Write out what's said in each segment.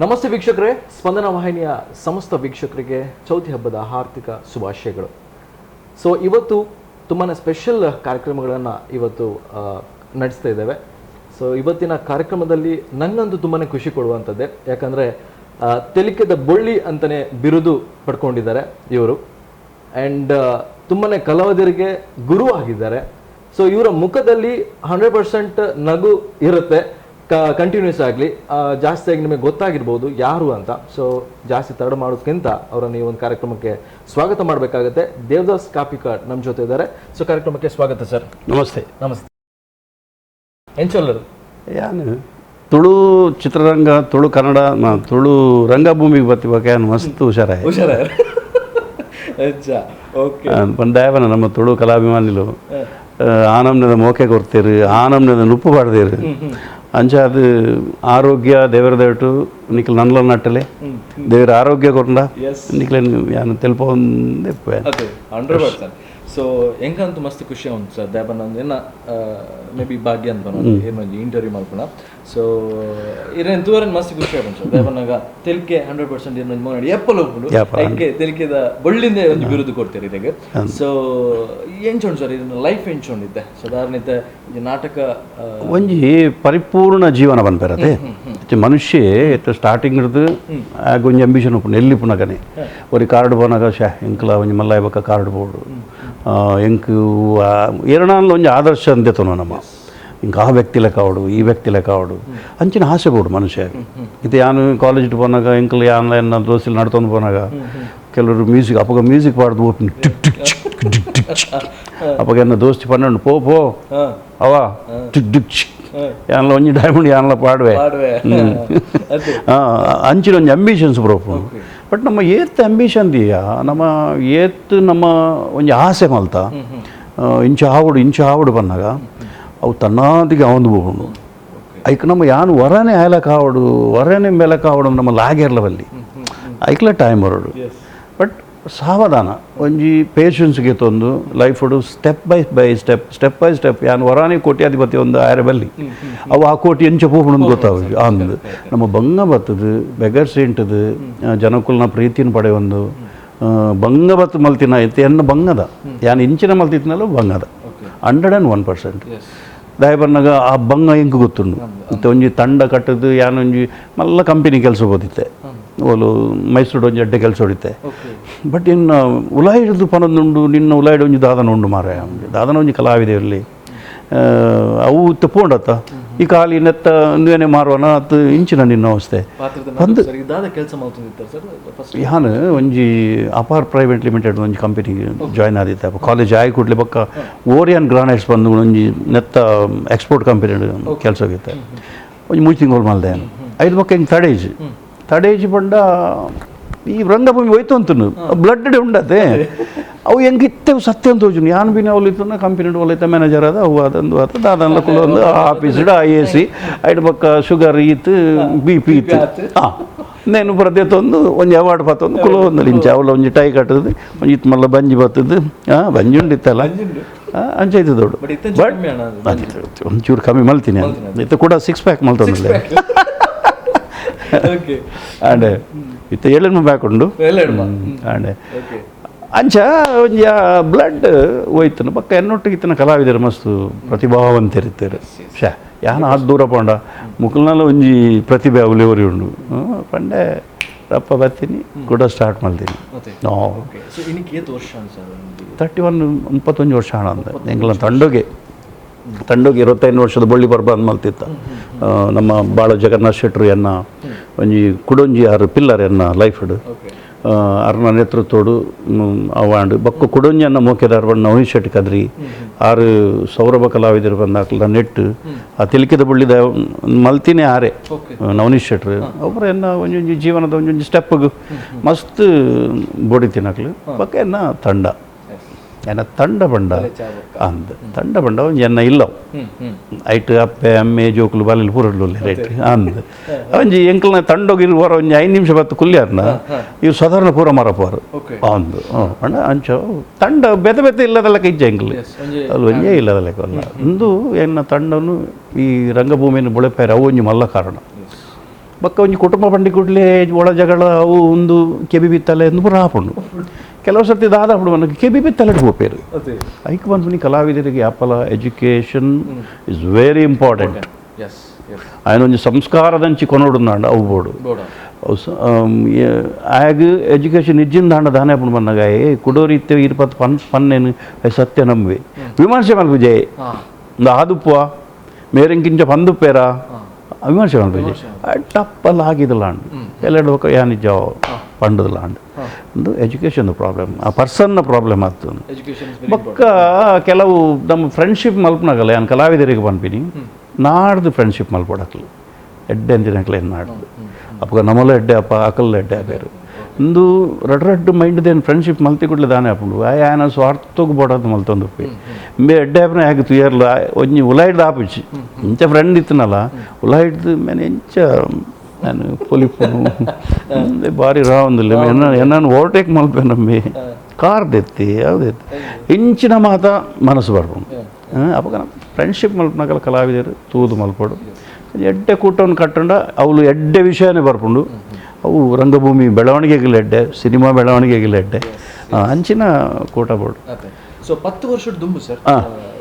ನಮಸ್ತೆ ವೀಕ್ಷಕರೇ, ಸ್ಪಂದನ ವಾಹಿನಿಯ ಸಮಸ್ತ ವೀಕ್ಷಕರಿಗೆ ಚೌತಿ ಹಬ್ಬದ ಹಾರ್ದಿಕ ಶುಭಾಶಯಗಳು. ಸೊ ಇವತ್ತು ತುಂಬಾ ಸ್ಪೆಷಲ್ ಕಾರ್ಯಕ್ರಮಗಳನ್ನು ಇವತ್ತು ನಡೆಸ್ತಾ ಇದ್ದೇವೆ. ಸೊ ಇವತ್ತಿನ ಕಾರ್ಯಕ್ರಮದಲ್ಲಿ ನನಗಂತೂ ತುಂಬಾ ಖುಷಿ ಕೊಡುವಂಥದ್ದೇ, ಯಾಕಂದರೆ ತೆಲಿಕೆದ ಬೊಳ್ಳಿ ಅಂತಲೇ ಬಿರುದು ಪಡ್ಕೊಂಡಿದ್ದಾರೆ ಇವರು. ಆ್ಯಂಡ್ ತುಂಬಾ ಕಲಾವಿದರಿಗೆ ಗುರು ಆಗಿದ್ದಾರೆ. ಸೊ ಇವರ ಮುಖದಲ್ಲಿ 100% ನಗು ಇರುತ್ತೆ ಕಂಟಿನ್ಯೂಸ್ ಆಗಲಿ. ಜಾಸ್ತಿಯಾಗಿ ನಿಮಗೆ ಗೊತ್ತಾಗಿರ್ಬೋದು ಯಾರು ಅಂತ. ಸೊ ಜಾಸ್ತಿ ತಡ ಮಾಡೋದಕ್ಕಿಂತ ಅವರನ್ನು ಈ ಒಂದು ಕಾರ್ಯಕ್ರಮಕ್ಕೆ ಸ್ವಾಗತ ಮಾಡಬೇಕಾಗುತ್ತೆ. ದೇವದಾಸ್ ಕಾಪಿಕಾಡ್ ನಮ್ಮ ಜೊತೆ ಇದ್ದಾರೆ. ಸೊ ಕಾರ್ಯಕ್ರಮಕ್ಕೆ ಸ್ವಾಗತ ಸರ್. ನಮಸ್ತೆ. ನಮಸ್ತೆ. ಎಂಚೊಲ್ಲರು? ಯಾನು ತುಳು ಚಿತ್ರರಂಗ, ತುಳು ಕನ್ನಡ, ತುಳು ರಂಗಭೂಮಿಗೆ ಬತ್ತಿವಾಗ ಯಾನು ಮಸ್ತ್ ಹುಷಾರಾಯ. ಹುಷಾರ. ಅಚ್ಚಾ, ಓಕೆ. ಪಂದಾಯವನ ನಮ್ಮ ತುಳು ಕಲಾಭಿಮಾನಿಲು ಆನಮ್ನದ ಮೋಕೆ ಕೊಡ್ತೀರು, ಆನಮ್ನದ ನುಪ್ಪು ಪಾಡ್ತೀರು. ಅಂಚ ಅದು ಆರೋಗ್ಯ ದೇವರ ದಯಟು ನಿಕ್ಲು ನನ್ಲ ನಟ್ಟಲೆ ದೇವರ ಆರೋಗ್ಯ ಕೊರಂಡ ನಿಕ್ಲೆ ಯಾನು ತೆಲ್ಪೊಂದೇ. ಅದೇ, 100%. ಸೊ ಎಂಕಂತೂ ಮಸ್ತ್ ಖುಷಿ ಉಂಟು ಸರ್. ದಾಯೆ ಏನ ಮೇ ಬಿ ಭಾಗ್ಯ ಅಂತ ಏನ್ ಇಂಟರ್ವ್ಯೂ ಮಲ್ಪುಣ. ಸೊ ಇರೇನ್ ತೂವರೆನ್ ಮಸ್ತ್ ಖುಷಿ ಆಪುಂಡು ಸರ್. ದಾಯೆ ಪನ್ನಗ ತೆಲಿಕೆ 100% ಏನ್ ಒಂಜಿ ಏಪಲ ಉಪ್ಪುಂಡು. ಏಪಲ. ಐಕೆ ತೆಲಿಕೆದ ಬೊಳ್ಳಿಂದೆ ಒಂಜಿ ಬಿರುದು ಕೊಡ್ತೀರಿ ಇದಕ್ಕೆ. ಸೊ ಎಂಚ ಉಂಟು ಸರ್ ಇದನ್ನ ಲೈಫ್, ಎಂಚ ಉಂಡಿತ್ತೆ ಸಾಧಾರಣ ಈ ನಾಟಕ ಒಂಜಿ ಪರಿಪೂರ್ಣ ಜೀವನ ಪನ್ಪೆರತೆ. ಮನುಷ್ಯ ಸ್ಟಾರ್ಟಿಂಗ್ ಹಿಡ್ದು ಆಗ ಒಂಜಿ ಅಂಬಿಷನ್ ಉಪ್ಪುಂಡು. ಎಲ್ಲಿ ಪುನಗನೆ ಒರಿ ಕಾರ್ಡ್ ಪೋನಾಗ, ಶಾ ಎಂಕ್ಲ ಒಂಜಿ ಮಲ್ಲಾಯ ಬೊಕ್ಕ ಕಾರ್ಡ್ ಬೋಡು, ಎಂಕ್ ಏರನಾನ್ಲ ಒಂಜಿ ಆದರ್ಶ ಅಂದೆತನೋ ನಮ್ಮ ಇಂಕ ಆ ವ್ಯಕ್ತಿ ಲೆಕ್ಕ ಆವಡು, ಈ ವ್ಯಕ್ತಿ ಲೆಕ್ಕ ಆವಡು, ಅಂಚಿನ ಆಸೆ ಬೋಡು ಮನುಷ್ಯ. ಇದು ಯಾನು ಕಾಲೇಜ್ ಪೋನಾಗ ಎಂಕ್ಲ ಯಾನ್ಲ ಎನ್ನ ದೋಸ್ತಿಲ್ ನಡ್ತೊಂದು ಪೋನಾಗ ಕೆಲವರು ಮ್ಯೂಸಿಕ್, ಅಪಗ ಮ್ಯೂಸಿಕ್ ಪಾಡ್ದು ಪೋಪಿನ, ಟಿಕ್ ಟಿಕ್ ಚಿಕ್ ಟಿಕ್ ಟಿಕ್ ಚಿಕ್. ಅಪಗ ಎನ್ನ ದೋಸ್ತಿ 12 ಪೋ ಪೋ ಅವ ಟಿಕ್ ಟಿಕ್ ಚಿಕ್, ಯಾನ್ಲ ಒಂಜಿ ಡೈಮಂಡ್ ಯಾನ್ಲ ಪಾಡುವೆ. ಪಾಡುವೆ ಅದೇ. ಅಂಚಿನ ಒಂಜಿ ಅಂಬಿಷನ್ಸ್ ಬರೋಪುಂಡು. ಬಟ್ ನಮ್ಮ ಏತ್ ಅಂಬಿಷನ್ ದೀಯ, ನಮ್ಮ ಏತ್ ನಮ್ಮ ಒಂಜಿ ಆಸೆ ಮಲ್ತ ಇಂಚ ಆವಡು ಇಂಚ ಆವಡು ಪನ್ನಾಗ ಅವು ತನ್ನಾದಿಗೆ ಅವಂದು ಹೋಗುಂಡು. ಐಕ್ ನಮ್ಮ ಯಾನ್ ವರನೆ ಆಯಲಕ್ ಆವಡು, ವರನೆ ಮೇಲಕ್ ಆವಡು, ನಮ್ಮ ಲಾಗೇರ್ಲ ಬಲ್ಲಿ ಐಕ್ಲ ಟೈಮ್ ಬರೋಡು. ಬಟ್ ಸಾವಧಾನ ಒಂಜಿ ಪೇಷನ್ಸ್ಗೆ ತೊಂದು ಲೈಫುಡು step by by step, step by step. ಯಾನ್ ವರಾನಿ ಕೋಟ್ಯಾಧಿಪತಿ ಒಂದು ಆಯರೆ ಬಲ್ಲಿ, ಅವು ಆ ಕೋಟಿ ಎಂಚ ಪೋಪುಂಡು ಗೊತ್ತಾವು. ಅಂದು ನಮ್ಮ ಬಂಗ ಬತ್ತದು ಬೆಗರ್ಸ್ ಇಂಟದು ಜನಕುಲ್ನ ಪ್ರೀತಿನ ಪಡೆಯೊಂದು ಬಂಗ ಬತ್ತು ಮಲ್ತಿನ ಇತ್ತು ಎನ್ನ ಬಂಗದ ಯಾನ್ ಇಂಚಿನ ಮಲ್ತಿತ್ನಲ್ಲ ಬಂಗದ 101%. ದಾಯ ಪನ್ನಗ ಆ ಬಂಗ ಎಂಕ್ ಗೊತ್ತುಂಡು. ಇತ್ತೆ ಒಂಜಿ ತಂಡ ಕಟ್ಟದು ಯಾನೊಂಜಿ ಮಲ್ಲ ಕಂಪನಿ ಕೆಲಸ ಹೋದಿತ್ತೆ. ಓಲು ಮೈಸೂರು ಒಂಜಿ ಅಡ್ಡೆ ಕೆಲಸ ಹೊಡಿತೆ. ಬಟ್ ಇನ್ನು ಉಲಾಯಿಡ್ದು ಪನೊಂದುಂಡು, ನಿನ್ನ ಉಲಾಯಿಡ್ ಒಂಜಿ ದಾದನ ಉಂಡು ಮಾರಾಯ, ದಾದನ ಒಂಜಿ ಕಲಾವಿದೆ ಇರಲಿ. ಅವು ತಪ್ಪುಂಡತ್ತ ಈ ಖಾಲಿ ನೆತ್ತ ಒಂದುವೇನೆ ಮಾರುವನ ಅತ್ತು ಇಂಚಿನ ನಿನ್ನ ಅವಸ್ಥೆ. ಪಾತ್ರದ ನಡುವೆ ಸರ್ ಇದಾದ ಕೆಲಸ ಮಾಡ್ತಿರ್ತಾರೆ ಸರ್ ಫಸ್ಟ್? ಯಾನು ಒಂಜಿ ಅಪಾರ್ ಪ್ರೈವೇಟ್ ಲಿಮಿಟೆಡ್ ಒಂಜಿ ಕಂಪನಿ ಜಾಯ್ನ್ ಆದಿತ್ತೆ. ಕಾಲೇಜ್ ಆಯಿ ಕೂಡಲೇ ಬೊಕ್ಕ ಓರಿಯನ್ ಗ್ರಾನೈಟ್ಸ್ ಬಂದು ಒಂಜಿ ನೆತ್ತ ಎಕ್ಸ್ಪೋರ್ಟ್ ಕಂಪನಿ ಕೆಲಸ ಹೋಗಿತ್ತೆ. ಒಂಜಿ ಮೂಜಿ ತಿಂಗಳು ಮಲ್ದೆ. ಐದು ಬೊಕ್ಕ ಹಿಂಗೆ ತಡೇಜಿ ತಡೇಜಿ ಪಂಡ ಈ ರಂಗಭೂಮಿ ಹೋಯ್ತು ಅಂತನು ಬ್ಲಡ್ ಉಂಡತೆ. ಅವು ಹೆಂಗೆ ಇತ್ತೆ ಸತ್ಯ ಅಂತ ಹೋಜುನು. ಯಾನ್ ಬಿನ ಅವಳು ಇತ್ತು ಕಂಪನಿ ಒಲೈತ ಮ್ಯಾನೇಜರ್ ಅದ. ಅವು ಅದೊಂದು ಆತ ದಾದನ್ಲ ಕುಲೊಂದು ಆಫೀಸ್ I A C ಐಡ್ ಬೊಕ್ಕ ಶುಗರ್ ಈತ್, ಬಿಪಿ ಇತ್ತು. ಹಾಂ, ನೇನು ಪ್ರತ್ಯೊಂದು ಒಂಜಿ ಅವಾರ್ಡ್ ಪತ್ತೊಂದು ಕುಲ ಒಂದು ಇಂಚ ಅವಳ ಒಂಜಿ ಟೈ ಕಟ್ಟದು, ಒಂಜಿ ಇತ್ತು ಮಲ್ಲ ಬಂಜಿ ಬತ್ತದು. ಹಾಂ, ಬಂಜಿ ಉಂಡಿತ್ತಲ್ಲ ಅಂಚ ಇತ್ತು ದೊಡ್ಡ. ಬಟ್ ಇತ್ತ ಬಟ್ ಕಮ್ಮಿ ಅಣ್ಣ. ಒಂಚೂರು ಕಮ್ಮಿ ಮಲ್ತೀನಿ. ಇತ್ತು ಕೂಡ ಸಿಕ್ಸ್ ಪ್ಯಾಕ್ ಮಲ್ತೊಂದಿಲ್ಲ. ಆಂಡೆ ಇತ್ತ ಏಳೆನ್ಮ ಬ್ಯಾಕ್ ಉಂಡು. ಎಲ್ಲ ಎಡ್ಮ. ಆಂಡೆ ಅಂಚ ಒಂಜಿ ಬ್ಲಡ್ ಹೋಯ್ತನ. ಬೊಕ್ಕ ಎನ್ನೊಟ್ಟಿಗೆ ಇತ್ತಿನ ಕಲಾವಿದರು ಮಸ್ತ್ ಪ್ರತಿಭಾವಂತರಿತ್ತಾರೆ. ಶಾ ಯಾನ ಆತ್ ದೂರ ಪೋಂಡ ಮುಕುಲ್ನಲ ಒಂಜಿ ಪ್ರತಿಭೆ ಅವಲಿ ಉಂಡು. ಪಂಡೆ ರಪ್ಪ ಬತ್ತೀನಿ ಕೂಡ ಸ್ಟಾರ್ಟ್ ಮಲ್ತೀನಿ. ಮತ್ತೆ ನೋ. ಓಕೆ, so ಇನ್ನಕ್ಕೆ ಏತ್ ವರ್ಷ ಸರ್ ಒಂದು? 31, 31 ವರ್ಷ ಹಣ ಅಂದ ಎಂಗ್ಲ ತಂಡೋಗೆ ತಂಡೋಗೆ 25 ವರ್ಷದ ಬಳ್ಳಿ ಪರ್ಬ ಅಂದ್ ಮಲ್ತಿತ್ತ. ನಮ್ಮ ಬಾಳ ಜಗನ್ನಾಥ್ ಶೆಟ್ರು ಎನ್ನ ಒಂಜಿ ಕುಡೊಂಜಿ ಆರು ಪಿಲ್ಲರ್ ಎನ್ನ ಲೈಫ್ಡ್. ಅರ್ನ ನೇತೃತ್ವಡು ಅವಾಂಡ್. ಬೊಕ್ಕ ಕುಡೊಂಜಿ ಮೋಕೆದಾರ್ ಬಣ್ಣ ನವೀನ್ ಶೆಟ್ಟಿ ಕದ್ರಿ ಆರು ಸೌರಭ ಕಲಾವಿದರು ಬಂದಾಕ್ಲ ನೆಟ್ಟು ಆ ತೆಲಿಕೆದ ಬಳ್ಳಿದ ಮಲ್ತಿನೇ ಆರೆ. ನವನೀಶ್ ಶೆಟ್ರು ಒಬ್ಬರು ಎನ್ನ ಒಂಜೊಂಜಿ ಜೀವನದ ಒಂಜೊಂಜಿ ಸ್ಟೆಪ್ಗ್ ಮಸ್ತ್ ಬೊಡಿತಿನಕ್ಲು. ಬೊಕ್ಕ ಎನ್ನ ತಂಡ, ಎನ್ನ ತಂಡ ಬಂಡ ಅಂದ್ ತಂಡ ಬಂಡ ಒಂಜಿ ಎನ್ನ ಇಲ್ಲವು. ಹ್ಮ್ ಹ್ಮ್ ಐಟ್ ಅಪ್ಪೆ ಅಮ್ಮೆ ಜೋಕುಲು ಬಾಲಿಲ್ ಪೂರಡ್ಲು ರೈಟ್ ಅಂದ್ ಒಂಜಿ ಎಂಕಲ್ನ ತಂಡೋಗಿ ಹೊರ ಒಂಜಿ 5 ನಿಮಿಷ ಬತ್ತು ಕುಲ್ಯಾರ್ನ ಇವು ಸಾಧಾರಣ ಪೂರ ಮರಪೋರು. ಅಂದು ಪಂಡ ಅಂಚ ತಂಡ ಬೇತೆ ಬೇತೆ ಇಲ್ಲದ ಲೆಕ್ಕ ಇಜ್ಜ ಎಂಕಲ್. ಒಂಜಿ ಅಲ್ಲಿ ಒಂಜೇ ಇಲ್ಲದ ಲೆಕ್ಕ ಅಲ್ಲ. ಇಂದು ಎನ್ನ ತಂಡನು ಈ ರಂಗಭೂಮಿಯನ್ನು ಬುಳೆಪಾರೆ ಅವು ಒಂಜಿ ಮಲ್ಲ ಕಾರಣ. ಬೊಕ್ಕ ಒಂಜಿ ಕುಟುಂಬ ಪಂಡಿ ಕೂಡಲೇ ಒಳ ಜಗಳ ಅವು ಒಂದು ಕೆಬಿ ಬಿತ್ತಲೆ ಎಂದು ಪೂರ ಆಪುಂಡು. ಕೆಲವು ಸರ್ತಿ ದಾದ ಮನಕ್ಕೆ ಕೆಬಿ ಬಿತ್ತಲೆ ಪೋಪೇರು. ಐಕ್ ಪನ್ಪುನಿ ಕಲಾವಿದರಿಗೆ ಅಪ್ಪಲ education is very important. ఆయన ಒಂಜಿ ಸಂಸ್ಕಾರದಂಚಿ ಕೊನೊಡುಂದಾಂಡ ಅವು ಬೋಡು. ಆಗ ಎಜುಕೇಷನ್ ಇಜ್ಜಿಂದಾಂಡ ದಾನೆ ಅಪ್ಪುಂಡು ಪನ್ನಗ ಏ ಕುಡೋರಿ ಇತ್ತೆ ಇರ್ಪತ್ತು ಪನ್ ಪನ್ನೇನು ಸತ್ಯ ನಂಬುವೆ ವಿಮರ್ಶೆ ಮಲ್ಪುಜೆ ಇಂದು ಆದುಪ್ಪುವ ಮೇರೆಂಕಿಂಚ ಪಂದುಪ್ಪೇರಾ ವಿಮರ್ಶೆ ಮಲ್ಪುಜೆ ಟಪ್ಪಲ್ಲ ಆಗಿದಲಾಂಡ್ ಎಲ್ಲೆರಡು ಬೊಕ್ಕ ಯಾನಿಜ್ಜ ಪಂಡದಲಾಂಡ್. ಒಂದು ಎಜುಕೇಷನ್ ಪ್ರಾಬ್ಲಮ್, ಆ ಪರ್ಸನ್ನ ಪ್ರಾಬ್ಲಮ್ ಆತು. ಬೊಕ್ಕ ಕೆಲವು ನಮ್ಮ ಫ್ರೆಂಡ್ಶಿಪ್ ಮಲ್ಪನಾಗಲ್ಲ ಯಾನ್ ಕಲಾವಿದರಿಗೆ ಪನ್ಪಿನಿ ನಾಡ್ದು ಫ್ರೆಂಡ್ಶಿಪ್ ಮಲ್ಪೊಡಕ್ಲು ಎಡ್ಡೆ ಅಂತಿನಕ್ಲೆ ನಾಡ್ದು ಅಪ್ಪಗ ನಮ್ಮಲ ಎಡ್ಡೆ ಅಪ್ಪ ಅಕಲ್ ಎಡ್ಡೆ ಬೇರು ಇಂದು ರಡ್ ರಡ್ಡು ಮೈಂಡ್ದೇನು ಫ್ರೆಂಡ್ಶಿಪ್ ಮಲ್ತಿ ಕೂಡಲೇ ದಾನೆ ಆಪುಂಡು. ಆಯನ ಸ್ವಾರ್ಥಕ್ಕೆ ಬೋಡೋದು ಮಲ್ತೊಂದು ಇಂಬೆ ಎಡ್ಡೆ ಆಪನ ಯಾಕೆ ತುಯರ್ಲ ಒಂಜಿ ಉಲಾಯಿಡ್ದು ಆಪಿಚ್ಚಿ ಇಂಚ ಫ್ರೆಂಡ್ ಇತ್ತನಲ್ಲ ಉಲಾಯಿಡ್ದು ಮೇನೆ ಇಂಚ ನಾನು ಪೊಲಿಪುನು ಭಾರಿ ರಾವಂದಿಲ್ಲ ಎನ್ನ ಓವರ್ಟೇಕ್ ಮಲ್ಪೆ ನಮ್ಮಿ ಕಾರ್ ದೆತ್ತಿ ಯಾವುದೆತ್ತಿ ಇಂಚಿನ ಮಾತ ಮನಸ್ಸು ಬರ್ಪುಂಡು. ಅವಾಗ ಫ್ರೆಂಡ್ಶಿಪ್ ಮಲ್ಪನಕಲ ಕಲಾವಿದರು ತೂದು ಮಲ್ಪಡು ಎಡ್ಡೆ ಕೂಟವನ್ನು ಕಟ್ಟಂಡ ಅವಳು ಎಡ್ಡೆ ವಿಷಯನೇ ಬರ್ಪುಂಡು. ಅವು ರಂಗಭೂಮಿ ಬೆಳವಣಿಗೆಗಿಲ್ಲ ಎಡ್ಡೆ, ಸಿನಿಮಾ ಬೆಳವಣಿಗೆಗಿಲ್ಲ ಎಡ್ಡೆ ಅಂಚಿನ ಕೂಟ ಬೋಡು. ಸೊ 10 ವರ್ಷದ ದುಂಬು ಸರ್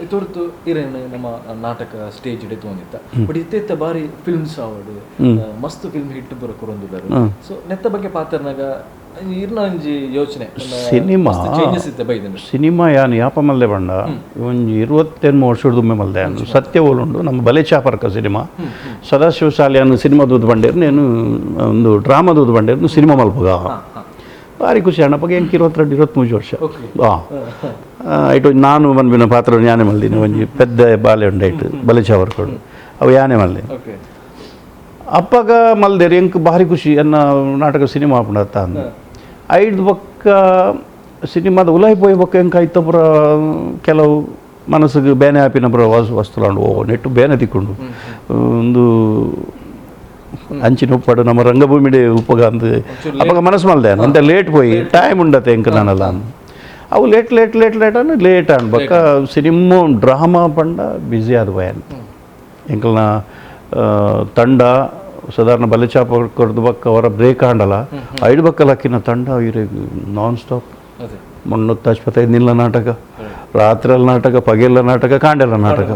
ಇತೊರ್ತು ಇರೇನು ನಮ್ಮ ನಾಟಕ ಸ್ಟೇಜ್ ಇಡೆ ಒಂದಿತ್ತ, ಬಟ್ ಇತ್ತ ಬಾರಿ ಫಿಲ್ಮ್ಸ್ ಅವಾರ್ಡ್ ಮಸ್ತ್ ಫಿಲ್ಮ್ ಹಿಟ್ ಬರ ಕೊರೊಂದುಲ್ಲಾರು. ಸೊ ನೆತ್ತ ಬಗ್ಗೆ ಪಾತ್ರನಾಗ ಇರ್ನ ಒಂಜಿ ಯೋಚನೆ ಸಿನಿಮಾ ಚೇಂಜಸ್ ಇತ್ತೆ ಬೈದನು. ಸಿನಿಮಾ ಯಾನ್ ಯಾಪ ಮಲ್ದೆ ಬಂಡ ಒಂಜಿ 28 ವರ್ಷದ ಮಲ್ದೆ ಅನ್ನು ಸತ್ಯ ಓಲುಂಡು ನಮ್ಮ ಬಲೆ ಚಾಪರ್ಕ ಸಿನಿಮಾ ಸದಾಶಿವ ಶಾಲೆಯನ್ನು ಸಿನಿಮಾ ದೂದು ಬಂಡೇರು నేను ಒಂದು ಡ್ರಾಮಾ ದೂದು ಬಂಡೇರು ಸಿನಿಮಾ ಮಲ್ಪುಗ ಭಾರಿ ಖುಷಿ ಅಣ್ಣಪ್ಪಗೆ ಎಂಕ್ 22 23 ವರ್ಷ. ಹಾಂ ಇಟ್ಟು ನಾನು ಬಂದ್ಬಿನ ಪಾತ್ರ ಯಾನೆ ಮಲ್ದಿನಿ ಒಂಜಿ ಪೆದ್ದ ಬಾಲೆ ಉಂಡು ಇಟ್ಟು ಬಲೆ ಚಾಪರ್ಕೋಡು ಅವು ಯಾನೆ ಮಲ್ದಿನಿ. ಅಪ್ಪಗ ಮಲ್ದೇರು ಎಂಕ್ ಭಾರಿ ಖುಷಿ ಎನ್ನ ನಾಟಕ ಸಿನಿಮಾ ಆಪುಂಡತ್ತ ಅಂದು. ಐದು ಬೊಕ್ಕ ಸಿನಿಮಾದ ಉಲಾಯಿ ಪೋಯಿ ಬೊಕ್ಕ ಎಂಕ ಐತ ಪೂರ ಕೆಲವು ಮನಸ್ಸಿಗೆ ಬೇನೆ ಆಪಿನ ಪೂರ ವಸ್ತುಲಾಂಡು ಓ ನೆಟ್ಟು ಬೇನೆ ತಿಕ್ಕೊಂಡು ಒಂದು ಅಂಚಿನ ಉಪ್ಪಾಡು ನಮ್ಮ ರಂಗಭೂಮಿಡೆ ಉಪ್ಪಗ ಅಂದು ಅಪ್ಪಗ ಮನಸ್ಸು ಮಲ್ದೆ ಅಂತೆ ಲೇಟ್ ಪೋಯಿ ಟೈಮ್ ಉಂಡತೆ ಎಂಕ ನಾನಲ್ಲ ಅವು late late late late ಅನ್ನು ಲೇಟ್ ಅನ್ ಬೊಕ್ಕ ಸಿನಿಮಾ ಡ್ರಾಮಾ ಪಂಡ ಬ್ಯುಸಿ ಆದ ಪೋಯನ್ ಎಂಕಲ್ನ ತಂಡ ಸಾಧಾರಣ ಬಲೆಚಾಪ ಕೊರ್ದು ಬಕ್ಕ ಅವರ ಬ್ರೇಕ್ ಆಂಡಲ ಐದು ಬಕ್ಕಲ್ ಹಾಕಿನ ತಂಡ ಇವ್ರಿಗೆ ನಾನ್ ಸ್ಟಾಪ್ ಮೊನ್ನೊತ್ತಾಸ್ಪತ್ರೆ ನಿಲ್ಲ ನಾಟಕ, ರಾತ್ರಿಯಲ್ಲಿ ನಾಟಕ, ಪಗೆಲ್ಲ ನಾಟಕ, ಕಾಂಡೆಲ್ಲ ನಾಟಕ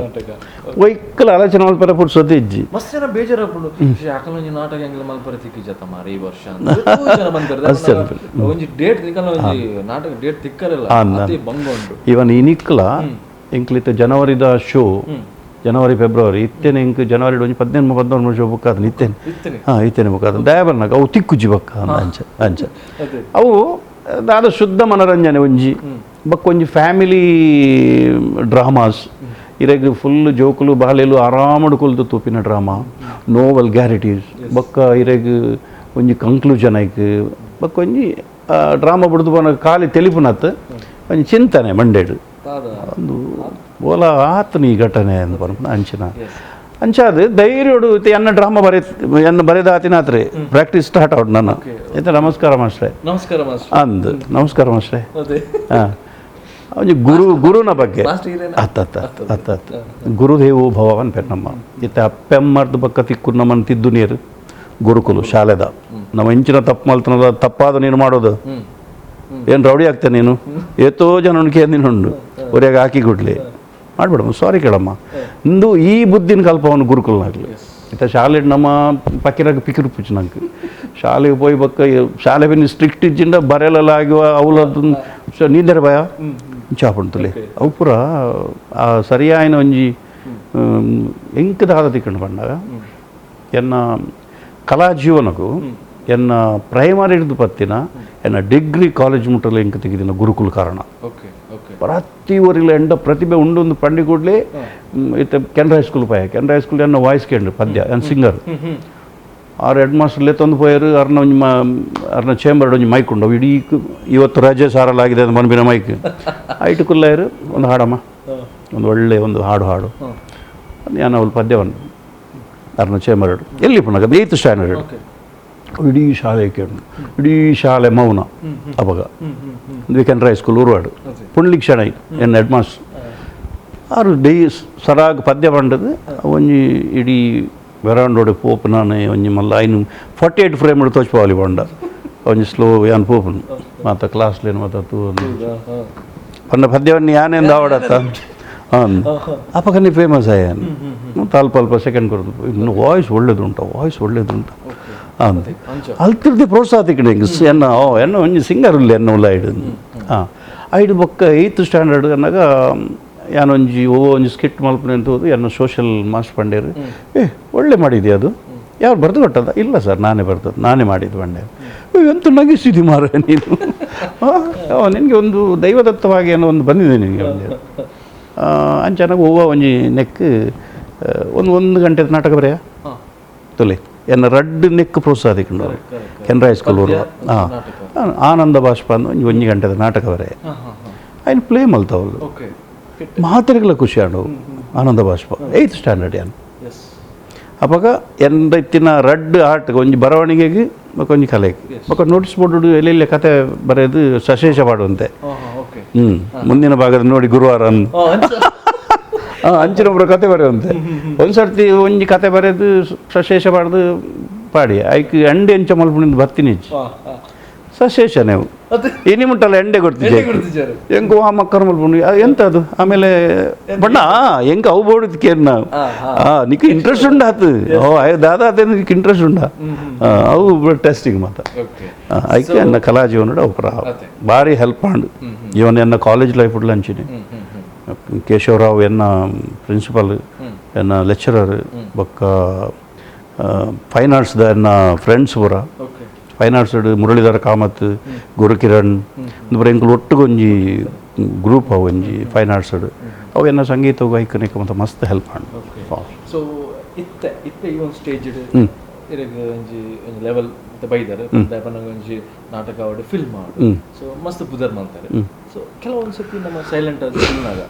ಒಯ್ಕಲ ಆಲೋಚನೆ ಮಲ್ಪರೆ ಪುರ್ಸೊತ್ತು ಇಜ್ಜಿ. ಮಸ್ತ್ ಜನ ಬೇಜಾರಾಪುಂಡು ಅಕಲೊಂಜಿ ನಾಟಕ ಎಂಗ್ಲ ಮಲ್ಪರೆ ತಿಕ್ಕಿಜತ್ತ ಮಾರೆ ಈ ವರ್ಷ ಒಂಜಿ ಡೇಟ್ ನಿಕಲ್ನ ಒಂಜಿ ನಾಟಕ ಡೇಟ್ ತಿಕ್ಕರಲ್ಲ ಅತಿ ಬಂಗ ಉಂಟು. ಇವನ್ ಇನಿಕ್ಲ ಎಂಕ್ಲಿತ್ತ ಜನವರಿದ ಶೋ ಜನವರಿ ಫೆಬ್ರವರಿ ಇತ್ತೇನೆ ಇಂಕ್ ಜನವರಿ ಒಂಜಿ 15 14 ಶೋ ಬುಕ್ ಆದ ಇತ್ತೇನೆ. ಹಾಂ ಇತ್ತೇನೆ ಬುಕ್ ಆದ ದಯಾಬರ್ನಾಗ ಅವು ತಿಕ್ಕುಜಿ ಬಕ್ಕ ಅಂಚ ಅಂಚ ಅವು ದಾದ ಶುದ್ಧ ಮನರಂಜನೆ ಒಂಜಿ ಬೊಕ್ಕ ಒಂಜಿ ಫ್ಯಾಮಿಲಿ ಡ್ರಾಮಾಸ್ ಇರೆಗ್ ಫುಲ್ ಜೋಕುಲು ಬಾಲೆಲು ಆರಾಮಡು ಕುಲ್ದು ತೂಪಿನ ಡ್ರಾಮಾ ನೋ ವಲ್ಗ್ಯಾರಿಟೀಸ್ ಬೊಕ್ಕ ಇರೆಗ್ ಒಂಜಿ ಕಂಕ್ಲೂಷನ್ ಐಕ್ ಬೊಕ್ಕ ಒಂಜಿ ಡ್ರಾಮಾ ಬುಡ್ದು ಪೋನ ಖಾಲಿ ತೆಲಿಪುನತ್ ಒಂಜಿ ಚಿಂತನೆ ಮಂಡೇಡು ಒಂದು ಓಲ ಆತನ ಈ ಘಟನೆ ಅಂತ ಪನ್ಪುನ ಅಂಚಿನ ಅಂಚಾದ ಧೈರ್ಯೋಡು ಎನ್ನ ಡ್ರಾಮಾ ಬರೆ ಎನ್ನ ಬರೆದ ಆತಿನಾತ್ರೆ practice start out ನನ್ನ ಆಯ್ತಾ. ನಮಸ್ಕಾರ ಮಾಸ್ಟ್ರೆ. ನಮಸ್ಕಾರ ಮಾಸ್ಟ್ರೆ ಅಂದ್ ನಮಸ್ಕಾರ ಮಾಸ್ಟ್ರೆ. ಹಾಂ ಒಂಜಿ ಗುರು ಗುರುನ ಬಗ್ಗೆ ಅತ್ತ ಅತ್ತ ಅತ್ತ ಅತ್ತ ಗುರುದೇವೋ ಭವ ಅನ್ಪೇರು ನಮ್ಮ ಇತ್ತೆ ಅಪ್ಪೆಮ್ಮರ್ದು ಬಕ್ಕ ತಿಕ್ಕು ನಮ್ಮನ್ನು ತಿದ್ದು ನೀರು ಗುರುಕುಲು ಶಾಲೆದ ನಮ್ಮ ಇಂಚಿನ ತಪ್ಪು ಮಲ್ತನದ ತಪ್ಪಾದ ನೀನು ಮಾಡೋದು ಏನು ರೌಡಿ ಆಗ್ತೇನೆ ನೀನು ಏತೋ ಜನ ಉಂಡು ಒರೆಯಾಗ ಹಾಕಿ ಕೊಡ್ಲಿ ಮಾಡ್ಬೇಡಮ್ಮ ಸಾರಿ ಕೇಳಮ್ಮ ಇಂದು ಈ ಬುದ್ಧಿನ ಕಲ್ಪವನು ಗುರುಕುಲನಾಗಲಿ. ಇತ್ತ ಶಾಲೆ ನಮ್ಮ ಪಕ್ಕಿರಾಗ ಪಿಕಿರು ಪುಚ್ಚು ನಂಗೆ ಶಾಲೆಗೆ ಪೋಯಿ ಬಕ್ಕ ಶಾಲೆ ಬಿನ್ ಸ್ಟ್ರಿಕ್ಟ್ ಇಜ್ಜಿಂದ ಬರೆಯಲೆಲ್ಲ ಆಗುವ ಅವಲದ್ದು ನೀಂದರೆ ಭಯ ಚಾಪುಂತಲೆ ಅವು ಪೂರ ಆ ಸರಿಯಾಯಿನ ಒಂಜಿ ಎಂಕದ ಆದ ತಿಕ್ಕಂಡು ಬಂದಾಗ ಎನ್ನ ಕಲಾ ಜೀವನಕ್ಕೂ ಎನ್ನ ಪ್ರೈಮರಿ ಹಿಡಿದು ಪತ್ತಿನ ಎನ್ನ ಡಿಗ್ರಿ ಕಾಲೇಜ್ ಮುಟ್ಟಲು ಎಂಕ ತೆಗೆದಿನ ಗುರುಕುಲ ಕಾರಣ. ಪ್ರತಿ ಊರಿಲ್ಲ ಎಂಡ ಪ್ರತಿಭೆ ಉಂಡು ಒಂದು ಪಂಡಿ ಕೂಡಲೇ ಇತ್ತ ಕೆನರಾ ಹೈಸ್ಕೂಲ್ ಪಾಯ ಕೆನರಾ ಹೈಸ್ಕೂಲ್ ಎನ್ನ ವಾಯ್ಸ್ ಕೇಂದ್ರ ಪದ್ಯ ಎನ್ ಸಿಂಗರ್ ಆರು ಹೆಡ್ ಮಾಸ್ಟರ್ಲೇ ತಂದು ಪೋಯರು ಅರ್ನ ಒಂಜಿ ಅರ್ನ ಚೇಂಬರ್ ಒಂಜಿ ಮೈಕ್ ಉಂಡು ಇಡೀ ಇವತ್ತು ರಜೆ ಸಾರಲಾಗಿದೆ ಅಂತ ಮನ್ಬಿನ ಮೈಕ್ ಐಟು ಕುಲ್ಲಾಯರು ಒಂದು ಹಾಡಮ್ಮ ಒಂದು ಒಳ್ಳೆ ಒಂದು ಹಾಡು ಹಾಡು ನಾನು ಅವಳು ಪದ್ಯವನ್ನು ಅರ್ನ ಚೇಂಬರ್ ಎಲ್ಲಿ ಪುನಃ ಏಯ್ತ್ ಸ್ಟ್ಯಾಂಡರ್ಡ್ ಇಡೀ ಶಾಲೆ ಕೇಳು ಇಡೀ ಶಾಲೆ ಮೌನ ಅವಾಗ ಕೆನರಾ ಹೈಸ್ಕೂಲ್ ಊರುವಾಡು ಪುಂಡ್ಲಿಕ್ ಶೆಣೈ ಎನ್ನ ಹೆಡ್ ಮಾಸ್ಟರ್ ಆರು ಡೈ ಸರಾಗ್ ಪದ್ಯ ಬಂಡದು ಒಂಜಿ ಇಡೀ ವೆರಾಂಡೋಡೆ ಪೋಪು ನಾನು ಒಂಜಿ ಮಲ್ಲ ಐನು 48 ಫ್ರೇಮ್ ತೋಚ್ಪಾವಲಿ ಬಂಡ ಒಂಜಿ ಸ್ಲೋ ಯಾನ್ ಪೋಪುನು ಮಾತ ಕ್ಲಾಸ್ಲೇನು ಮಾತ ತೂ ಪಂಡ ಪದ್ಯವನ್ನು ಯಾನೇಂದು ಆವಡತ್ತ ಹಾಂ ಅಪಕನಿ ಫೇಮಸ್ ಆಯಾನ್ ಅಲ್ಪ ಅಲ್ಪ ಸೆಕೆಂಡ್ ಕೊರದು ಇನ್ನು ವಾಯ್ಸ್ ಒಳ್ಳೇದುಂಟ ವಾಯ್ಸ್ ಒಳ್ಳೇದುಂಟ ಹಾಂ ಅಲ್ತಿರ್ದಿ ಪ್ರೋತ್ಸಾಹ ತಿಕ್ಕಡೆ ಎನ್ನ ಓ ಎನ್ನ ಒಂಜಿ ಸಿಂಗರ್ ಉಲ್ಲೆ ಎನ್ನ ಉಲ್ಲ ಐಡು ಹಾಂ ಐಡು ಬೊಕ್ಕ 8th standard ಅನ್ನಾಗ ಯಾನೊಂಜಿ ಓ ಒಂಜಿ ಸ್ಕಿಟ್ ಮಲ್ಪನೆ ಅಂತ ಹೋದು ಎನ್ನ ಸೋಷಲ್ ಮಾಸ್ಟರ್ ಪಂಡೇರು ಏ ಒಳ್ಳೆ ಮಾಡಿದ್ಯಾ ಅದು ಯಾರು ಬರೆದು ಕೊಟ್ಟದ ಇಲ್ಲ ಸರ್ ನಾನೇ ಬರ್ತದೆ ನಾನೇ ಮಾಡಿದ್ದು ಬಂಡೆ ಎಂತ ನಗಿಸಿದಿ ಮಾರ ನೀನು ನಿನಗೆ ಒಂದು ದೈವದತ್ತವಾಗಿ ಏನೋ ಒಂದು ಬಂದಿದೆ ನಿನಗೆ ಒಂದು ಅಂಚನಾಗ ಹೂವು ಒಂಜಿ ನೆಕ್ ಒಂದು ಒಂದು ಗಂಟೆ ನಾಟಕ ಬರೆಯ ತುಲೆ ಎನ್ನ ರಡ್ಡು ನೆಕ್ ಪ್ರೋತ್ಸಾಹ ತಿಕ್ಕೊಂಡು ಕೆನರಾ ಹೈಸ್ಕೂಲ್ ಅವರು ಹಾಂ ಆನಂದ ಬಾಷ್ಪ ಅಂದು ಒಂಜಿ ಒಂಜಿ ಗಂಟೆದ ನಾಟಕ ಬರೆಯ ఆయన ಪ್ಲೇ ಮಲ್ತಾವಳು ಮಾತೆರೆಗಳ ಖುಷಿ ಆಡು ಆನಂದ ಬಾಷ್ಪ 8th standard ಯಾನ್ ಅವಾಗ ಎಂದೈತಿನ ರಡ್ಡು ಆಟ ಒಂಜಿ ಬರವಣಿಗೆಗೆ ಬೊಕ ಒಂಜಿ ಕಲೆಗೆ ಬೊಕ ನೋಟಿಸ್ ಬೋರ್ಡ್ ಎಲ್ಲೆಲ್ಲ ಕತೆ ಬರೆದು ಸಶೇಷ ಪಾಡುವಂತೆ ಹ್ಞೂ ಮುಂದಿನ ಭಾಗದ ನೋಡಿ ಗುರುವಾರ ಅಂಚಿನೊಬ್ಬರ ಕತೆ ಬರೆಯುವಂತೆ ಒಂದು ಸರ್ತಿ ಒಂಜಿ ಕತೆ ಬರೆದು ಸಶೇಷ ಪಾಡ್ದು ಪಾಡಿ ಐಕ್ ಎಂಡೆ ಎಂಚ ಮಲ್ಪುಣಿಂದ ಬರ್ತೀನಿ ಸಶೇಷ ನೀವು ಇನಿ ಮುಟ್ಟಲ್ಲ ಎಂಡೆ ಕೊಡ್ತಿದ್ದೆ ಹೆಂಗು ಆ ಮಕ್ಕಳು ಮಲ್ಪುಂಡು ಎಂತ ಅದು ಆಮೇಲೆ ಬಣ್ಣ ಹೆಂಗೆ ಅವು ಬೋರ್ಡ್ ನಾವು ಹಾಂ ನಿಕ್ ಇಂಟ್ರೆಸ್ಟ್ ಉಂಡ ಆತು ಓ ಅಯ್ಯೋ ದಾದಾ ಅದೇ ನಿಕ್ ಇಂಟ್ರೆಸ್ಟ್ ಉಂಡ ಅವು ಟೆಸ್ಟಿಂಗ್ ಮಾತ ಐಕೆ ಎನ್ನ ಕಲಾ ಜೀವನ ಅವು ಭಾರಿ ಹೆಲ್ಪ್ ಮಾಡು ಇವನ್ ಎನ್ನ ಕಾಲೇಜ್ ಲೈಫ್ ಉಡ್ಲಂಚಿನಿ ಕೇಶವರಾವ್ ಎನ್ನ ಪ್ರಿನ್ಸಿಪಾಲ್ ಎನ್ನ ಲೆಕ್ಚರರ್ ಬೊಕ್ಕ ಫೈನ್ ಆರ್ಟ್ಸ್ದ ಎನ್ನ ಫ್ರೆಂಡ್ಸ್ ಪೂರ ಫೈನ್ ಆರ್ಟ್ಸ್ ಮುರಳೀಧರ ಕಾಮತ್ ಗುರುಕಿರಣ್ ಪೂರ ಎಂಕುಲು ಒಟ್ಟುಗೊಂಜಿ ಗ್ರೂಪ್ ಅವು ಒಂಜಿ ಫೈನ್ ಆರ್ಟ್ಸ್ ಅವು ಎನ್ನ ಸಂಗೀತ ಗಾಯಕನಿಗೆ ಮತ್ತು ಮಸ್ತ್ ಹೆಲ್ಪ್ ಮಾಡು. ಸೊ ಇತ್ತೆ ಇತ್ತೆ ಈ ಒಂದು ಸ್ಟೇಜ್ ಇರೆಗ್ ಒಂಜಿ ಒಂಜಿ ಲೆವೆಲ್ ಬೈದಾರೆ ಒಂಜಿ ನಾಟಕ ಆವಡ್ ಫಿಲ್ಮ್ ಆವಡ್ ಸೊ ಮಸ್ತ್ ಪುದರ್ ಮಾಡ್ತಾರೆ. ಸೊ ಕೆಲವೊಂದು ಸತಿ ನಮ್ಮ ಸೈಲೆಂಟ್ ಆದ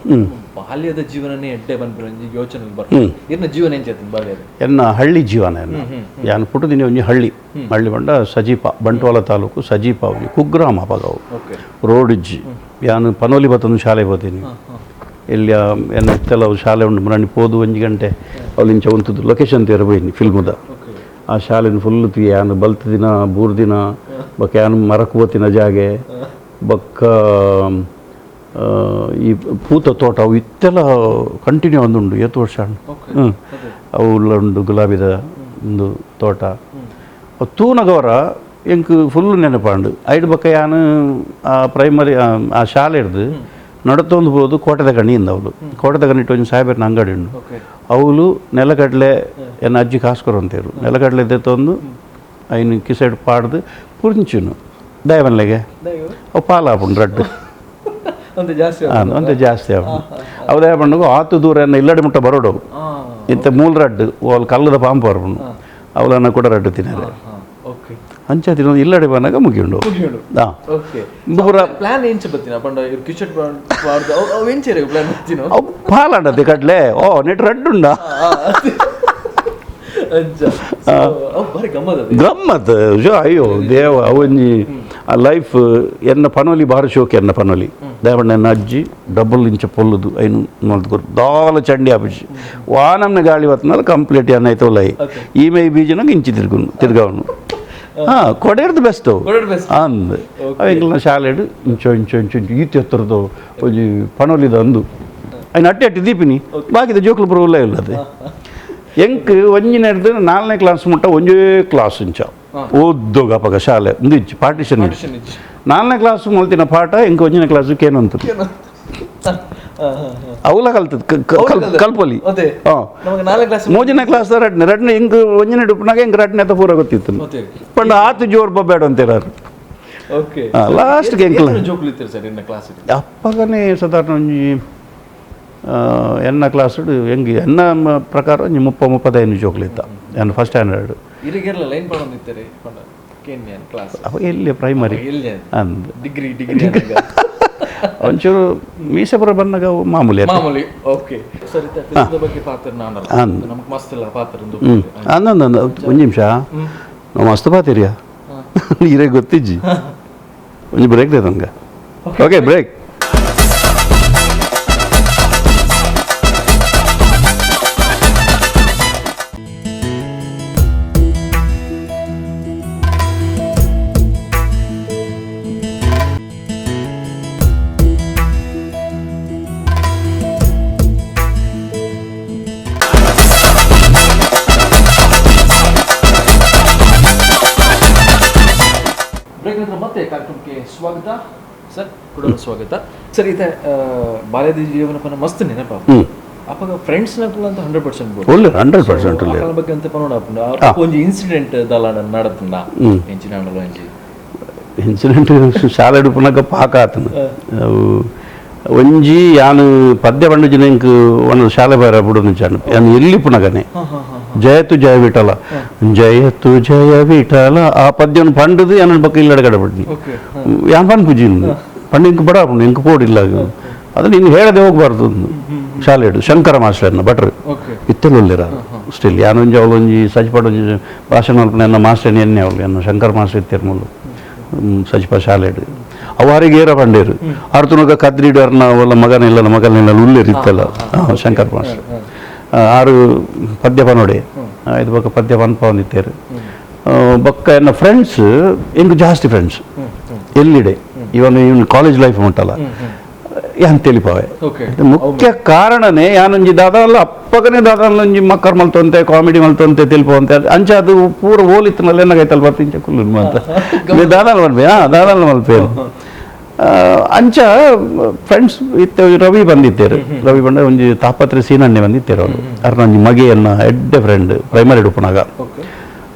ಬಾಲ್ಯದ ಜೀವನನೇ ಎಡ್ಡೆ ಬಂದ್ಬಿಡ ಒಂಜಿ ಯೋಚನೆ ಬರ್ತದೆ. ಎನ್ನ ಜೀವನ ಎಂಚ ಬಾಲ್ಯದ ಎನ್ನ ಹಳ್ಳಿ ಜೀವನ ಎನ್ನ ಯಾನ್ ಪುಟ್ಟದಿನಿ ಒಂಜಿ ಹಳ್ಳಿ ಹಳ್ಳಿ ಬಂಡ ಸಜೀಪ ಬಂಟ್ವಾಳ ತಾಲೂಕು ಸಜೀಪ ಒಂಜಿ ಕುಗ್ರಾಮ ಅಪಗವು ರೋಡ್ ಇಜ್ಜಿ ಯಾನು ಪನೋಲಿ ಬತ್ತೊಂದು ಶಾಲೆ ಹೋತೀನಿ ಇಲ್ಲಿ ಎನ್ನ ಇತ್ತೆಲ್ಲ ಶಾಲೆ ಉಂಟು ಮುರಾಣಿ ಪೋದು ಒಂಜಿ ಗಂಟೆ ಅವಳಿಂಚ ಉಂತದ್ದು ಲೊಕೇಶನ್ ತೀರ ಪೋಯಿನಿ ಫಿಲ್ಮುದ ಆ ಶಾಲೆನ ಫುಲ್ ಯಾನು ಬಲ್ತ್ ದಿನ ಬೂರ್ ದಿನ ಬೊಕ್ಕ ಯಾನು ಮರಕ್ ಪೋತಿನ ಜಾಗೆ ಬೊಕ್ಕ ಈ ಪೂತ ತೋಟ ಅವು ಇತ್ತೆಲ್ಲ ಕಂಟಿನ್ಯೂ ಒಂದುಂಡು ಏತು ವರ್ಷ ಹ್ಞೂ ಅವು ಉಂಡು ಗುಲಾಬಿದ ಒಂದು ತೋಟ ಅವು ತೂನಗವರ ಎಂಕ್ ಫುಲ್ ನೆನಪಾಂಡು ಐಡು ಬೊಕ್ಕ ಯಾನು ಆ ಪ್ರೈಮರಿ ಆ ಶಾಲೆ ಹಿಡ್ದು ನಡತೊಂದು ಹೋದು ಕೋಟೆದ ಗಣಿಯಿಂದ ಅವಳು ಕೋಟೆದ ಗಣಿ ಒಂಜಿ ಸಾಹೇಬರ್ನ ಅಂಗಡಿ ಉಂಡು ಅವಳು ನೆಲಗಡಲೆ ಎನ್ನ ಅಜ್ಜಿ ಕಾಸು ಕೊರಂತೇರು ನೆಲಗಡಲೆ ದೆತ್ತೊಂದು ಐನು ಕಿಸೆಡ್ ಪಾಡ್ದು ಪುರಿಂಚುನು ದಯವನ್ಲೆಗೆ ಅವು ಪಾಲಾಪುಂಡು ರಡ್ಡು ಅಂತೆ ಜಾಸ್ತಿ ಆಪುಂಡು ಅವು ದಯ ಪಂಡುಗು ಆತು ದೂರ ಎನ್ನ ಇಲ್ಲಡೆ ಮುಟ್ಟ ಬರೋಡು ಇಂಥ ಮೂಲ ರಡ್ಡು ಅವಳು ಕಲ್ಲದ ಪಾಂಪು ಬರ್ಪುಂಡು ಅವಳನ್ನ ಕೂಡ ರಡ್ಡು ತಿನ್ನರೆ ಅಂಚ ತಿನ್ನೋದು ಇಲ್ಲಡೆ ಬಂದಾಗ ಮುಗಿಯುಂಡು. ಹಾಂ ಪ್ಲಾನ್ ಎಂಚ ಬತ್ತಿನ ಪಂಡ ಇರ್ ಕಿಚಟ್ ಪಾಡ್ದು ಅವು ಎಂಚ ಪ್ಲಾನ್ ಬತ್ತಿನ ಅವು ಪಾಲಾಂಡತೆ ಕಡ್ಲೆ ಓ ನೆಟ್ ರಡ್ಡುಂಡ ಅಂಚ ಬಾರಿ ಗಮ್ಮತ್ ಗಮ್ಮತ್ ಅಯ್ಯೋ ದೇವ ಅವೊಂಜಿ ಆ ಲೈಫ್ ಎನ್ನ ಪನೋಲಿ ಬಾರಿ ಶೋಕಿ ಎನ್ನ ಪನೋಲಿ ದೇವಣ್ಣ ಎನ್ನ ಅಜ್ಜಿ ಡಬಲ್ ಇಂಚ ಪೊಲ್ಲುದು ಐನು ಮಲ್ತು ದಾಲ ಚಂಡಿ ಆಪಿಸಿ ವಾನಮ್ನ ಗಾಳಿ ಹೊತ್ತಿನಾಲ ಕಂಪ್ಲೀಟ್ ಎನ್ನ ಐತೋಲೈ ಈ ಮೈ ಬೀಜನಾಗ ಇಂಚಿ ತಿರ್ಗುನು ತಿರ್ಗವನು ಹಾಂ ಕೊಡೆರ್ದು ಬೆಸ್ಟ್ ಅವು ಅಂದ್ ಅವು ಎಂಕ್ಲನ ಶಾಲೆಡ್ ಇಂಚೋ ಇಂಚೋ ಇಂಚೋ ಇಂಚು ಈತ ಎತ್ತರದು ಒಂಜಿ ಪನೋಲಿದ ಅಂದು ಐನು ಅಟ್ಟಿ ಅಟ್ಟಿ ದೀಪಿನಿ ಬಾಕಿದ ಜೋಕ್ಲು ಬರೋಲ್ಲ ಇಲ್ಲದೆ ಎಂಕ್ ಒಂಜಿನೆಡ್ದು 4ನೇ ಕ್ಲಾಸ್ ಮುಟ್ಟ ಒಂಜೇ ಕ್ಲಾಸ್ ಇಂಚ ಓದ್ದೋಗ ಅಪಗ ಶಾಲೆ ಒಂದು ಇಚ್ಚು ಪಾರ್ಟಿಷನ್ 4ನೇ ಕ್ಲಾಸ್ ಮೊಲ್ತಿನ ಪಾಠ ಎಂಕ್ ಒಂಜಿನ ಕ್ಲಾಸ್ ಕೇನಂತ ಅವಲ ಕಲ್ತದ ಕಲ್ಪೊಲಿ ಹಾಂ ಮೂಜನೇ ಕ್ಲಾಸ್ ರಡ್ನೆ ರಡ್ನೆ ಹಿಂಗ್ ಒಂಜಿನ ಡುಪ್ಪನಾಗ ಹಿಂಗೆ ರಡ್ನೆ ಅಂತ ಪೂರ ಗೊತ್ತಿತ್ತು ಪಂಡ ಆತು ಜೋರ್ ಬಬ್ಬೇಡ ಅಂತೀರಾರು ಲಾಸ್ಟ್ ಎಂಕ್ಲ ಅಪ್ಪಗನೇ ಸಾಧಾರಣ ಒಂಜಿ ಎನ್ನ ಕ್ಲಾಸ್ ಹೆಂಗೆ ಎನ್ನ ಪ್ರಕಾರ ಒಂಜಿ 30-35 ಜೋಕ್ಲಿತ್ತ ಎನ್ನ ಫಸ್ಟ್ ಸ್ಟ್ಯಾಂಡರ್ಡ್ ಅವಾಗ ಎಲ್ಲಿ ಪ್ರೈಮರಿ ಅಂದ್ ಡಿಗ್ರಿ ಡಿಗ್ರಿ ಒಂಚೂರು ಮೀಸೆಪುರ ಬಂದಾಗ ಮಾಮೂಲಿ ಮಾಮೂಲಿ ಓಕೆ ಬಗ್ಗೆ ಪಾತ್ರ ನಮಗೆ ಮಸ್ತ್ ಇಲ್ಲ ಪಾತ್ರ ಅಂದ ಒಂದು ನಿಮಿಷ ನಾವು ಮಸ್ತ್ ಪಾತಿರಿಯಾ ನೀರೇ ಗೊತ್ತಿಜ್ಜಿ ಒಂಜಿ ಬ್ರೇಕ್ they ನನ್ಗೆ ಓಕೆ ಬ್ರೇಕ್. ಸ್ವಾಗತ ಸರ್, ಕೂಡ ಸ್ವಾಗತ ಸರ್. ಇತ್ತೆ ಬಾಲ್ಯದ ಜೀವನ ಮಸ್ತ್ ನೆನಪ ಅಪಗ ಫ್ರೆಂಡ್ಸ್ ನಕುಲು ಅಂತ 100% ಒಳ್ಳೆ 100% ಒಳ್ಳೆ ಅಕಲ್ನ ಬಗ್ಗೆ ಅಂತ ಪನೋಡ ಆಪುಂಡು. ಒಂಜಿ ಇನ್ಸಿಡೆಂಟ್ ದಾಲ ನಡತುಂಡ ಎಂಚಿನ ಆಂಡಲ ಒಂಜಿ ಇನ್ಸಿಡೆಂಟ್ ಶಾಲೆ ಉಪ್ಪುನಗ ಪಾಕ ಆತನ ಅವು ಒಂಜಿ ಯಾನು ಪದ್ಯ ಪಂಡುಜಿನ ಇಂಕ್ ಒಂದು ಶಾಲೆ ಬಾರ ಬುಡೊಂದು ಚಾನು ಯಾನು ಎಲ್ಲಿ ಪುನಗನೆ ಜಯತು ಜಯ ವಿಠಲ ಜಯತು ಜಯ ವಿಠಲ ಆ ಪದ್ಯವನ್ನು ಪಂಡುದು ಯಾನ ಪಕ್ಕ ಇಲ್ಲಡೆ ಕಡಪಡ್ನಿ ಓಕೆ ಯಾನ್ ಪನ್ ಪೂಜಿ ಪಂಡು ಇಂಕ್ ಬಡ ಆಪುಂಡು ಇಂಕ್ ಪೋಡಿಲ್ಲ ಅದು ನೀನು ಹೇಳದೆ ಹೋಗಬಾರ್ದು ಶಾಲೆ ಇಡು ಶಂಕರ ಮಾಸ್ಟರ್ನ ಭಟ್ರು ಓಕೆ ಇತ್ತಲುಲ್ಲೇರ ಸ್ಟಿಲ್ ಯಾನೊಂಜಿ ಅವಳೊಂಜಿ ಸಜ್ಪಾಡೊಂಜಿ ಭಾಷಣ ಮಲ್ಪುನ ಎನ್ನ ಮಾಸ್ಟರ್ ಎನ್ನೆ ಅವಳು ಎನ್ನ ಶಂಕರ ಮಾಸ್ಟರ್ ಇತ್ತೆರ್ ಮೂಲು ಸಜ್ಪ ಶಾಲೆಡ್ ಅವಾರಿಗೆ ಏರ ಪಂಡೇರು ಅರ್ತುನಗ ಕದ್ರಿಡು ಅರ್ನ ಅವಳ ಮಗನ ಇಲ್ಲ ಮಗನ ಇಲ್ಲ ಉಲ್ಲೇರು ಇತ್ತಲ್ಲ ಶಂಕರ್ ಮಾಸ್ಟರ್ ಆರು ಪದ್ಯ ಪನೋಡೆ ಇದು ಬೊಕ್ಕ ಪದ್ಯ ಪನ್ಪವನಿತ್ತೇರು ಬೊಕ್ಕ ಎನ್ನ ಫ್ರೆಂಡ್ಸ್ ಎಂಕ್ ಜಾಸ್ತಿ ಫ್ರೆಂಡ್ಸ್ ಎಲ್ಲಿಡೆ ಇವನು ಇವನು ಕಾಲೇಜ್ ಲೈಫ್ ಉಂಟಲ್ಲ ಯಾನ್ ತಿಳಿಪಾವೆ ಓಕೆ ಮುಖ್ಯ ಕಾರಣನೇ ಯಾನೊಂಜಿ ದಾದಾಲ ಅಪ್ಪಗನೇ ದಾದಾಲೊಂಜಿ ಮಕ್ಕರ್ ಮಲ್ತೊಂತೆ ಕಾಮಿಡಿ ಮಲ್ತೊಂತೆ ತಿಳಿಪವಂತೆ ಅಂಚ ಅದು ಪೂರ ಓಲಿತ್ತನಲ್ಲ ಎನ್ನಾಗೈತಲ್ಲ ಬರ್ತ ಇಂಚ ಕುಲ್ಲು ಅಂತ ದಾದಾಲ ಮಲ್ಪೆ ಹಾ ದಾದಾಲ ಮಲ್ಪೆ ಅಂಚ ಫ್ರೆಂಡ್ಸ್ ಇತ್ತ ರವಿ ಬಂದಿತ್ತೇರು ರವಿ ಬಂದ ಒಂಜಿ ತಾಪತ್ರೆ ಸೀನಣ್ಣೆ ಬಂದಿತ್ತೇರು ಅವರು ಅರ್ನ ಒಂಜಿ ಮಗೆಯನ್ನ ಎಡ್ಡೆ ಫ್ರೆಂಡ್ ಪ್ರೈಮರಿ ಉಪ್ಪುನಾಗ ಓಕೆ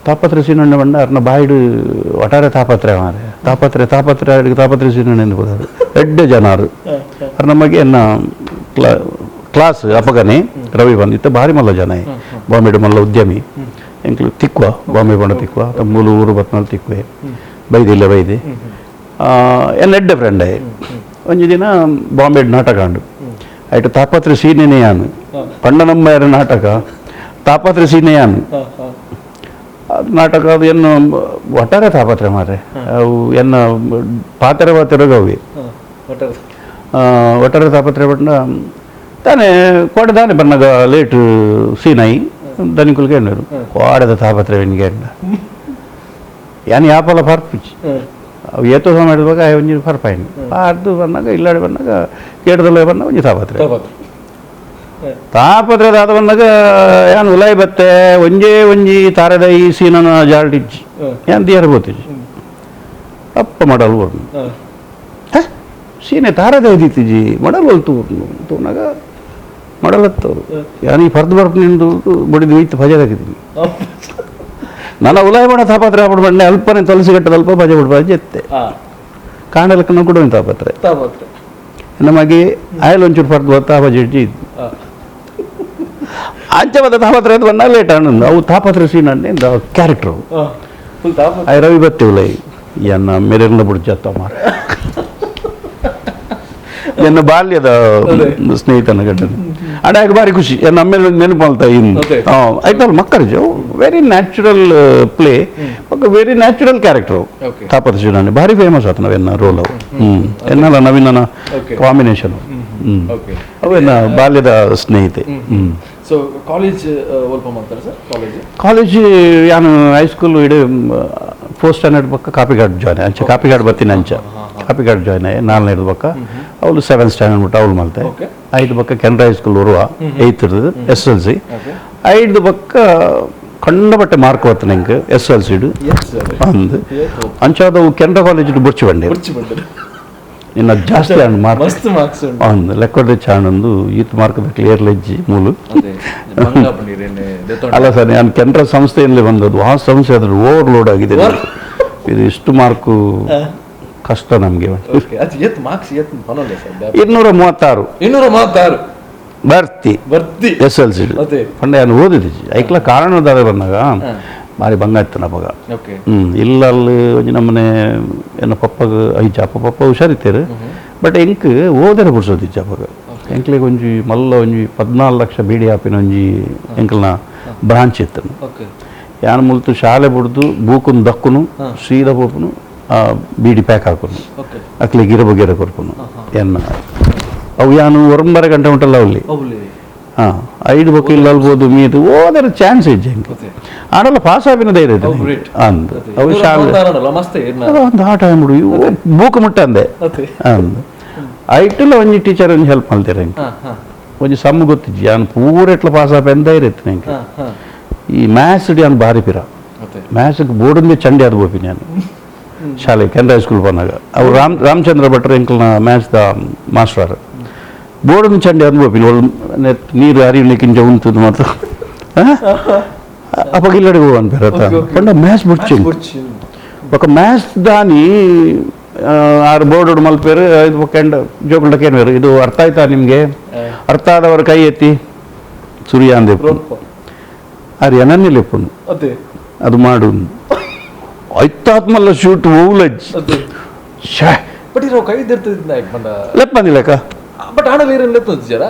ತಾಪತ್ರೆ ಸೀನಣ್ಣೆ ಬಂಡ ಅರ್ನ ಬಾಯಿಡು ಒಟ್ಟಾರೆ ತಾಪತ್ರೆ ಮಾರೆ ತಾಪತ್ರೆ ತಾಪತ್ರೆ ಅಡಿಗೆ ತಾಪತ್ರೆ ಸೀನಣ್ಣೆ ಎಂದು ಹೋದರು ಎಡ್ಡೆ ಜನರು ಅರ್ನ ಮಗೆಯನ್ನ ಕ್ಲಾಸ್ ಅಪಗನೆ ರವಿ ಬಂದಿತ್ತು ಭಾರಿ ಮಲ್ಲ ಜನ ಬಾಂಬೆ ಮಲ್ಲ ಉದ್ಯಮಿ ಎಂಕ್ಲು ತಿಕ್ವ ಬಾಂಬೆ ಬಂಡ ತಿಕ್ವ ತಮ್ಮೂಲು ಊರು ಬತ್ನಲ್ಲಿ ತಿಕ್ವೆ ಬೈದಿಲ್ಲ ಬೈದೆ ಎಲ್ಲ ಎಡ್ಡೆ ಫ್ರೆಂಡ್ ಒಂಜಿ ದಿನ ಬಾಂಬೆ ನಾಟಕ ಅಂಡು ಆಯ್ತು ತಾಪತ್ರೆ ಸೀನೆನೇ ಯಾನು ಪಂಡನಮ್ಮಯ್ಯರ ನಾಟಕ ತಾಪತ್ರೆ ಸೀನೆ ಯಾನು ಅದು ನಾಟಕ ಅದು ಎನ್ನು ಒಟ್ಟಾರೆ ತಾಪತ್ರೆ ಮಾರೆ ಅವು ಎನ್ನ ಪಾತ್ರೆ ಪಾತ್ರೆಗವೆ ಒಟ್ಟಾರೆ ತಾಪತ್ರೆ ಬಣ್ಣ ತಾನೇ ಕೋಡೆ ದಾನೆ ಬಣ್ಣಗ ಲೇಟ್ ಸೀನಾಯಿ ದನಿಕುಲ್ಗೆ ಎಣ್ಣರು ಕೋಡೆದ ತಾಪತ್ರೆ ಎಣ್ಣಿಗೆ ಎಣ್ಣ ಯಾನ್ ಯಾಪಲ ಪರ್ಪುಚಿ ಅವು ಏತೋ ಸಮ ಹಿಡಿದಾಗ ಒಂಜಿ ಪರ್ಪಾಯಿನಿ ಪಾರ್ದು ಬಂದಾಗ ಇಲ್ಲಾಡಿ ಬಂದಾಗ ಕೇಟದಲ್ಲ ಬಂದಾಗ ಒಂಜಿ ತಾಪತ್ರೆ ತಾಪತ್ರೆ ದಾದ ಬಂದಾಗ ಯಾನ್ ಉಲಾಯಿ ಬತ್ತೆ ಒಂಜೇ ಒಂಜಿ ತಾರದ ಈ ಸೀನನ ಜಾಲ್ಡಿಜ್ಜಿ ಯಾನ್ ದಿಯರ್ ಬೋತಿಜಿ ಅಪ್ಪ ಮಾಡಲ್ ಬೋರ್ನು ಸೀನೆ ತಾರದ ಇದ್ದಿತ್ತಿಜಿ ಮಡಲ್ ಹೊಲ್ತು ತೂನಾಗ ಮಡಲತ್ತವರು ಯಾನ್ ಈ ಪರ್ದು ಬರ್ಪು ನಿಂದು ಬಡಿದು ಇತ್ತು ಭಜದಾಕಿದ್ದೀನಿ ನನ್ನ ಉಲಾಯಿ ಮಾಡ ತಾಪತ್ರೆ ಆಪಡು ಬಂಡೆ ಅಲ್ಪನೆ ತುಳಸಿ ಕಟ್ಟದ ಅಲ್ಪ ಭಜ ಬಿಡ್ಬ ಜೆತ್ತೆ ಕಾಣಲಕ್ಕನ ಕೂಡ ತಾಪತ್ರೆ ನಮಗೆ ಆಯಲ್ ಒಂಚೂರು ಪರ್ದು ಬರ್ತಾ ಭಜ ಇಡ್ಜಿ ಅಂಚೆ ಬತ್ತ ತಾಪತ್ರೆ ಅಂತ ಬಂದಾಗ ಲೇಟ್ ಆನಂದ ಅವು ತಾಪತ್ರೆ ಸೀನ್ ಅಂಡೆ ಕ್ಯಾರೆಕ್ಟರ್ I Ravi ಬತ್ತಿ ಉಲೈ ಎನ್ನ ಮೆರೆರ್ನ ಬುಡ್ಜತ್ತ ಮಾರ ಎನ್ನ ಬಾಲ್ಯದ ಸ್ನೇಹಿತನ ಘಟನೆ ಅಡಾಗ ಭಾರಿ ಖುಷಿ ಎನ್ನ ಅಮ್ಮೇಲೆ ನೆನಪು ಮಾಡ್ತಾ ಇನ್ನು ಆಯ್ತಲ್ಲ ಮಕ್ಕಳು very natural play very natural character ತಾಪತ್ರ ಶಿವನಾನಿ ಭಾರಿ ಫೇಮಸ್ ಆತ ನಾವೆನ್ನ ರೋಲ್ ಅವು ಎನ್ನಲ್ಲ ನವೀನನ ಕಾಂಬಿನೇಷನ್ ಅವೆನ್ನ ಬಾಲ್ಯದ ಸ್ನೇಹಿತೆ. ಸೊ ಕಾಲೇಜ್ ಒಲ್ಪ ಮಾಡ್ತಾರೆ sir? College college ಯಾನು ಹೈಸ್ಕೂಲ್ ಇಡೀ ಫೋರ್ತ್ ಸ್ಟ್ಯಾಂಡರ್ಡ್ ಪಕ್ಕ ಕಾಪಿಗಾಡ್ ಜಾಯ್ನ್ ಅಂಚ ಕಾಪಿಗಾಡ್ ಬತ್ತೀನಿ ಅಂಚ ಕಾಪಿಗಾಡ್ ಜಾಯ್ನ್ ಆಯ್ ನಾಲ್ನೇದು ಪಕ್ಕ ಅವಳು ಸೆವೆಂತ್ ಸ್ಟ್ಯಾಂಡರ್ಡ್ ಬಿಟ್ಟು ಅವಳು ಮಲ್ತೆ ಐದು ಪಕ್ಕ ಕೆನರಾ ಹೈಸ್ಕೂಲ್ ಬರುವ eighth S L C ಐದು ಪಕ್ಕ ಕಂಡಪಟ್ಟೆ ಮಾರ್ಕ್ ಬತ್ತ ನಂಗೆ S L C ಅಂದು ಅಂಚಾದವು ಕೆನರಾ ಕಾಲೇಜ್ ಬುರ್ಚಿ ಬಂಡೆ ನಿನ್ನ ಜಾಸ್ತಿ ಆಂಡ್ ಮಾರ್ಕ್ ಮಸ್ತ್ ಮಾರ್ಕ್ಸ್ ಅಂದು ಲೆಕ್ಕದ ಚಾಣಂದು ಈತ್ ಮಾರ್ಕ್ ಕ್ಲಿಯರ್ ಲೆಜ್ಜಿ ಮೂಲು. ಅಲ್ಲ ಸರ್, ನಾನು ಕೆನರಾ ಸಂಸ್ಥೆಯಲ್ಲಿ ಬಂದದ್ದು ಆ ಸಂಸ್ಥೆ ಅದ್ರ ಓವರ್ಲೋಡ್ ಆಗಿದೆ, ಇದು ಇಷ್ಟು ಮಾರ್ಕು ಕಷ್ಟ ನಮಗೆ. 236 236 ಬರ್ತಿ ಬರ್ತಿ S L C ಪಂಡ ನಾನು ಓದಿದ್ದು ಐಕ್ಲ ಕಾರಣದಾರೆ ಬಂದಾಗ ಭಾರಿ ಭಂಗ ಇತ್ತು ನಮಗ. ಇಲ್ಲ ಅಲ್ಲಿ ಒಂಜಿ ನಮ್ಮನೆ ಎನ್ನ ಪಪ್ಪಗ ಐಜ ಅಪ್ಪ ಪಪ್ಪ ಹುಷಾರಿತ್ತೇರು ಬಟ್ ಎಂಕ್ ಓದರ ಪುರ್ಸೋದಿಜ್ಜ ಅಪ್ಪಗ ಎಂಕ್ಲೆಗ್ ಒಂಜಿ ಮಲ್ಲ ಒಂಜಿ 14 ಲಕ್ಷ ಬೀಡಿ ಆಪಿನ ಒಂಜಿ ಎಂಕ್ಲನ ಬ್ರಾಂಚ್ ಇತ್ತು. ಯಾನ್ ಮುಲ್ತು ಶಾಲೆ ಬುಡ್ದು ಬೂಕುನ್ ದಕ್ಕುನು ಸೀದಾ ಪೋಪುನು ಬೀಡಿ ಪ್ಯಾಕ್ ಹಾಕುನು ಅಕ್ಲೆ ಗಿರ ಬಗೆರ ಕೊರ್ಪುನು ಎನ್ನ ಅವು ಯಾನು ಒರಂಬರೆ ಗಂಟೆ ಉಂಟಲ್ಲ ಅವಲ್ಲಿ ಹಾಂ ಐದು ಬೊಕ್ಕ ಇಲ್ಲ ಅಲ್ಬೋದು ಮೀದು ಓದರ ಚಾನ್ಸ್ ಇಜ್ಜೆ ಎಂಕ್ ಆಡಲ್ಲ ಪಾಸ್ ಆಪಿನ ಧೈರ್ಯ ಇದೆ ಅಂದ್ ಅವು ಶಾಲೆ ಒಂದು ಆಟ ಬಿಡು ಬೂಕು ಮುಟ್ಟ ಅಂದೆ ಅಂದ್ ಐಟಲ್ಲ ಒಂಜಿ ಟೀಚರ್ ಒಂಜಿ ಹೆಲ್ಪ್ ಮಲ್ತೀರ ಎಂಕ್ ಒಂಜಿ ಸಮ್ ಗೊತ್ತಿಜ್ಜಿ ಯಾನ್ ಪೂರ ಎಟ್ಲ ಪಾಸ್ ಆಪ ಎಂದ ಧೈರ್ಯ ಇತ್ತು ಎಂಕ್. ಈ ಮ್ಯಾಥ್ಸ್ ಯಾನ್ ಭಾರಿ ಪಿರ ಮ್ಯಾಥ್ಸ್ಗೆ ಬೋರ್ಡಿಂದ ಚಂಡಿ ಅದು ಬೋಪಿ ನಾನು ಶಾಲೆ ಕೆನರಾ ಹೈಸ್ಕೂಲ್ ಬಂದಾಗ ಅವು ರಾಮಚಂದ್ರ ಭಟ್ರು ಎಂಕಲ್ನ maths the master board ಚಂಡಿ ಅನ್ಬೋಪಿನ ಒಳ್ಳೆ ನೀರು ಅರಿವಿನಕ್ಕಿಂಚ ಉಂಟು ಮಾತ್ರ ಅಪ್ಪ ಇಲ್ಲಡೆ ಹೋಗ ಅನ್ಪೇರ ಪಂಡ ಮ್ಯಾಥ್ಸ್ ಬುಡ್ಚಿ ఒక ಮ್ಯಾಥ್ಸ್ ದಾನಿ ಆರು ಬೋರ್ಡ್ ಮಲ್ಪೇರು ಇದು ಕೆಂಡ ಜೋಕುಲ್ಡಕ್ಕೇನು ಬೇರು ಇದು ಅರ್ಥ ಆಯ್ತಾ ನಿಮಗೆ ಅರ್ಥ ಆದವರು ಕೈ ಎತ್ತಿ ಸುರಿಯ ಅಂದೆ ಆರು ಎನನ್ನಿಲ್ಲ ಅದು ಮಾಡು ಆಯ್ತಾತ್ಮಲ್ಲ ಶೂಟ್ ಹೋಗ್ಲಜ್ ಶೇ ಬಟ್ ಇದು ಕೈ ಲೆಪ್ಪಂದಿಲ್ಲಕ್ಕ ಬಟ್ ಆಣಲ್ ಏನ್ ಲೆಪ್ಪಂದಿದ್ದಾರ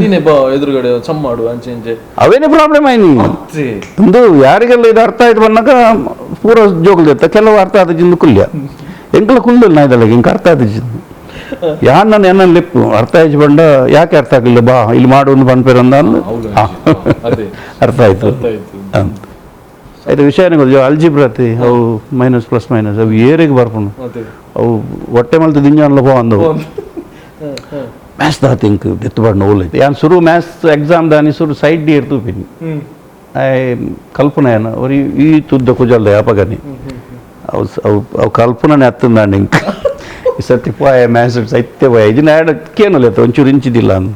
ನೀನೆ ಬಾ ಎದುರುಗಡೆ ಸಮ್ ಮಾಡು ಅಂಚೆ ಇಂಚೆ ಅವೇನೇ ಪ್ರಾಬ್ಲಮ್ ಆಯ್ನಿ ಒಂದು ಯಾರಿಗೆಲ್ಲ ಇದು ಅರ್ಥ ಆಯ್ತು ಬಂದಾಗ ಪೂರ ಜೋಗಲ್ದಿತ್ತ ಕೆಲವು ಅರ್ಥ ಆದ ಜಿಂದು ಕುಲ್ಯ ಎಂಕಲ ಕುಲ್ದಿಲ್ಲ ನಾ ಇದಲ್ಲ ಇಂಕ ಅರ್ಥ ಆದ ಜಿಂದು ಯಾನ್ ನಾನು ಎನ್ನ ಲೆಪ್ಪು ಅರ್ಥ ಆಯ್ತು ಬಂಡ ಯಾಕೆ ಅರ್ಥ ಆಗಲಿಲ್ಲ ಬಾ ಇಲ್ಲಿ ಮಾಡು ಒಂದು ಪನ್ಪೇರ್ ಅಂದ ಅರ್ಥ ಆಯ್ತು ಆಯ್ತು ವಿಷಯ ಗೊತ್ತು ಅಲ್ಜಿಬ್ರತಿ ಅವು minus plus minus ಅವು ಏರಿಗೆ ಬರ್ಪುಂಡು ಅವು ಹೊಟ್ಟೆ ಮಲ್ತು ದಿಂಜಾನ್ಲ ಪೋ ಅಂದವು ಮ್ಯಾಥ್ಸ್ ದಾ ತಿಂಕ್ ದೆತ್ತು ನೋವು ಯಾನ್ ಸುರು ಮ್ಯಾಥ್ಸ್ ಎಕ್ಸಾಮ್ ದಾನಿ ಸುರು ಸೈಡ್ ಡಿ ತೂಪಿನಿ ಕಲ್ಪನೆ ಏನ ಒರಿ ಈ ತುದ್ದ ಕುಜಲ್ದ ಯಾಪಗನಿ ಅವು ಅವು ಅವು ಕಲ್ಪನೆ ಅತ್ತಂದಾಂಡ ಇಂಕ್ ಈ ಸರ್ತಿ ಪೋಯ ಮ್ಯಾಥ್ಸ್ ಸೈತ್ಯ ಪೋಯ ಇದನ್ನ ಆ್ಯಡ್ ಕೇನಲ್ಲ ಒಂಚೂರು ಇಂಚಿದಿಲ್ಲ ಅಂದ್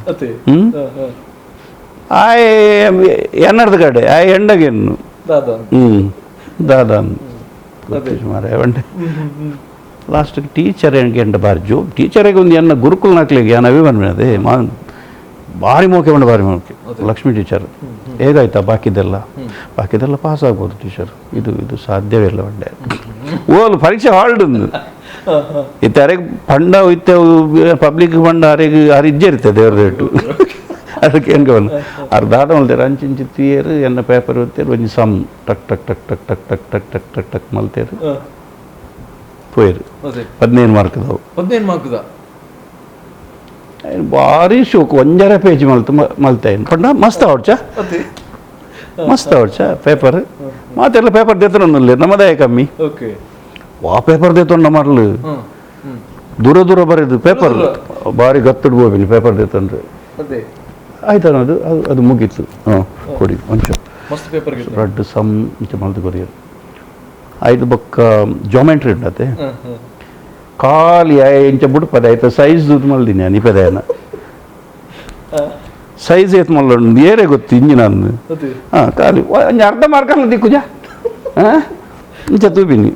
ಹ್ಞೂ ಆಯ್ ಎನ್ನರ್ದ ಕಡೆ ಆಯ್ ಎಂಡಗೇನು ಹ್ಞೂ ದಾದಾ ಮಾರೆ వంటే ಲಾಸ್ಟ್ ಟೀಚರ್ ಎಂಡ ಬಾರಿ ಜೋ ಟೀಚರಿಗೆ ಒಂದು ಎನ್ನ ಗುರುಕುಲ ನಾಕ್ಲಿಗೆ ಯಾನ್ ಅವೇ ಅದೇ ಮಾ ಭಾರಿ ಮೋಕೆ ಉಂಡು ಭಾರಿ ಮೋಕೆ ಲಕ್ಷ್ಮೀ ಟೀಚರ್ ಹೇಗಾಯ್ತಾ ಬಾಕಿದೆಲ್ಲ ಬಾಕಿದೆಲ್ಲ ಪಾಸ್ ಆಗ್ಬೋದು ಟೀಚರ್ ಇದು ಇದು ಸಾಧ್ಯವೇ ಇಲ್ಲ ಬಂಡೆ ಓಲ್ ಪರೀಕ್ಷೆ ಹಾಲ್ಡ್ ಇತ್ತೆ ಅರೆಗೆ ಪಂಡ ಇತ್ತೆ ಪಬ್ಲಿಕ್ ಪಂಡ ಅರೆಗೆ ಅರೆ ಇಜ್ಜೆ ಇರುತ್ತೆ ದೇವ್ರ ರೇಟು ಅದಕ್ಕೆ ಏನು ಬಂದು ಅರ್ಧ ಮಲ್ತೇರು ಅಂಚಿಂಚಿ ತೀಯರು ಎನ್ನ ಪೇಪರ್ ಓದ್ತೇರು ಒಂಜಿ ಸಮ್ ಟಕ್ ಟಕ್ ಟಕ್ ಟಕ್ ಟಕ್ ಟಕ್ ಟಕ್ ಟಕ್ ಟಕ್ ಟಕ್ ಮಲ್ತೇರು ಪೋಯರು 15 ಮಾರ್ಕ್ದವು 15 ಮಾರ್ಕ್ದ ಭಾರಿ ಶೋಕ್ ಒಂಜರ ಪೇಜ್ ಮಲ್ತು ಮಲ್ತಾಯಿನ್ ಪಂಡ ಮಸ್ತ್ ಅವಡ್ಚ ಮಸ್ತ್ ಅವಡ್ಚ ಪೇಪರ್ ಮಾತೆಲ್ಲ ಪೇಪರ್ ದೇತನೊಂದಿಲ್ಲ ನಮ್ಮದೇ ಕಮ್ಮಿ ವಾ ಪೇಪರ್ ದೇತೊಂಡ ಮರ್ಲು ದೂರ ದೂರ ಬರೆದು ಪೇಪರ್ ಭಾರಿ ಗತ್ತಡು ಹೋಗಿನಿ ಪೇಪರ್ ದೇತಂದ್ರೆ ಆಯ್ತು ಅದು ಅದು ಅದು ಮುಗೀತು. ಹಾಂ ಕೊಡಿ ಒಂಚೂರು ಮಸ್ತ್ ಪೇಪರ್ ರಡ್ಡು ಸಮ್ ಇಂಚ ಮಲ್ತು ಕೊರಿಯರು ಆಯ್ತು ಬೊಕ್ಕ ಜಾಮೆಟ್ರಿ ಉಂಟತೆ ಖಾಲಿ ಇಂಚ ಬುಡ್ಪದೆ ಆಯ್ತು ಸೈಜ್ ದುಡ್ಡು ಮಲ್ದಿನಿ ನಾನು ಇಪದೇನ ಸೈಜ್ ಏತ್ ಮಲ್ಲ ಏರೇ ಗೊತ್ತು ಇಂಜಿನ ಅಂದು. ಹಾಂ ಖಾಲಿ ಒಂಜಿ ಅರ್ಧ ಮಾರ್ಕ್ ಅಲ್ಲ ದಿಕ್ಕುಜ. ಹಾಂ ಇಂಚ ತೂಪಿನಿ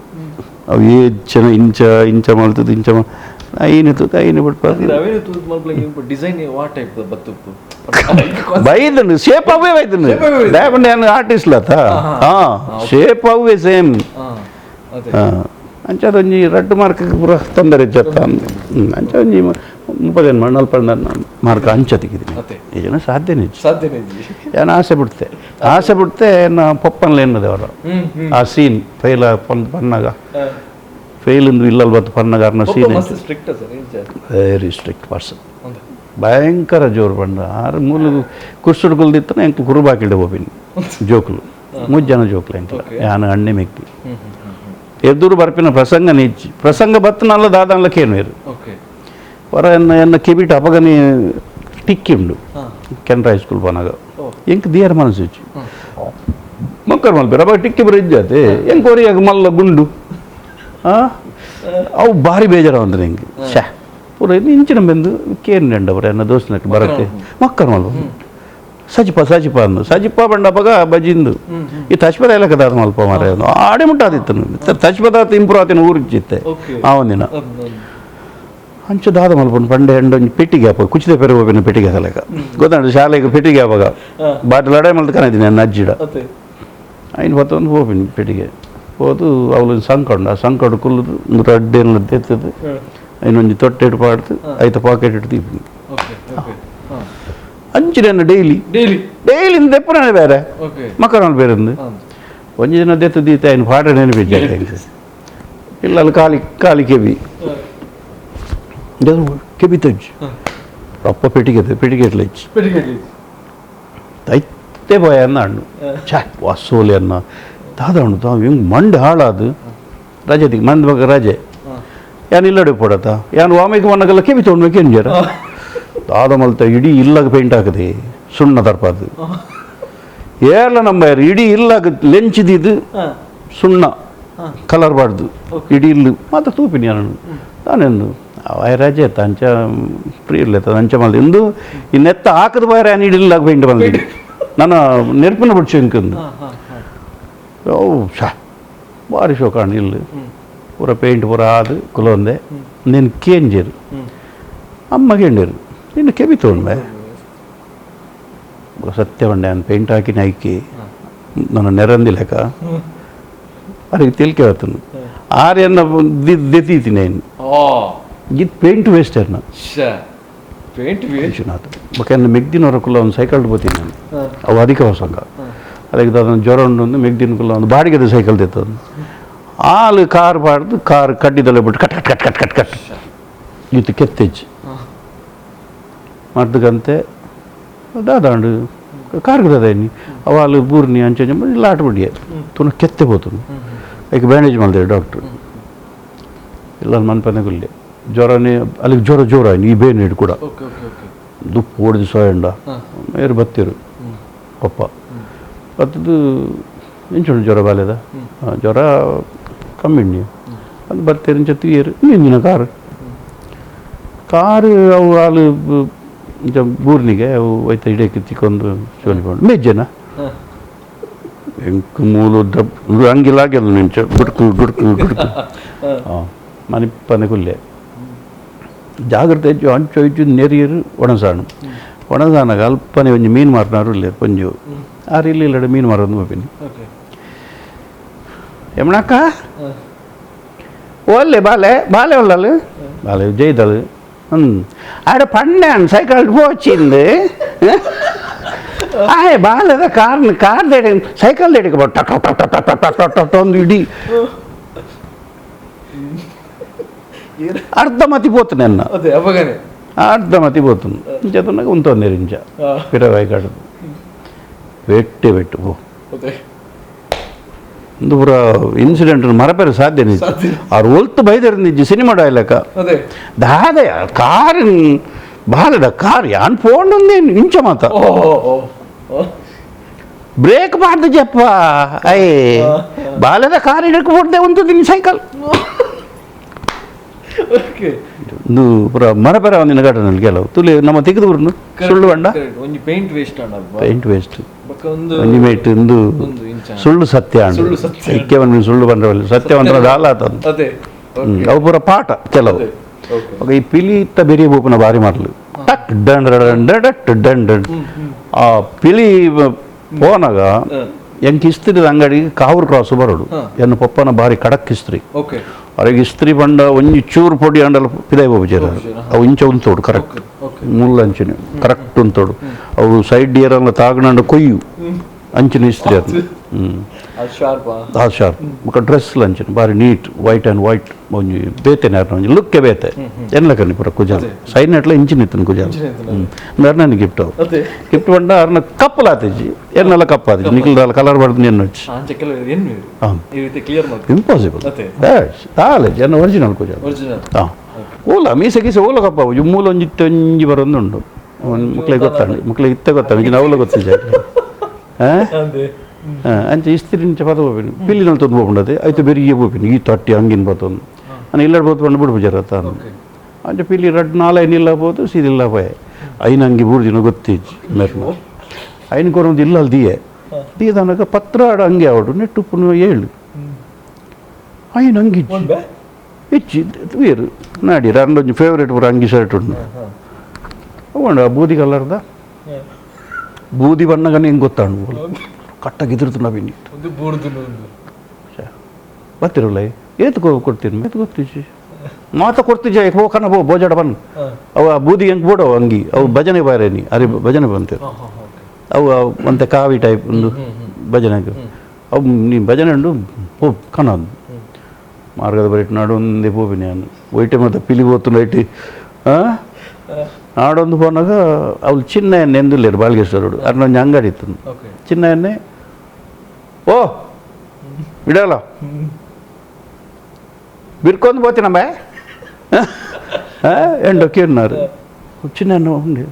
ಅವು ಏಚನ ಇಂಚ ಇಂಚ ಮಲ್ತದ್ದು ಇಂಚ ಐನು ತೂತ ಐನು ಬಿಡ್ಪಾದ ಡಿಸೈನ್ ವಾ ಟೈಪ್ ಬತ್ತುಪ್ಪು ಬೈದನು ಶೇಪ್ ಅವೇ ಬೈದನು ದಾಪಂಡೆ ನಾನು ಆರ್ಟಿಸ್ಟ್ ಲತ. ಹಾಂ ಶೇಪ್ ಅವೇ ಸೇಮ್. ಹಾಂ ಅಂಚ ಅದೊಂಜಿ ರಡ್ಡು ಮಾರ್ಕ್ ಪೂರ ತೊಂದರೆ ಇಜ್ಜತ್ತ. ಅಂಚ ಒಂಜಿ 35 40 ಮಾರ್ಕ್ ಅಂಚ ತೆಗಿದ್ದೀನಿ ಈ ಜನ ಸಾಧ್ಯನೇ ಸಾಧ್ಯನೇ. ಏನು ಆಸೆ ಬಿಡ್ತೆ ಆಸೆ ಬಿಡ್ತೆ ನಾ ಪಪ್ಪನ್ಲ ಎನ್ನದೆ ಅವರ ಆ ಸೀನ್ ಫೈಲ್ ಪನ್ನಾಗ ಫೇಲ್ ಇಂದು ಇಲ್ಲಲ್ ಬತ್ತು ಪನ್ನಾಗ ಅರ್ನ scene very strict person ಭಯಂಕರ ಜೋರು ಬಂಡ ಆರು ಮೂಲ ಕುರ್ಸುಡು ಕುಲ್ದಿತ್ತನ ಎಂಕ್ ಕುರುಬಾಕಿಲ್ಡೆ ಹೋಗಿನಿ ಜೋಕುಲು ಮೂರು ಜನ ಜೋಕುಲು ಎಂಕ್ಲ ಯಾನ ಅಣ್ಣೆ ಮೆಕ್ಕಿ ಎದುರು ಬರ್ಪಿನ ಪ್ರಸಂಗ ನಿಚ್ಚಿ ಪ್ರಸಂಗ ಬತ್ತನಲ್ಲ ದಾದನ್ಲ ಕೇನುವೇರು ಹೊರ ಎನ್ನ ಎನ್ನ ಕಿಬಿಟ್ ಅಪಗನಿ ಟಿಕ್ಕಿ ಉಂಡು ಕೆನರಾ ಹೈಸ್ಕೂಲ್ ಪೋನಾಗ ಎಂಕ್ ದಿಯರ್ ಮನಸ್ಸು ಇಚ್ಚಿ ಮಕ್ಕಳು ಮಲ್ಪೇರು ಅವಾಗ ಟಿಕ್ಕಿ ಬರ ಇಜ್ಜಾತೆ ಎಂಕ್ ಒರಿಯಾಗ ಮಲ್ಲ ಗುಂಡು ಅವು ಭಾರಿ ಬೇಜಾರ ಅಂದ್ರೆ ಎಂಕ್ ಶ್ಯಾ ಪೂರ ಇಂಚಿನ ಬೆಂದು ಕೇನ್ ಅವರ ಎನ್ನ ದೋಸ್ತನಕ್ಕೆ ಬರತ್ತೆ ಮಕ್ಕಳು ಮಲ್ಪ ಸಜಿಪ ಸಜಿಪ ಅಂದು ಸಜಿಪ ಬಂಡಪಗ ಬಜಿಂದು ಈ ತಚ್ಪದ ಎಲ್ಲ ಕದಾದ ಮಲ್ಪ ಮಾರ ಆಡೆ ಮುಟ್ಟಾದಿತ್ತು ತಚ್ಪದಾತ ಇಂಪ್ರೂವ್ ಆತಿನ ಊರಿಗೆ ಚಿತ್ತೆ ಆ ಒಂದಿನ ಅಂಚು ದಾದ ಮಲ್ಪುಂಡು ಪಂಡೆ ಎಂಡ ಒಂಜಿ ಪೆಟ್ಟಿಗೆ ಅಪ್ಪ ಕುಚಿತ ಪೆರು ಹೋಗಿನ ಪೆಟ್ಟಿಗೆ ಹಾಕಲೇಕ ಗೊತ್ತಾಂಡು ಶಾಲೆಗೆ ಪೆಟ್ಟಿಗೆ ಅವಾಗ ಬಾಟಲ್ ಲಡಾಯಿ ಮಲ್ತು ಕಾಣಿದ್ದೀನಿ ನನ್ನ ಅಜ್ಜಿಡ ಐನು ಹೊತ್ತೊಂದು ಹೋಗಿನಿ ಪೆಟ್ಟಿಗೆ ಹೋದು ಅವಳು ಸಂಕಂಡು ಆ ಸಂಕಂಡು ಕುಲ್ಲುದು ಒಂದು ರಡ್ಡೇನು ತೆತ್ತದು ಐನೊಂಜಿ ತೊಟ್ಟೆ ಇಟ್ಟು ಪಾಡ್ದು ಐತ ಪಾಕೆಟ್ ಇಟ್ಟು ದೀಪಿನಿ ಅಂಚಿನ daily daily daily ದೆಪ್ಪನೇ ಬೇರೆ ಮಕ್ಕಳು ಬೇರೆ ಒಂಜಿ ದಿನ ದೆತ್ತು ದೀತ ಐನು ಪಾಠ ನೆನಪಿದ್ದೆ ಇಲ್ಲ ಅಲ್ಲಿ ಖಾಲಿ ಖಾಲಿ ಕೆಬಿ ಕೆಬಿ ತಜ್ಜು ಅಪ್ಪ ಪೆಟ್ಟಿಗೆ ಪೆಟ್ಟಿಗೆ ಇಟ್ಲಜ್ಜು ತೈತೆ ಭಯ ಅನ್ನ ಹಣ್ಣು ಛಾ ವಾಸೋಲೆ ಅನ್ನ ದಾದ ಹಣ್ಣು ತಾವು ಹಿಂಗೆ ಮಂಡು ಹಾಳಾದು ರಜೆ ಮಂದ್ ಬಗ್ಗೆ ರಜೆ ಯಾನ್ ಇಲ್ಲಡೆ ಪೋಡತ ಯಾನ್ ವಾಮಿಗೆ ಮನ್ನಗಲ್ಲ ಕೆಬಿ ತೊಗೊಂಡ್ಬೇಕು ಏನು ಜರ ದಾದ ಮಲ್ತ ಇಡೀ ಇಲ್ಲಾಗ ಪೇಂಟ್ ಹಾಕದೆ ಸುಣ್ಣ ತರ್ಪಾದು ಏರ್ಲ ನಮ್ಮ ಇಡೀ ಇಲ್ಲಾಗ ಲೆಂಚಿದಿದ್ದು ಸುಣ್ಣ Colour ಬಾಡ್ದು ಇಡೀ ಇಲ್ಲು ಮಾತ್ರ ತೂಪಿನಿ ನಾನು ತಾನೆಂದು ಅವ ರಜೆ ಅಂಚ ಫ್ರೀ ಇಲ್ಲ ಅಂಚ ಮಲ್ದಿ ಇಂದು ಈ ನೆತ್ತ ಹಾಕದ ಬಾರ ಇಡಿಲ್ಲ ಪೇಂಟ್ ಬಂದಿ ನನ್ನ ನೆರ್ಪಿನ ಬಿಡ್ಸು ಇಂಕಂದು. ಓ ಶಾ ಭಾರಿ ಶೋಕಾಣ್ ಇಲ್ಲಿ ಪೂರ ಪೇಂಟ್ ಪೂರ ಆದು ಕುಲೊಂದೆ నేను ಕೇಂಜೇರು ಅಮ್ಮ ಕೇಂಡೇರು ನಿನ್ನ ಕೆಬಿ ತೊಗೊಂಡೆ ಸತ್ಯ ಬಂಡೆ ನಾನು ಪೇಂಟ್ ಹಾಕಿನ ಐಕಿ ನನ್ನ ನೆರಂದಿ ಲೆಕ್ಕ ಅರಿಗೆ ತಿಳಿಕೆ ಆತನು ಆರ್ಯನ್ನ ದೆತ್ತೀತಿ నేను ಇದು ಪೇಂಟ್ ವೇಸ್ಟ್ ಅನ್ನ ಪೇಂಟ್ ವೇಸ್ಟ್ ಬೊಕ ಮೆಗ್ದಿನ ಹೊರಕುಲ್ಲ ಒಂದು ಸೈಕಲ್ ಬೋತೀನಿ ನಾನು ಅವು ಅಧಿಕ ಹೊಸಂಗ ಅದಕ್ಕೆ ಅದನ್ನು ಜ್ವರ ಉಂಡು ಮೆಗ್ದಿನ ಕುಲ್ಲ ಒಂದು ಬಾಡಿಗೆದ ಸೈಕಲ್ ತೆತ್ತದು ಆಲು ಕಾರ್ ಬಾಡ್ದು ಕಾರ್ ಕಡ್ಡಿದಲ್ಲೇ ಬಿಟ್ಟು cut cut cut cut cut cut ಇತ್ತು ಕೆತ್ತೆಜ್ಜಿ ಮರ್ದಗಂತೆ ದಾದಾಂಡು ಕಾರ್ಗೆ ದಾದಾಯಿನಿ ಅವ ಅಲ್ಲಿ ಬೂರ್ನಿ ಅಂಚೆ ಲಾಟ್ ಬಿಡಿಯ ತುನ ಕೆತ್ತೆ పోతుంది ఇక ಬ್ಯಾಂಡೇಜ್ ಮಾಡಿದೆ ಡಾಕ್ಟ್ರು ಇಲ್ಲ ಮನ್ಪನೆ ಗುಲ್ಲೆ ಜ್ವರನೇ ಅಲ್ಲಿಗೆ ಜ್ವರ ಜೋರ ಈ ಬೇನ್ ಹಿಡ್ ಕೂಡ ದುಪ್ಪು ಹೊಡೆದು ಸೋಯಂಡ ಮೇರು ಬತ್ತಿರು ಪಪ್ಪ ಬತ್ತದು ಇಂಚುಂಡು ಜ್ವರ ಬಾಲ್ಯದ ಜ್ವರ ಕಮ್ಮಿ ನೀವು ಅದು ಬತ್ತೀರು ಇಂಚ ತೀಯರು ಇಂಜಿನ ಕಾರು ಕಾರು ಅವು ಅಲ್ಲಿ ಇಂಚ ಬೂರ್ನಿಗೆ ಅವು ಐತ ಇಡಕ್ಕೆ ತಿಕ್ಕೊಂದು ಚೋಲಿ ಮೇಜ್ಜನ ಎಂಕ್ ಮೂಲು ದಬ್ ಅಂಗಿಲಾಗ್ಯಲ್ಲ ನಿಂಚ ಗುಡ್ಕು ಗುಡ್ಕು ಗುಡ್ಕು ಹಾಂ ಮನಿಪ್ಪನೆ ಕುಲ್ಲೆ ಜಾಗ್ರತೆ ಹೆಚ್ಚು ಅಂಚು ಇಚ್ಚು ನೆರಿಯರು ಒಣಸಾಣು ಒಣಸಾನಾಗ ಅಲ್ಪನೆ ಒಂಜಿ ಮೀನು ಮಾರ್ನಾರು ಇಲ್ಲ ಪಂಜು ಆರು ಇಲ್ಲಿ ಇಲ್ಲಡೆ ಮೀನು ಮಾರೋದು ಹೋಪಿನಿ ಯಮಣಕ್ಕ ಓಲ್ಲೆ ಬಾಲೆ ಬಾಲೆ ಒಳ್ಳಲು ಬಾಲೆ ಜೈದಳು ಆಡ ಪಣ್ಣೆ ಸೈಕಲ್ పోచింది ಆಯ್ ಬಾಲೆದ ಕಾರ್ ಕಾರ್ ದೇಡಿ ಸೈಕಲ್ ದೇಡಿಗೆ ಟಕ್ ಟಕ್ ಟಕ್ ಟಕ್ ಟಕ್ ಟಕ್ ಟಕ್ ಒಂದು ಇಡೀ ಅರ್ಧ ಮತಿ పోతుంది అన్న అర్ధ మతి పోతుంది ఇంచేతన్నాక ఉంటుంది ఇంచ ఇరవై కాడు పెట్టే పెట్టు పో ಇಂದು ಪೂರ ಇನ್ಸಿಡೆಂಟ್ ಮರಪೇರು ಸಾಧ್ಯ ನಿಜ ಅವ್ರು ಒಲ್ತು ಬೈದರು ನಿಜ ಸಿನಿಮಾ ಡೈಲಾಗ ದಾದಯ ಕಾರ್ ಬಾಲದ ಕಾರ್ ಯಾನ್ ಫೋನ್ ఉంది ಇಂಚ ಮಾತ ಬ್ರೇಕ್ ಮಾಡ್ದು ಜಪ್ಪ ಅಯ್ಯ ಬಾಲದ ಕಾರ್ ಹಿಡಕ್ಕೆ ಹೋದೆ ಒಂದು ಸೈಕಲ್ ಇಂದು ಪೂರ ಮರಪೆರ ಒಂದಿನ ಘಟನೆ ಕೆಲವು ತುಲಿ ನಮ್ಮ ತೆಗೆದು ಸುಳ್ಳು ಬಂಡ ಒಂಜಿ ಪೇಂಟ್ ವೇಸ್ಟ್ ಅಂಡ ಪೇಂಟ್ ವೇಸ್ಟ್ ಒಂಜಿ ಮೇಟ್ ಇಂದು ಸುಳ್ಳು ಸತ್ಯ ಐಕ್ಯವನ್ನು ಸುಳ್ಳು ಬಂದ್ರೆ ಸತ್ಯವಂತರ ದಾಲ ಅವು ಪೂರ ಪಾಠ ಕೆಲವು ಈ ಪಿಲಿತ್ತ ಬೆರಿಯ ಬೋಪನ ಬಾರಿ ಮಾಡಲು ಟಕ್ done done duck done done ಆ ಪಿಲಿ ಪೋನಾಗ ಎಂಕ್ ಇಸ್ತ್ರಿದ ಅಂಗಡಿಗೆ ಕಾವೂರು ಕ್ರಾಸ್ ಬರೋಡು ಎನ್ನ ಪಪ್ಪನ ಬಾರಿ ಖಡಕ್ ಇಸ್ತ್ರಿ ಅವ್ರಿಗೆ ಇಸ್ತ್ರಿ ಬಂಡ ಒಂಜಿ ಚೂರು ಪೊಡಿ ಅಂಡಲ ಪಿದಾಯಿ ಬೋಪುಜೆರ್ ಅವು ಇಂಚ ಉಂತೋಡು ಕರೆಕ್ಟ್ ಮುಳ್ಳು ಅಂಚಿನ ಕರೆಕ್ಟ್ ಉಂತೋಡು ಅವು ಸೈಡ್ ಡಿಯರ್ ತಾಗನಂಡ ಕೊಯ್ಯು ಅಂಚಿನ ಇಸ್ತ್ರಿ ಅದು ಆ ಶಾರ್ಪ್ ಬೊಕ ಡ್ರೆಸ್ ಅಂಚಿನ ಬಾರಿ neat white and white ಒಂಜಿ ಬೇತೆ ನೇರ್ನ ಒಂಜಿ ಲುಕ್ಕೆ ಬೇತೆ ಎನ್ಲಕನಿ ಪೂರ ಕುಜಾಲ್ ಸೈಡ್ ನೆಟ್ಲ ಇಂಚಿನ ಇತ್ತನ ಕುಜಾಲ್ ಅರ್ನ ಗಿಫ್ಟ್ ಅವು ಗಿಫ್ಟ್ ಬಂಡ ಅರ್ನ ಕಪ್ಪಲ್ ಆತಿಜಿ ಎನ್ನೆಲ್ಲ ಕಪ್ಪ ಆತಿಜಿ ನಿಖಲ್ ಕಲರ್ ಬಡ್ದು ಎನ್ನ వచ్చి ಇಂಪಾಸಿಬಲ್ ತಾಲೆ ಎನ್ನ ಒರಿಜಿನಲ್ ಕುಜಾಲ್ ಹಾಂ ಓಲ ಮೀಸೆ ಗೀಸೆ ಓಲ ಕಪ್ಪ ಮೂಲ ಒಂಜಿ ಒಂಜಿ ಬರೊಂದುಂಡು ಮಕ್ಳಿಗೆ ಗೊತ್ತಾಂಡು ಮಕ್ಳಿಗೆ ಇತ್ತೆ ಗೊತ್ತಾಂಡು ಅವಲ ಗೊತ್ತಿಜ ಅಂಚೆ ಇಸ್ತ್ರಿ ಇಂಚ ಪದ ಪೋಪಿನಿ ಪಿಲ್ಲಿನಲ್ಲಿ ತಂದು ಹೋಗ್ಬಿಡದೆ ಆಯ್ತು ಬೆರಿಯೇ ಪೋಪಿನಿ ಈ ತಟ್ಟಿ ಹಂಗಿನ ಬತ್ತೊಂದು ನಾನು ಇಲ್ಲಡ್ ಬೋತು ಬಂದು ಬಿಡು ಜರತ್ತ ಅಂಚೆ ಪಿಲ್ಲಿ ರಡ್ ನಾಲೈನ್ ಇಲ್ಲ ಪೋತು ಸೀದಿಲ್ಲ ಪೋಯೆ ಐನ ಅಂಗಿ ಮೂರು ದಿನ ಗೊತ್ತಿಜ್ಜಿ ಮೆರ್ನ ಐನ ಕೊರೊಂದು ಇಲ್ಲ ಅಲ್ಲಿ ದಿಯೆ ದಿಯದನಗ ಪತ್ರ ಆಡ ಅಂಗಿ ಅವಡು ನೆಟ್ಟುಪ್ಪು ಏಳು ಐನ ಅಂಗಿ ಇಚ್ಚಿ ತೂಯರು ನಾಡಿ ಒಂಜಿ ಫೇವ್ರೇಟ್ ಪೂರ ಅಂಗಿ ಶರ್ಟ್ ಉಂಡು ಉಂಡು ಆ ಬೂದಿ ಕಲರ್ದ ಬೂದಿ ಬಣ್ಣಗನೆ ಹಿಂಗೆ ಗೊತ್ತಾಂಡು ಕಟ್ಟಾಗಿ ನವೀನಿ ಬತ್ತಿರಲ್ಲ ಏತು ಕೊಡ್ತೀನಿ ಏತು ಗೊತ್ತಿಜ್ಜಿ ಮಾತ ಕೊಡ್ತಿಜ್ಜ ಹೋಕನ ಬೋ ಬೋಜಾಡ ಬನ್ ಅವ ಬೂದಿ ಹೆಂಗೆ ಬೋಡವು ಅಂಗಿ ಅವು ಭಜನೆ ಬಾರೇನಿ ಅರೆ ಭಜನೆ ಬಂತೇವೆ ಅವು ಒಂತೆ ಕಾವಿ ಟೈಪ್ ಒಂದು ಭಜನೆಗೆ ಅವು ನೀ ಭಜನೆ ಉಂಡು ಪೋ ಕಣದು ಮಾರ್ಗದ ಬರೀಟ್ ನಾಡೊಂದೇ ಪೋಪಿನಿ ನಾನು ಒಯ್ಟೆ ಮತ್ತೆ ಪಿಲಿ పోతున్న IT ನಾಡೊಂದು ಪೋನಾಗ ಅವಳು ಚಿನ್ನ ಎಣ್ಣೆ ಎಂದುಲ್ಲೇರು ಬಾಲ್ಗೇಶ್ವರುಡು ಅರ್ನೊಂಜಿ ಅಂಗಡಿ ಇತ್ತು ಚಿನ್ನ ಎಣ್ಣೆ ಓ ಇಡಲ್ಲ ಬಿರ್ಕೊಂದು పోತಿನಮ್ಮ ಎಂಡೊಕ್ಕೆ ఉన్నారు ಚಿನ್ನ ಉಂಡೆ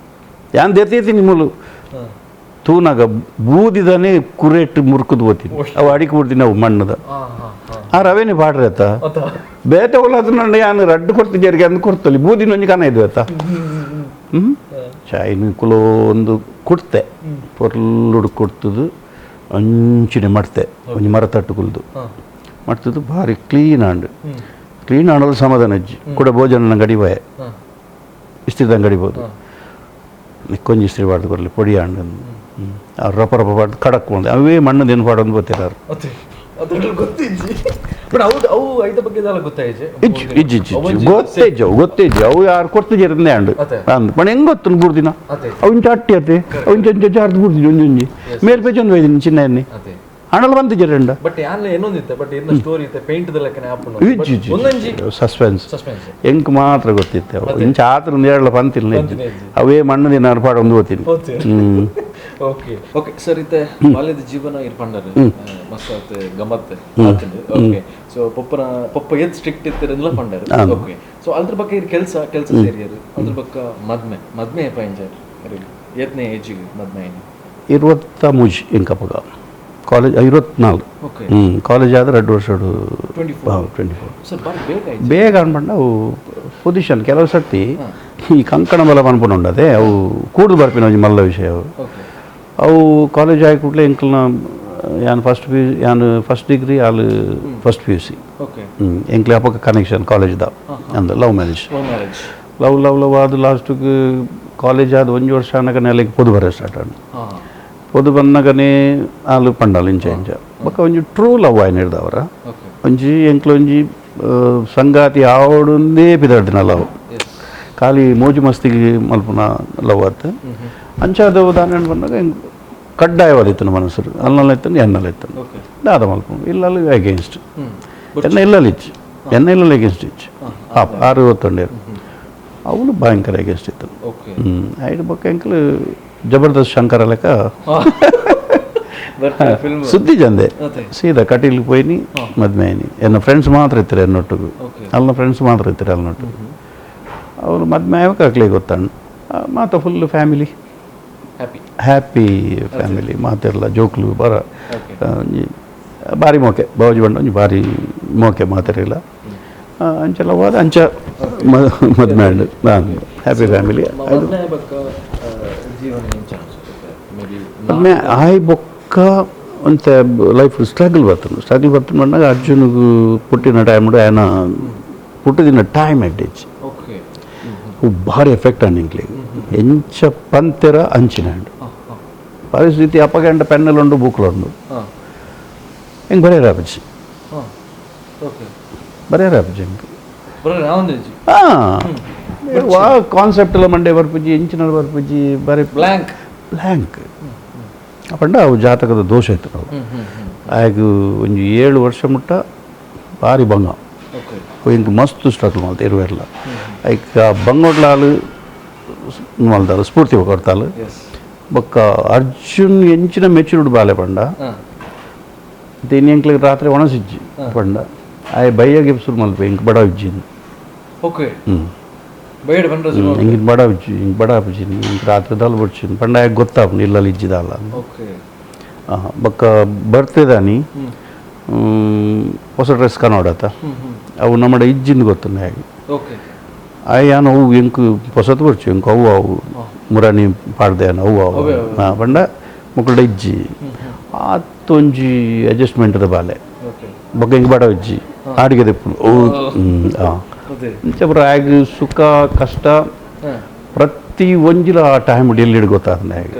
ಯಾನ್ ದೆತ್ತೀನಿ ಮೂಲು ತೂನಾಗ ಬೂದಿದಾನೆ ಕುರೇಟ್ ಮುರ್ಕುದು పోತೀನಿ ಅವು ಅಡಿಕೆ ಬಿಡ್ತೀನಿ ಅವು ಮಣ್ಣದ ಆ ರವೆನಿ ಪಾಡ್ರೆ ಆತ ಬೇತೆ ಒಲ್ಲ ಯಾನ್ ರಡ್ಡು ಕೊಡ್ತಿದ್ದೇರಿಗೆ ಅಂದ್ ಕೊಡ್ತಲ್ಲಿ ಬೂದಿನ ಒಂಜಿ ಕನ ಇದು ಆತ. ಚಾಯ್ನ ಕುಲೋ ಒಂದು ಕುಡ್ತೆ ಪೊರ್ಲುಡು ಕೊಡ್ತದು ಅಂಚಿನ ಮಡ್ತೆ ಒಂಜಿ ಮರ ತಟ್ಟು ಕುಲ್ದು ಮಡ್ತದ್ದು ಭಾರಿ ಕ್ಲೀನ್ ಆಂಡ್ ಕ್ಲೀನ್ ಆಡಲು ಸಮಾಧಾನ ಅಜ್ಜಿ ಕೂಡ ಭೋಜನ ಗಡಿಬಾಯ ಇಸ್ತ್ರಿದಂಗೆ ಗಡಿಬೋದು ಕೊಂಚ ಇಸ್ತ್ರಿ ಪಾಡ್ದು ಕೊರಲಿ ಪೊಡಿ ಆಂಡ್ ಅವ್ರು ರೊಪ ರೊಪ ಪಾಡ್ದು ಖಡಕ್ ಬಂದು ಅವೇ ಮಣ್ಣು ದೇನು ಪಾಡೊಂದು ಗೊತ್ತಿರಾರು. ಇಜ್ಜಿ ಇಜ್ಜಿ ಇಜ್ಜಿ ಗೊತ್ತೇಜ್ ಅವು ಗೊತ್ತೇಜ್ ಅವು ಯಾರು ಕೊಡ್ತಿದ್ದೀರಂದೇ ಅಂಡು ಅಂದ್ ಪಣ ಹೆಂಗೆ ಗೊತ್ತು ಮೂರು ದಿನ ಅವು ಇಂಚ ಅಟ್ಟಿ ಅತ್ತೆ ಅವು ಇಂಚ ಇಂಚ ಜಾರ್ದು ಬೂರ್ದಿನ ಒಂಜಿ ಒಂಜಿ ಮೇಲ್ ಪೇಜ್ ಒಂದು ಒಯ್ದಿನಿ ಚಿನ್ನ ಎಣ್ಣೆ ಹಣಲ್ ಬಂತಿದ್ದೀರ ರಂಡ. ಬಟ್ ಯಾನ್ ಏನೊಂದಿತ್ತೆ ಬಟ್ ಏನ ಸ್ಟೋರಿ ಇತ್ತೆ ಪೇಂಟ್ ದ ಲೆಕ್ಕನೆ ಆಪುಂಡು. ಇಜ್ಜಿ ಇಜ್ಜಿ ಸಸ್ಪೆನ್ಸ್ ಎಂಕ್ ಮಾತ್ರ ಗೊತ್ತಿತ್ತೆ ಅವು ಇಂಚ ಆತ್ರ ಒಂದು ಎರಡ್ಲ ಪಂತಿಲ್ಲ ಅವೇ ಮಣ್ಣು ದಿನ ಪಾಡ ಒಂದು ಓದ್ತೀನಿ. Okay okay sir ಇತ್ತೆ ಬಾಲ್ಯದ ಜೀವನ ಇರ್ಪಂಡರ್ ಮಸ್ತ್ ಆತ್ ಗಮ್ಮತ್ ಆತಂಡು. ಓಕೆ ಸೊ ಪೊಪ್ಪನ ಪೊಪ್ಪ ಏತ್ ಸ್ಟ್ರಿಕ್ಟ್ ಇತ್ತಿರಂದ್ಲ ಪಂಡರ್. ಓಕೆ ಸೊ ಅದ್ರ ಬಗ್ಗೆ ಇರ್ ಕೆಲಸ ಕೆಲಸ ಸೇರಿಯರು ಅದ್ರ ಬಗ್ಗೆ ಮದ್ಮೆ ಮದ್ಮೆ ಏಪ ಎಂಜಾರ್ ಏತ್ನೇ ಏಜಿಗೆ ಮದ್ಮೆ ಏನು 23 ಎಂಕಪಗ ಕಾಲೇಜ್ 24. ಓಕೆ ಕಾಲೇಜ್ ಆದ್ರೆ 2 ವರ್ಷ 24. ಸರ್ ಬಾರಿ ಬೇಗ ಆಯ್ತು. ಬೇಗ ಅನ್ಬಂಡ ಅವು ಪೊಸಿಷನ್ ಕೆಲವು ಸರ್ತಿ ಈ ಕಂಕಣ ಬಲ ಪನ್ಪುಂಡು ಉಂಡದೆ ಅವು ಕೂಡುದು ಬರ್ಪಿನ ಒಂಜಿ ಮಲ್ಲ ವಿಷಯ ಅವು. ಅವು ಕಾಲೇಜ್ ಆಗಿ ಕೂಡಲೇ ಎಂಕಲ್ನ ಯಾನ್ ಫಸ್ಟ್ ಪಿ ಯಾನ್ ಫಸ್ಟ್ ಡಿಗ್ರಿ ಆಲ್ first P U C. ಎಂಕ್ಲೆ ಅಪಕ connection ಕಾಲೇಜ್ದ ಅಂದ love marriage love love love ಆದ ಲಾಸ್ಟಿಗೆ ಕಾಲೇಜ್ ಆದ ಒಂಜಿ ವರ್ಷ ಅನ್ನಕನೆ ಅಲ್ಲಿಗೆ ಪೊದು ಬರ ಸ್ಟಾರ್ಟ್ ಆಂಡ್ ಪೊದು ಬಂದಗನೇ ಆಲು ಪಂಡಾಲ್ ಇಂಚ ಇಂಚ ಬೊಕ್ಕ ಒಂಜಿ ಟ್ರೂ ಲವ್ ಆಯ್ನ ಹಿಡ್ದವರ ಒಂಜಿ ಎಂಕ್ಲ ಒಂಜಿ ಸಂಗಾತಿ ಆವಡೊಂದೇ ಪಿದಾಡ್ದಿನ ಲವ್ ಖಾಲಿ ಮೋಜು ಮಸ್ತಿಗೆ ಮಲ್ಪುನ ಲವ್ ಆತು ಅಂಚಾದ ದಾನ ಬಂದಾಗ ಕಡ್ಡಾಯವಾದಿತ್ತು ಮನಸ್ಸು ಅಲ್ಲಲ್ಲ ಇತ್ತು ಎನ್ನಲ್ಲ ಇತ್ತು ದಾದ ಮಲ್ಪು ಇಲ್ಲಲ್ಲಿ ಅಗೇನ್ಸ್ಟ್ ಎನ್ನ ಇಲ್ಲಲ್ಲಿ ಇಚ್ಚು ಎನ್ನ ಇಲ್ಲಲ್ಲಿ ಅಗೇನ್ಸ್ಟ್ ಇಚ್ಚು ಪಾಪ ಆರು ಒತ್ತೊಂಡೇರು ಅವನು ಭಯಂಕರ ಅಗೇನ್ಸ್ಟ್ ಇತ್ತು. ಐದು ಬೊಕ್ಕ ಎಂಕಲು ಜಬರ್ದಸ್ತ್ ಶಂಕರ ಲೆಕ್ಕ ಸುದ್ದಿ ಜಂದೆ ಸೀದಾ ಕಟೀಲ್ ಪೋಯಿನಿ ಮದ್ಮೆ ಆಯ್ನಿ. ಎನ್ನ ಫ್ರೆಂಡ್ಸ್ ಮಾತ್ರ ಇತ್ತಾರೆ ಎನ್ನೊಟ್ಟಿಗೆ ಅಲ್ಲ ಫ್ರೆಂಡ್ಸ್ ಮಾತ್ರ ಇತ್ತಾರೆ ಅಲ್ಲನೊಟ್ಟಿಗೆ ಅವರು ಮದ್ಮೆ ಆಯ್ಕೆ ಆಗ್ಲಿ ಗೊತ್ತಾಣ್ ಮಾತ full family happy family ಮಾತಿರಲ್ಲ ಜೋಕ್ಲು ಬರ ಭಾರಿ ಮೋಕೆ ಬಾವಜಿ ಬಂಡ ಒಂಜಿ ಭಾರಿ ಮೋಕೆ ಮಾತಿರಲಿಲ್ಲ ಅಂಚೆಲ್ಲ ಹೋದ ಅಂಚ ಮದ್ಮೆ and happy family. ಮದ್ಮೆ ಆಯ್ ಬೊಕ್ಕ ಒಂತೆ ಲೈಫ್ ಸ್ಟ್ರಗಲ್ ಬರ್ತದೆ. ಸ್ಟ್ರಗಲ್ ಬರ್ತದೆ ಬಂದಾಗ ಅರ್ಜುನಿಗೆ ಪುಟ್ಟಿನ ಟೈಮ್ ಆಯನ ಪುಟ್ಟಿದಿನ ಟೈಮ್ ಅಡ್ಡೇಜ್ ಅವು ಭಾರಿ ಎಫೆಕ್ಟ್ ಆಂಡ್ ಎಂಕ್ಲೆಗ್ ಎಂಚ ಪಂತೆರ ಅಂಚಿನ ಅಂಡ್ ಪರಿಸ್ಥಿತಿ ಅಪ್ಪಗಂಡ ಪೆನ್ನಲುಂಡು ಬೂಕ್ಲುಂಡು ಹೆಂಗೆ ಬರೆಯರ ಅಪ್ಪಜ್ಜಿ ಬರೆಯರ ಅಪ್ಪಜ್ಜಿ ಹೆಂಗೆ ಹಾಂ ವಾ ಕಾನ್ಸೆಪ್ಟ್ ಎಲ್ಲ ಮಂಡೆ ಬರ್ಪುಜಿ ಎಂಚಿನ ಬರ್ಪುಜಿ ಬರೀ ಬ್ಲ್ಯಾಂಕ್ ಬ್ಲ್ಯಾಂಕ್ ಪಂಡ ಅವು ಜಾತಕದ ದೋಷ ಇತ್ತು ನಾವು ಆಗ ಒಂಜಿ 7 ವರ್ಷ ಮುಟ್ಟ ಭಾರಿ ಬಂಗ ಇಂಕ್ ಮಸ್ತ್ ಸ್ಟ್ರಗಲ್ ಮಲ್ತ ಇರುವೆರ್ಲ ಐಕ್ ಆ ಬಂಗೋಡ್ಲಾಲು ಮಲ್ತಾರು ಸ್ಫೂರ್ತಿ ಕೊಡ್ತಾಳು ಬೊಕ್ಕ ಅರ್ಜುನ್ ಎಂಚಿನ ಮೆಚೂರ್ಡ್ ಬಾಲೆ ಪಂಡ దీని ಎಂಕ್ಲಿಗೆ ರಾತ್ರಿ ಒಣಸಿಜ್ಜಿ ಪಂಡ ಆಯ್ ಬಯ್ಯಗೆ ಶುರು ಮಲ್ಪ ಇಂಕ್ ಬಡ ಇಜ್ಜಿನ್. ಓಕೆ ಇಂಗಿನ ಬಡ ಇಜ್ಜಿ ಇಂಕ್ ಬಡ ಅಪ್ಪಜಿನಿ ಇಂಕ್ ರಾತ್ರಿ ದಾಲ್ ಬಡ್ಚಿನ್ ಪಂಡ ಆಯ್ ಗೊತ್ತಾಪುಂಡು ಇಲ್ಲಲ್ಲಿ ಇಜ್ಜಿದಾಲ. ಬೊಕ್ಕ ಬರ್ತಿದಾನಿ ಹೊಸ ಡ್ರೆಸ್ ಕನೋಡತ ಅವು ನಮ್ಮಡ ಇಜ್ಜಿಂದ ಗೊತ್ತುಂಡು ಹೇಗೆ ಆಯ್ ಯಾನ್ ಅವು ಎಂಕ್ ಪೊಸತ್ ಬರ್ಚು ಎಂಕ್ ಅವು ಅವು ಮುರಾನಿ ಪಾಡ್ದೆ ಅವು ಅವು ಪಂಡ ಮುಕ್ಕುಲ್ಡ ಇಜ್ಜಿ ಆತೊಂಜಿ ಅಡ್ಜಸ್ಟ್ಮೆಂಟ್ದ ಬಾಲೆ ಬೊಕ್ಕ ಇಂಕ್ ಬಡ ಇಜ್ಜಿ ಆಡಿಗೆ ದೆಪ್ಪುಂಡು ಅವು ಇಂಚ ಪೂರ ಆಗ ಸುಖ ಕಷ್ಟ ಪ್ರತಿ ಒಂಜಿಲ ಆ ಟೈಮ್ ಎಲ್ಲಿಡ್ ಗೊತ್ತಾತಂಡೆ ಆಗ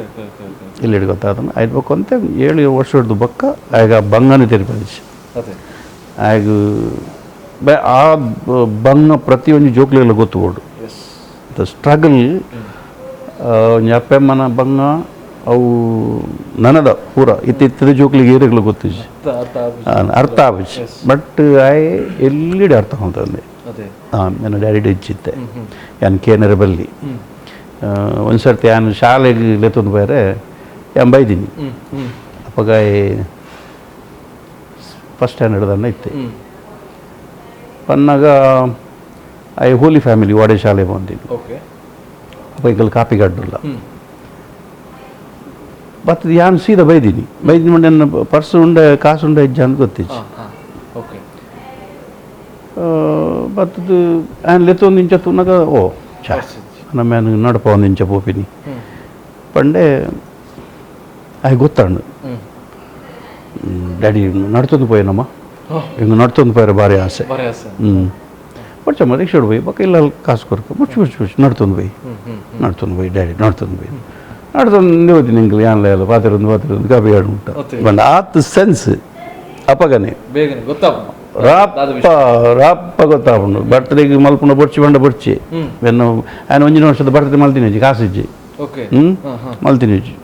ಎಲ್ಲಿಡ್ ಗೊತ್ತಾತಂಡೆ ಐದು ಬೊಕ್ಕ ಅಂತೆ 7 ವರ್ಷ ಹಿಡ್ದು ಬೊಕ್ಕ ಆಗ ಬಂಗನೆ ತೆರಿಪದಿಚ್ಚಿ ಆಗ ಆ ಬಂಗ ಪ್ರತಿಯೊಂದು ಜೋಕ್ಲೆಲ್ಲ ಗೊತ್ತು ಬೋಡು the struggle ಒಂಜಿ ಅಪ್ಪೆಮ್ಮನ ಬಂಗ ಅವು ನನದ ಪೂರ ಇತ್ತಿತ್ತದ ಜೋಕ್ಲಿಗೆ ಏರಿಗಳು ಗೊತ್ತಿಜ್ಜಿ ಅರ್ಥ ಆಪುಜಿ ಬಟ್ ಆಯ್ ಎಲ್ಲಿಡೆ ಅರ್ಥ ಅಂತಂದೆ. ಹಾಂ ನನ್ನ ಡ್ಯಾಡಿ ಇಜ್ಜಿತ್ತೆ ಯಾನ್ ಕೇನರ ಬಲ್ಲಿ ಒಂದು ಸರ್ತಿ ಯಾನ್ ಶಾಲೆಗೆ ಲೆತ್ತೊಂದು ಬೇರೆ ಯಾನ್ ಬೈದೀನಿ ಅಪ್ಪಗ ಫಸ್ಟ್ ಸ್ಟ್ಯಾಂಡರ್ಡ್ ಇತ್ತೆ ಪನ್ನಾಗ I Holi family ವಾಡೆ ಶಾಲೆ ಬಂದೀನಿ. ಅಪ್ಪ ಈಗಲ್ ಕಾಪಿ ಗಡ್ಡುಲ್ಲ ಬತ್ತದ ಯಾನ್ ಸೀದಾ ಬೈದೀನಿ ಬೈದಿನಿ ಮಂಡೆ ನನ್ನ ಪರ್ಸ್ ಉಂಡೆ ಕಾಸು ಉಂಡೆ ಇಜ್ಜ ಅಂತ ಗೊತ್ತಿಜ್ಜಿ. ಬತ್ತದು ಆ್ಯನ್ ಲೆತ್ತೊಂದು ಇಂಚ ತೂನಗ ಓ ಚಾ ನಮ್ಮ ನಡಪ ಒಂದು ಇಂಚ ಪೋಪಿನಿ ಪಂಡೆ ಆಯ್ ಗೊತ್ತಾಂಡು ಡ್ಯಾಡಿ ನಡ್ತೊಂದು ಪೋಯನಮ್ಮ ಹಿಂಗೆ ನಡ್ತೊಂದು ಪೋಯರ ಭಾರಿ ಆಸೆ ಬಟ್ ರಿಕ್ಷಾಡ್ ಪೋಯಿ ಬೊಕ್ಕ ಇಲ್ಲ ಕಾಸು ಕೊರ್ಕ ಮುಚ್ಚು ಮುಚ್ಚು ಮುಚ್ಚು ನಡ್ತೊಂದು ಪೋಯಿ ನಡ್ತೊಂದು ಪೋಯಿ ಡ್ಯಾಡಿ ನಡ್ತೊಂದು ಪೋಯಿ ನಡ್ತೊಂದು ಹೋತೀನಿ ಇಂಕ್ಲು ಯಾನ್ಲ ಎಲ್ಲ ಪಾತಿರೊಂದು ಪಾತಿರೊಂದು ಕಾಪಿ ಆಡು ಉಂಟ ಬಂಡ ಆತ್ ಸೆನ್ಸ್ ಅಪಗನೆ ಬೇಗನೆ ಗೊತ್ತಾಪುಂಡು ರಾಪ್ಪ ರಾಪ್ಪ ಗೊತ್ತಾಪುಂಡು ಬರ್ತ್ಡೇಗೆ ಮಲ್ಪುಂಡ ಬೊರ್ಚಿ ಬಂಡ ಬೊರ್ಚಿ ಬೆನ್ನು ಆಯ್ನ ಒಂಜಿನ ವರ್ಷದ ಬರ್ತ್ಡೇ ಮಲ್ತಿನಿಜ್ಜಿ ಕಾಸಿಜ್ಜಿ ಓಕೆ ಮಲ್ತಿನಿಜ್ಜಿ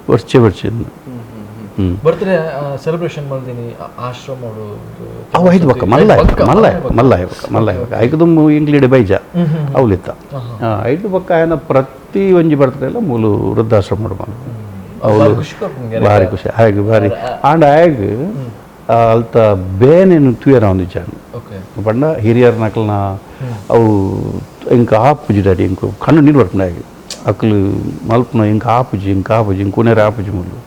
ಬೊರ್ಚೆ ಬೊರ್ಚಿ ಬರ್ತ್ಡೇ ಸೆಲೆಬ್ರೇಷನ್ ಮಲ್ದಿನಿ ಆಶ್ರಮ ಅವು ಐದು ಬಕ್ಕ ಮಲ್ಲಾಯ ಮಲ್ಲಾಯ ಮಲ್ಲಾಯ ಬಕ್ಕ ಮಲ್ಲಾಯ ಬಕ್ಕ ಐಕದುಂಬು ಇಂಗ್ಲೀಡೆ ಬೈಜ ಅವಲಿತ್ತ ಐದು ಬಕ್ಕ ಆಯನ ಪ್ರತಿ ಒಂಜಿ ಬರ್ತ್ಡೇ ಎಲ್ಲ ಮೂಲು ವೃದ್ಧಾಶ್ರಮ ಅವಳು ಭಾರಿ ಖುಷಿ ಹಾಗೆ ಭಾರಿ ಆಂಡ ಆಗ ಅಲ್ತ ಬೇನೇನು ತೂಯರ ಒಂದಿಜ್ಜಾನು ಪಂಡ ಹಿರಿಯರ್ ನಕಲ್ನ ಅವು ಇಂಕ ಆಪುಜಿ ಡ್ಯಾಡಿ ಇಂಕ ಕಣ್ಣು ನೀರು ಬರ್ಪುಂಡು ಆಗ ಅಕ್ಲು ಮಲ್ಪುನ ಇಂಕ ಆಪುಜಿ ಇಂಕ ಆಪುಜಿ ಇಂಕ ಕುನೇರ ಆಪುಜಿ ಮುಲ್ಲು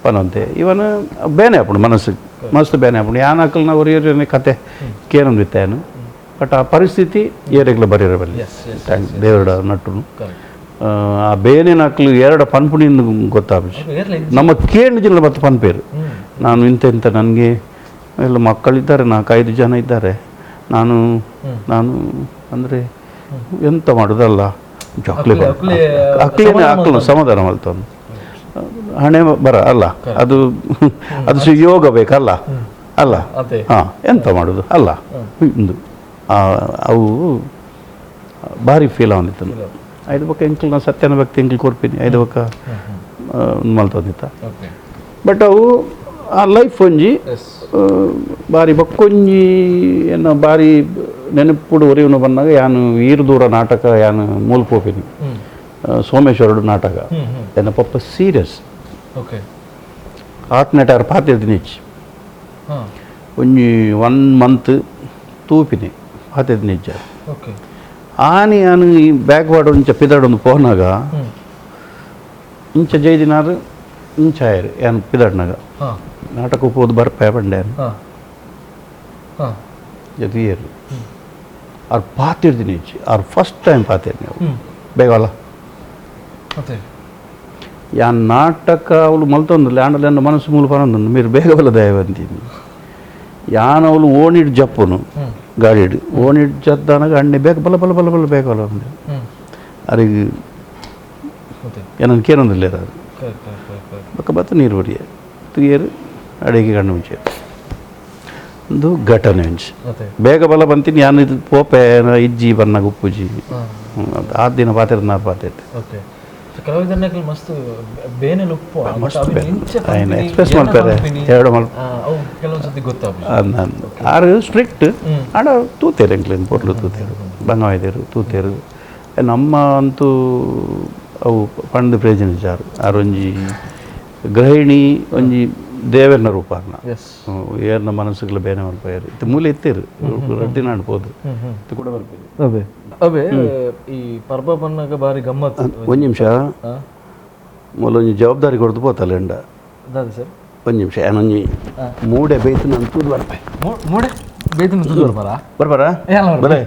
ಪನಂತೆ ಇವನ ಬೇನೆ ಆಪುಂಡು ಮನಸ್ಸು ಮಸ್ತ್ ಬೇನೆ ಆಪುಂಡು ಯಾನ್ ಅಕಲ್ನ ಒರಿಯೊರಿಯನೆ ಕತೆ ಕೇನೊಂದಿತ್ತೇನು ಬಟ್ ಆ ಪರಿಸ್ಥಿತಿ ಏರೆಗ್ಲ ಬರಿಯರ ಬಲ್ಲಿ thanks ದೇವರ ನಟ್ಟುನು ಆ ಬೇನೆ ಅಕ್ಲು ಎರಡು ಪನ್ಪುಣಿಂದ ಗೊತ್ತಾಪುಜಿ ನಮ್ಮ ಕೇಂದ್ರ ಜಿಲ್ಲೆ ಮತ್ತು ಪನ್ಪೇರು ನಾನು ಇಂಥ ಇಂಥ ನನಗೆ ಎಲ್ಲ ಮಕ್ಕಳಿದ್ದಾರೆ 4-5 ಜನ ಇದ್ದಾರೆ ನಾನು ನಾನು ಅಂದರೆ ಎಂತ ಮಾಡೋದಲ್ಲ ಜೋಕ್ಲಿ ಅಕ್ಲೇನೆ ಅಕ್ಲು ಸಮಾಧಾನ ಮಲ್ತೊಂದು ಹಣೆ ಬರ ಅಲ್ಲ ಅದು ಅದು ಯೋಗ ಬೇಕಲ್ಲ ಅಲ್ಲ ಹಾಂ ಎಂತ ಮಾಡೋದು ಅಲ್ಲ ಇಂದು ಅವು ಭಾರಿ ಫೀಲ್ ಅವನಿತ್ತು ಐದು ಬಕ್ಕ ಎಂಕ್ಲು ನಾನು ಸತ್ಯನ ಭಕ್ತಿ ಎಂಕ್ಲು ಕೊರ್ಪಿನಿ ಐದು ಬಕ್ಕ ಮಲ್ತೊಂದಿತ್ತ ಬಟ್ ಅವು ಆ ಲೈಫ್ ಒಂಜಿ ಬಾರಿ ಬಕ್ಕೊಂಜಿ ಎನ್ನ ಬಾರಿ ನೆನಪುಡು ಒರಿಯುನು ಬಂದಾಗ ಯಾನು ಈರು ದೂರ ನಾಟಕ ಯಾನು ಮೂಲ ಪೋಪಿನಿ ಸೋಮೇಶ್ವರಡು ನಾಟಕ ಎನ್ನ ಪಪ್ಪ ಸೀರಿಯಸ್ ಆತ್ನೆಟಾರ್ ಪಾತಿರ್ದಿನಿಚ್ಚಿ ಒಂಜಿ 1 ಮಂತ್ ತೂಪಿನಿ ಪಾತಿರ್ದಿನಿಚ್ಚ ಆನಿ ಯಾನು ಈ ಬ್ಯಾಕ್ವರ್ಡ್ ಒಂಚ ಪಿದಾಡೊಂದು ಪೋನಾಗ ಇಂಚ ಜೈದಿನಾರು ಇಂಚ ಆಯರು ಯಾನು ಪಿದಾಡ್ನಾಗ ನಾಟಕ ಪೋದು ಬರ್ಪೆ ಬಂಡೆ ಜೊತೆಯರು ಅವ್ರು ಪಾತಿರ್ದಿನಿ ಇಚ್ಚಿ ಅವ್ರು ಫಸ್ಟ್ ಟೈಮ್ ಪಾತಿರ್ನಿ ಅವು ಬೇಗಲ್ಲ ಯಾನ್ ನಾಟಕ ಅವಳು ಮಲ್ತೊಂದು ಲ್ಯಾಂಡಲ್ ಮನಸ್ಸು ಮೂಲ ಪನೊಂದು మీరు ಬೇಗ ಬಲ್ಲ ದಯವಂತೀನಿ ಯಾನ್ ಅವಳು ಓಣಿಡ್ ಜಪ್ಪುನು ಗಾಡಿಡು ಓಣಿಡ್ ಜದ್ದಾನಾಗ ಅಣ್ಣೆ ಬೇಗ ಬಲ ಬಲ ಬಲ ಬಲ ಬೇಗ ಬಲ ಅಂದೆ ಅರಿಗೆ ಏನನ್ನು ಕೇನೊಂದಿಲ್ಲ ಅದು ಬಕ್ಕ ಬತ್ತ ನೀರು ಬರಿಯ ತುಯರು ಅಡಿಗೆ ಕಣ್ಣು ಮುಂಚೆ ಒಂದು ಘಟನೆ ಒಂಜಿ ಬೇಗ ಬಲ ಬಂತೀನಿ ಯಾನು ಇದು ಪೋಪೆ ಇಜ್ಜಿ ಬನ್ನಾಗ ಉಪ್ಪುಜಿ ಆ ದಿನ ಪಾತಿರ ನಾ ಪಾತೈತೆ ಮಸ್ತ್ ಬೇನೆ ಉಪ್ಪು ಎಕ್ಸ್ಪ್ರೆಸ್ ಮಾಡ್ತಾರೆ ಎರಡು ಕೆಲವೊಂದ್ಸತಿ ಆರು ಸ್ಟ್ರಿಕ್ಟ್ ಆಡ ತೂತೇರು ಎಂಕ್ಲೇನು ಪೊರ್ಲು ತೂತೇರು ಬಂಗಾಯ್ದೇರು ತೂತೇರು ನಮ್ಮ ಅಂತೂ ಅವು ಪಂಡ್ ಪ್ರಯೋಜನ ಜಾರು ಆರೊಂಜಿ ಗೃಹಿಣಿ ಒಂಜಿ ದೇವರನ ರೂಪ ಏರ್ನ ಮನಸ್ಸುಗಳ ಬೇನೆ ಮಲ್ಪೇರು ಇದು ಮೂಲೆ ಇತ್ತೇರು ರಡ್ಡಿ ನಾಡು ಪೋದು ಇದು ಕೂಡ ಬರ್ಪೇರು ಅವೇ ಅವೇ ಈ ಪರ್ಬ ಬನ್ನಾಗ ಬಾರಿ ಗಮ್ಮತ್ತು ಒಂದು ನಿಮಿಷ ಮೊದಲೊಂಜಿ ಜವಾಬ್ದಾರಿ ಕೊಡ್ದು ಪೋತಲ್ಲ ಎಂಡ ಸರ್ ಒಂದು ನಿಮಿಷ ಏನೊಂಜಿ ಮೂಡೆ ಬೇಯ್ತು ನಾನು ತೂದು ಬರ್ಪೆ ಮೂಡೆ ಬೇಯ್ತು ತೂದು ಬರ್ಬಾರ ಬರ್ಬಾರ ಬರೇ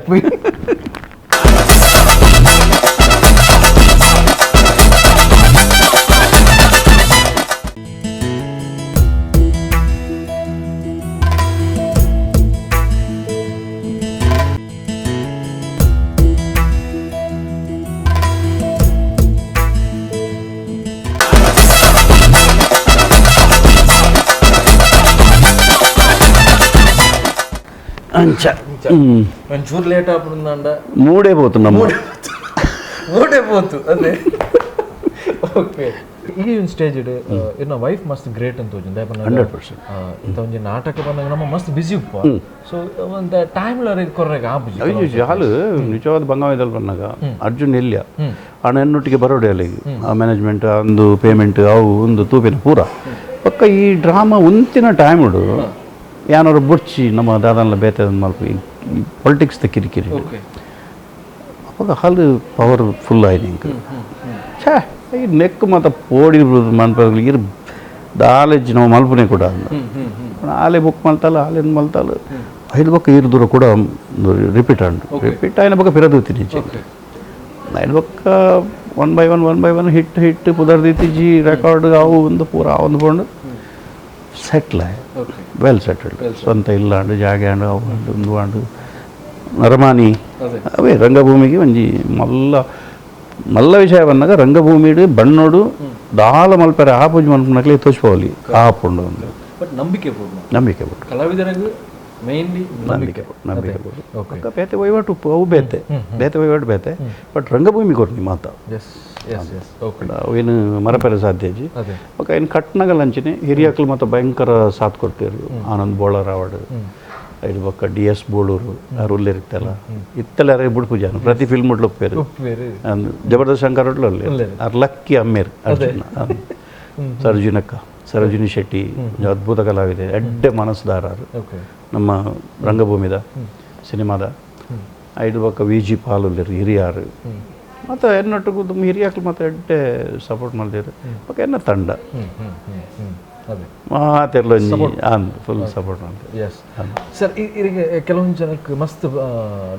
ಅಂಚ ಒಂಚೂರು ಲೇಟ್ ಆಗ್ಬಿಡುಂಡ ಮೂಡೇ ಪೋತು ನಮ್ಮ ಮೂಡೇ ಪೋತು ಅದೇ ಓಕೆ ಈ ಒಂದು ಸ್ಟೇಜ್ ಇನ್ನ ವೈಫ್ ಮಸ್ತ್ ಗ್ರೇಟ್ ಅಂತ ತೋಜುಂಡು 100% ಇಂಥ ಒಂಜಿ ನಾಟಕ ಬಂದಾಗ ನಮ್ಮ ಮಸ್ತ್ ಬಿಸಿ ಉಪ್ಪ ಸೊ ಒಂದು ಟೈಮ್ ಕೊರ್ರೆಗ್ ಆಪುಜಿ ಅಯ್ಯೋ ಜಾಲು ನಿಜವಾದ ಬಂಗಾವದಲ್ಲಿ ಬಂದಾಗ ಅರ್ಜುನ್ ಎಲ್ಲಿಯ ಹಣ ಎನ್ನೊಟ್ಟಿಗೆ ಬರೋಡೆ ಅಲ್ಲಿಗೆ ಆ ಮ್ಯಾನೇಜ್ಮೆಂಟ್ ಒಂದು ಪೇಮೆಂಟ್ ಅವು ಒಂದು ತೂಪಿನ ಪೂರ ಪಕ್ಕ ಈ ಡ್ರಾಮಾ ಉಂತಿನ ಟೈಮ್ ಉಡು ಯಾನವರು ಬುಡ್ಚಿ ನಮ್ಮ ದಾದನ್ಲ ಬೇತೆ ಮಲ್ಪ ಈ ಪೊಲಿಟಿಕ್ಸ್ ದ ಕಿರಿಕಿರಿ ಅವಾಗ ಹಾಲು ಪವರ್ ಫುಲ್ ಆಯ್ತು ಇಂಕ ಛೇ ಈ ನೆಕ್ ಮಾತ ಪೋಡಿ ಮನ್ಪಗ್ಲಿ ಇರ್ ದಾಲೇಜ್ ನಾವು ಮಲ್ಪನೆ ಕೂಡ ಆಲೆ ಬುಕ್ ಮಲ್ತಾಲ ಆಲೇನು ಮಲ್ತಾಲ ಐದು ಬೊಕ್ಕ ಈರು ದೂರ ಕೂಡ ರಿಪೀಟ್ ಆಂಡ್ ರಿಪೀಟ್ ಆಯ್ನ ಬೊಕ್ಕ ಪಿರದೂತಿನಿ ಐದು ಬೊಕ್ಕ one by one one by one hit hit ಪುದರ್ದಿತ್ತಿಜಿ record ಅವು ಒಂದು ಪೂರ ಒಂದು ಪೋಂಡು ಸೆಟ್ಲ್ ಆಯ್ ವೆಲ್ ಸೆಟಲ್ಡ್ ಸ್ವಂತ ಇಲ್ಲಾಂಡು ಜಾಗೆ ಆಂಡು ಅವು ಆಂಡು ಒಂದು ಆಂಡು ನರಮಾನಿ ಅವೇ ರಂಗಭೂಮಿಗೆ ಒಂಜಿ ಮಲ್ಲ ಮಲ್ಲ ವಿಷಯ ಬಂದಾಗ ರಂಗಭೂಮಿಡು ಬಣ್ಣೋಡು ದಾಲ ಮಲ್ಪೆರೆ ಆ ಪೂಜೆ ಮಲ್ಪನಕ್ಲೆ ತೋಚ್ಪೋಲಿ ಆಪುಂಡು ಒಂದು ಬಟ್ ನಂಬಿಕೆ ಪೂರ್ಣ ನಂಬಿಕೆ ಬಿಟ್ಟು ಕಲಾವಿದರಿಗೂ ಮೇನ್ಲಿ ನಂಬಿಕೆ ನಂಬಿಕೆ ಬಿಟ್ಟು ಬೇತೆ ವಹಿವಾಟು ಉಪ್ಪು ಅವು ಬೇತೆ ಬೇತೆ ವಹಿವಾಟು ಬೇತೆ ಬಟ್ ರಂಗಭೂಮಿ ಕೊರ್ನಿ ಮಾತ S S S okay ಅವೇನು ಮರಪೆರೆ ಸಾಧ್ಯ ಇಜ್ಜಿ ಅದೇ ಬೊಕ ಇನ್ನು ಕಟ್ನಗಲ್ ಅಂಚಿನೆ ಹಿರಿಯಕ್ಲು ಮತ್ತು ಭಯಂಕರ ಸಾಥ್ ಕೊಡ್ತೀರು ಆನಂದ್ ಬೋಳರಾವಡ್ ಐದು ಬೊಕ್ಕ ಡಿ ಎಸ್ ಬೋಳೂರು ಅವ್ರು ಉಲ್ಲಿರ್ತಲ್ಲ ಇತ್ತಲ್ಲ ಯಾರು ಬುಡ್ಪು ಜನ ಪ್ರತಿ ಫಿಲ್ಮ್ ಉಡ್ಲೊಪ್ಪೇರು ಬೇರೆ ಜಬರ್ದಸ್ತ್ ಶಂಕರ್ ಒಟ್ಲಲ್ಲಿ ಅವ್ರು ಲಕ್ಕಿ ಅಮ್ಮೇರ್ ಅರ್ಜುನ ಸರೋಜಿನಕ್ಕ ಸರೋಜಿನಿ ಶೆಟ್ಟಿ ಒಂದು ಅದ್ಭುತ ಕಲಾವಿದೆ ಎಡ್ಡೆ ಮನಸ್ಸುದಾರರು ಓಕೆ ನಮ್ಮ ರಂಗಭೂಮಿದ ಸಿನಿಮಾದ ಐದು ಬೊಕ್ಕ ವಿ ಜಿ ಪಾಲ್ ಉಲ್ಲೇರು ಹಿರಿಯಾರು ಮತ್ತು ಎನ್ನೊಟ್ಟಿಗೂ ತುಂಬ ಹಿರಿಯಾಕ್ಲು ಮತ್ತು ಎಡ್ಡೆ ಸಪೋರ್ಟ್ ಮಾಡ್ದಿರು ಬೊಕ್ಕ ಎನ್ನ ತಂಡ ಹ್ಮ್ ಹ್ಮ್ ಹ್ಮ್ ಹ್ಮ್ ಅದೇ ಮಾತೆಲ್ಲ ಫುಲ್ ಸಪೋರ್ಟ್ ಮಾಡ್ತೀವಿ ಎಸ್ ಸರ್ ಇರಿಗೆ ಕೆಲವೊಂದು ಜನಕ್ಕೆ ಮಸ್ತ್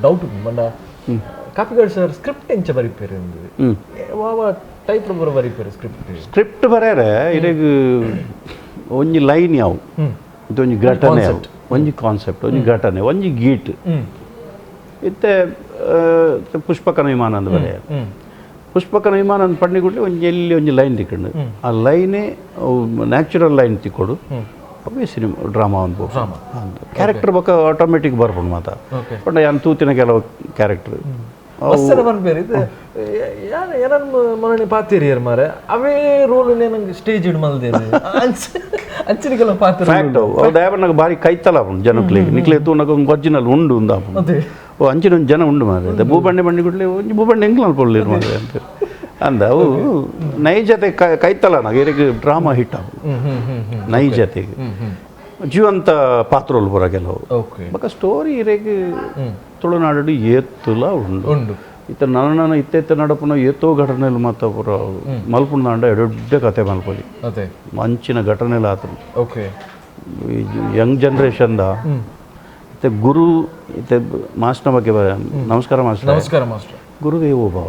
ಡೌಟ್ ಉಂಟು ಮಂಡ ಕಾಪಿಗಾಡ್ ಸರ್ ಸ್ಕ್ರಿಪ್ಟ್ ಎಂಚ ಬರಿಪೇರು ಅಂದು ವಾವ ಟೈಪ್ ಬರ ಬರಿಪೇರು ಸ್ಕ್ರಿಪ್ಟ್ ಸ್ಕ್ರಿಪ್ಟ್ ಬರೆಯರೆ ಇರೆಗ್ ಒಂಜಿ ಲೈನ್ ಯಾವು ಒಂಜಿ ಘಟನೆ ಯಾವು ಒಂಜಿ ಕಾನ್ಸೆಪ್ಟ್ ಒಂಜಿ ಘಟನೆ ಒಂಜಿ ಗೀಟ್ ಇತ್ತೆ ಪುಷ್ಪಕನ ವಿಮಾನ ಅಂದ್ ಬರೆಯ ಪುಷ್ಪಕನ ವಿಮಾನ ಅಂದ್ ಪಂಡಿ ಕೂಡಲೇ ಒಂಜಿ ಎಲ್ಲಿ ಒಂಜಿ ಲೈನ್ ತಿಕ್ಕೊಂಡು ಆ ಲೈನೇ ನ್ಯಾಚುರಲ್ ಲೈನ್ ತಿಕ್ಕೊಡು ಅವೇ ಸಿನಿಮಾ ಡ್ರಾಮಾ ಒಂದು ಕ್ಯಾರೆಕ್ಟರ್ ಬೊಕ್ಕ ಆಟೋಮೆಟಿಕ್ ಬರ್ಪುಂಡು ಮಾತ ಓಕೆ ಪಂಡ ಯಾನ್ ತೂತಿನ ಕೆಲವು ಕ್ಯಾರೆಕ್ಟರ್ ಮಸ್ತ್ ಪನ್ಪೇರು ಇದು ಯಾರನ್ ಮೊನ್ನೆ ಪಾತೇರಿಯರ್ ಮಾರೆ ಅವೇ ರೋಲ್ ನಂಗೆ ಸ್ಟೇಜ್ ಇಡ್ ಮಲ್ದೇರು ಅಂಚಿನ ಕೆಲವು ಪಾತ್ರ ಫ್ಯಾಕ್ಟ್ ಅವು ದಯಪಣ್ಣಗೆ ಭಾರಿ ಕೈತಲ ಉಂಡು ಜನಕ್ಲೆಗ್ ನಿಕ್ಲೆ ತೂನಗ ಒಂದು ಒರಿಜಿನಲ್ ಉಂಡು ಉಂದು ಆಪುಂಡು ಅದೇ ಓ ಅಂಚಿನ ಒಂಜಿ ಜನ ಉಂಡು ಮಾರೆ ಭೂಬಂಡೆ ಬಂಡಿ ಕೂಡಲೇ ಒಂಜಿ ಭೂಬಂಡೆ ಎಂಕ್ಲ ಅನ್ಕೊಳ್ಳಿರು ಮಾರೆ ಅಂತ ಅಂದ ಅವು ನೈಜತೆ ಕೈತಲ ನಾಗ ಇರೆಗ್ ಡ್ರಾಮಾ ಹಿಟ್ ಆಪುಂಡು ಹ್ಮ್ ಹ್ಮ್ ಹ್ಮ್ ಹ್ಮ್ ನೈಜತೆಗೆ ಜೀವಂತ ಪಾತ್ರಗಳು ಪೂರ ಕೆಲವು ಓಕೆ ಬೊಕ ಸ್ಟೋರಿ ಇರೆಗ್ ತುಳುನಾಡು ಏತ್ತುಲ ಉಂಡು ಉಂಡು ಇತ್ತ ನನ್ನ ಇತ್ತ ಇತ್ತ ನಡಪುನ ಏತೋ ಘಟನೆಲು ಮಾತ ಪೂರ ಮಲ್ಪುಂಡು ಎಡೊಡ್ಡ ಕತೆ ಮಲ್ಪೊಲಿ ಅದೇ ಮಂಚಿನ ಘಟನೆಲು ಆತುಂಡು ಓಕೆ ಯಂಗ್ ಜನ್ರೇಷನ್ದ ಇತ್ತೆ ಗುರು ಇತ್ತೆ ಮಾಸ್ಟರ್ ಬಗ್ಗೆ ನಮಸ್ಕಾರ ಮಾಸ್ಟರ್ ನಮಸ್ಕಾರ ಮಾಸ್ಟರ್ ಗುರುದೇವೋ ಭವ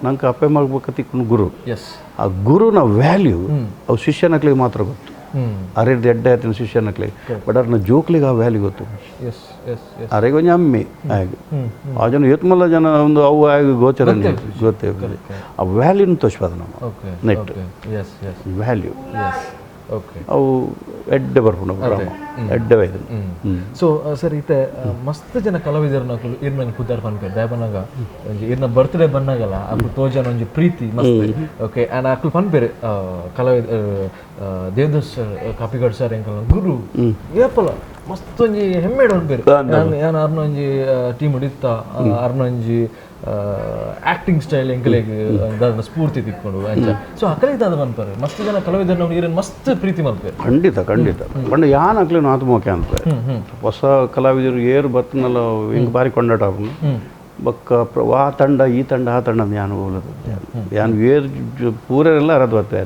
ನಂಗೆ ಅಪ್ಪೆ ಮಗ ತಿಕ್ಕೊಂಡು ಗುರು ಎಸ್ ಆ ಗುರುನ ವ್ಯಾಲ್ಯೂ ಅವು ಶಿಷ್ಯನಕ್ಲಿಗೆ ಮಾತ್ರ ಗೊತ್ತು ಹ್ಮ್ ಅರೆಡ್ದು ಎಡ್ಡೆ ಆಯ್ತಿನ ಶಿಷ್ಯನಕ್ಲಿಗೆ ಬಟ್ ಅವ್ರನ್ನ ಜೋಕ್ಲಿಗೆ ಆ ವ್ಯಾಲ್ಯೂ ಗೊತ್ತು S S S ಅರೆಗೆ ಒಂಜಿ ಅಮ್ಮೆ ಹಾಗೆ ಆ ಜನ ಏತ್ಮಲ್ಲ ಜನ ಒಂದು ಅವು ಆಗ ಗೋಚರ ಗೊತ್ತೇ ಆ ವ್ಯಾಲ್ಯೂನ ತೋಚ್ಬಾರ್ದು ನಮ್ಮ okay net okay yes yes value yes okay ಅವು ಎಡ್ಡೆ ಬರ್ಪುಂಡು ಡ್ರಾಮಾ ಎಡ್ಡೆ ಬೈದು ಸೊ ಸರ್ ಇತ್ತೆ ಮಸ್ತ್ ಜನ ಕಲಾವಿದರನ್ನ ಇರ್ನ ಪುದ್ದಾರ್ ಪನ್ಪೇರು ದಯಪನಾಗ ಒಂಜಿ ಇರ್ನ ಬರ್ತ್ಡೇ ಬನ್ನಾಗಲ್ಲ ಅಕ್ಲು ತೋಜನ ಒಂಜಿ ಪ್ರೀತಿ ಮಸ್ತ್ ಓಕೆ ಆ್ಯಂಡ್ ಅಕ್ಲು ಪನ್ಪೇರು ಕಲಾವಿದ ದೇವದಾಸ್ ಸರ್ ಕಾಪಿಗಾಡ್ ಸರ್ ಎಂಕಲ್ನ ಗುರು ಏಪಲ ಮಸ್ತ್ ಒಂಜಿ ಹೆಮ್ಮೆಡ್ ಪನ್ಪೇರು ಯಾನ್ ಅರ್ನ ಒಂಜಿ ಟೀಮ್ ಇತ್ತ ಅರ್ನ ಒಂಜಿ ಆಕ್ಟಿಂಗ್ ಸ್ಟೈಲ್ ಎಂಕಲೆಗ್ ದಾದ ಸ್ಫೂರ್ತಿ ತಿಕ್ಕೊಂಡು ಅಂಚ ಸೊ ಅಕಲಿಗೆ ದಾದ ಪನ್ಪೇರು ಮಸ್ತ್ ಜನ ಕಲಾವಿದರನ್ನ ಇರನ್ ಮಸ್ತ್ ಪ್ರೀತಿ ಮಲ್ಪೇರು ಖಂಡಿತ ಖಂಡಿತ ಪಂಡ ಯಾನ್ ಅಕ್ಲೇನು ಆತ್ಮೋಕೆ ಅಂತ ಹೊಸ ಕಲಾವಿದರು ಏರು ಬತ್ತನಲ್ಲ ಹಿಂಗೆ ಬಾರಿ ಕೊಂಡಾಟ ಆಪುಂಡು ಬೊಕ್ಕ ಆ ತಂಡ ಈ ತಂಡ ಆ ತಂಡ ಯಾನ್ ಓಲದು ಯಾನ್ ಏರ್ ಪೂರೆಲ್ಲ ಅರದು ಬತ್ತೆ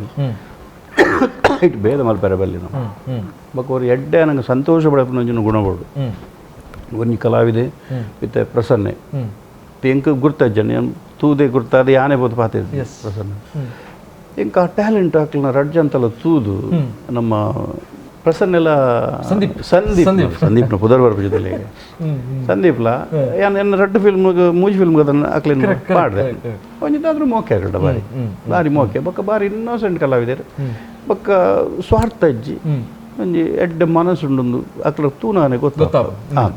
it ಭೇದ ಮಲ್ಪೆರೆ ಬಲ್ಲಿ ನಮ್ಮ ಬೊಕ್ಕ ಅವ್ರು ಎಡ್ಡೆ ನಂಗೆ ಸಂತೋಷ ಪಡಪುನ ಒಂಜಿನ ಗುಣ ಬೋಡು ಒಂಜಿ ಕಲಾವಿದೆ ಇತ್ತೆ ಪ್ರಸನ್ನೆ ಎಂಕ್ ಗುರ್ತಜ್ಜನ ತೂದೆ ಗುರ್ತಾದ ಯಾನೆ ಬೋದು ಪಾತೆ ಪ್ರಸನ್ನ ಎಂಕ್ ಆ ಟ್ಯಾಲೆಂಟ್ ಹಾಕ್ಲಿನ ರಡ್ಜ್ ಅಂತಲ್ಲ ತೂದು ನಮ್ಮ ಪ್ರಸನ್ನೆಲ್ಲ ಸಂದೀಪ್ ಸಂದೀಪ್ ಸಂದೀಪ್ನ ಪುದರ್ ಬರ್ಪು ಜೊತೆಲಿ ಸಂದೀಪ್ಲ ಯಾನ್ ಎನ್ನ ರಡ್ಡು ಫಿಲ್ಮ್ ಮೂಜಿ ಫಿಲ್ಮ್ ಅದನ್ನು ಹಾಕ್ಲಿನ ಪಾಡ್ದೆ ಒಂಜಿದಾದ್ರೂ ಮೋಕೆ ಆಗಡ ಬಾರಿ ಬಾರಿ ಮೋಕೆ ಬೊಕ್ಕ ಬಾರಿ ಇನ್ನೋಸೆಂಟ್ ಕಲಾವಿದರು ಬೊಕ್ಕ ಸ್ವಾರ್ಥ ಅಜ್ಜಿ ಒಂಜಿ ಎಡ್ಡೆ ಮನಸ್ಸುಂಡೊಂದು ಅಕ್ಲ ತೂನಾನೆ ಗೊತ್ತಾಪ ಹಾಂ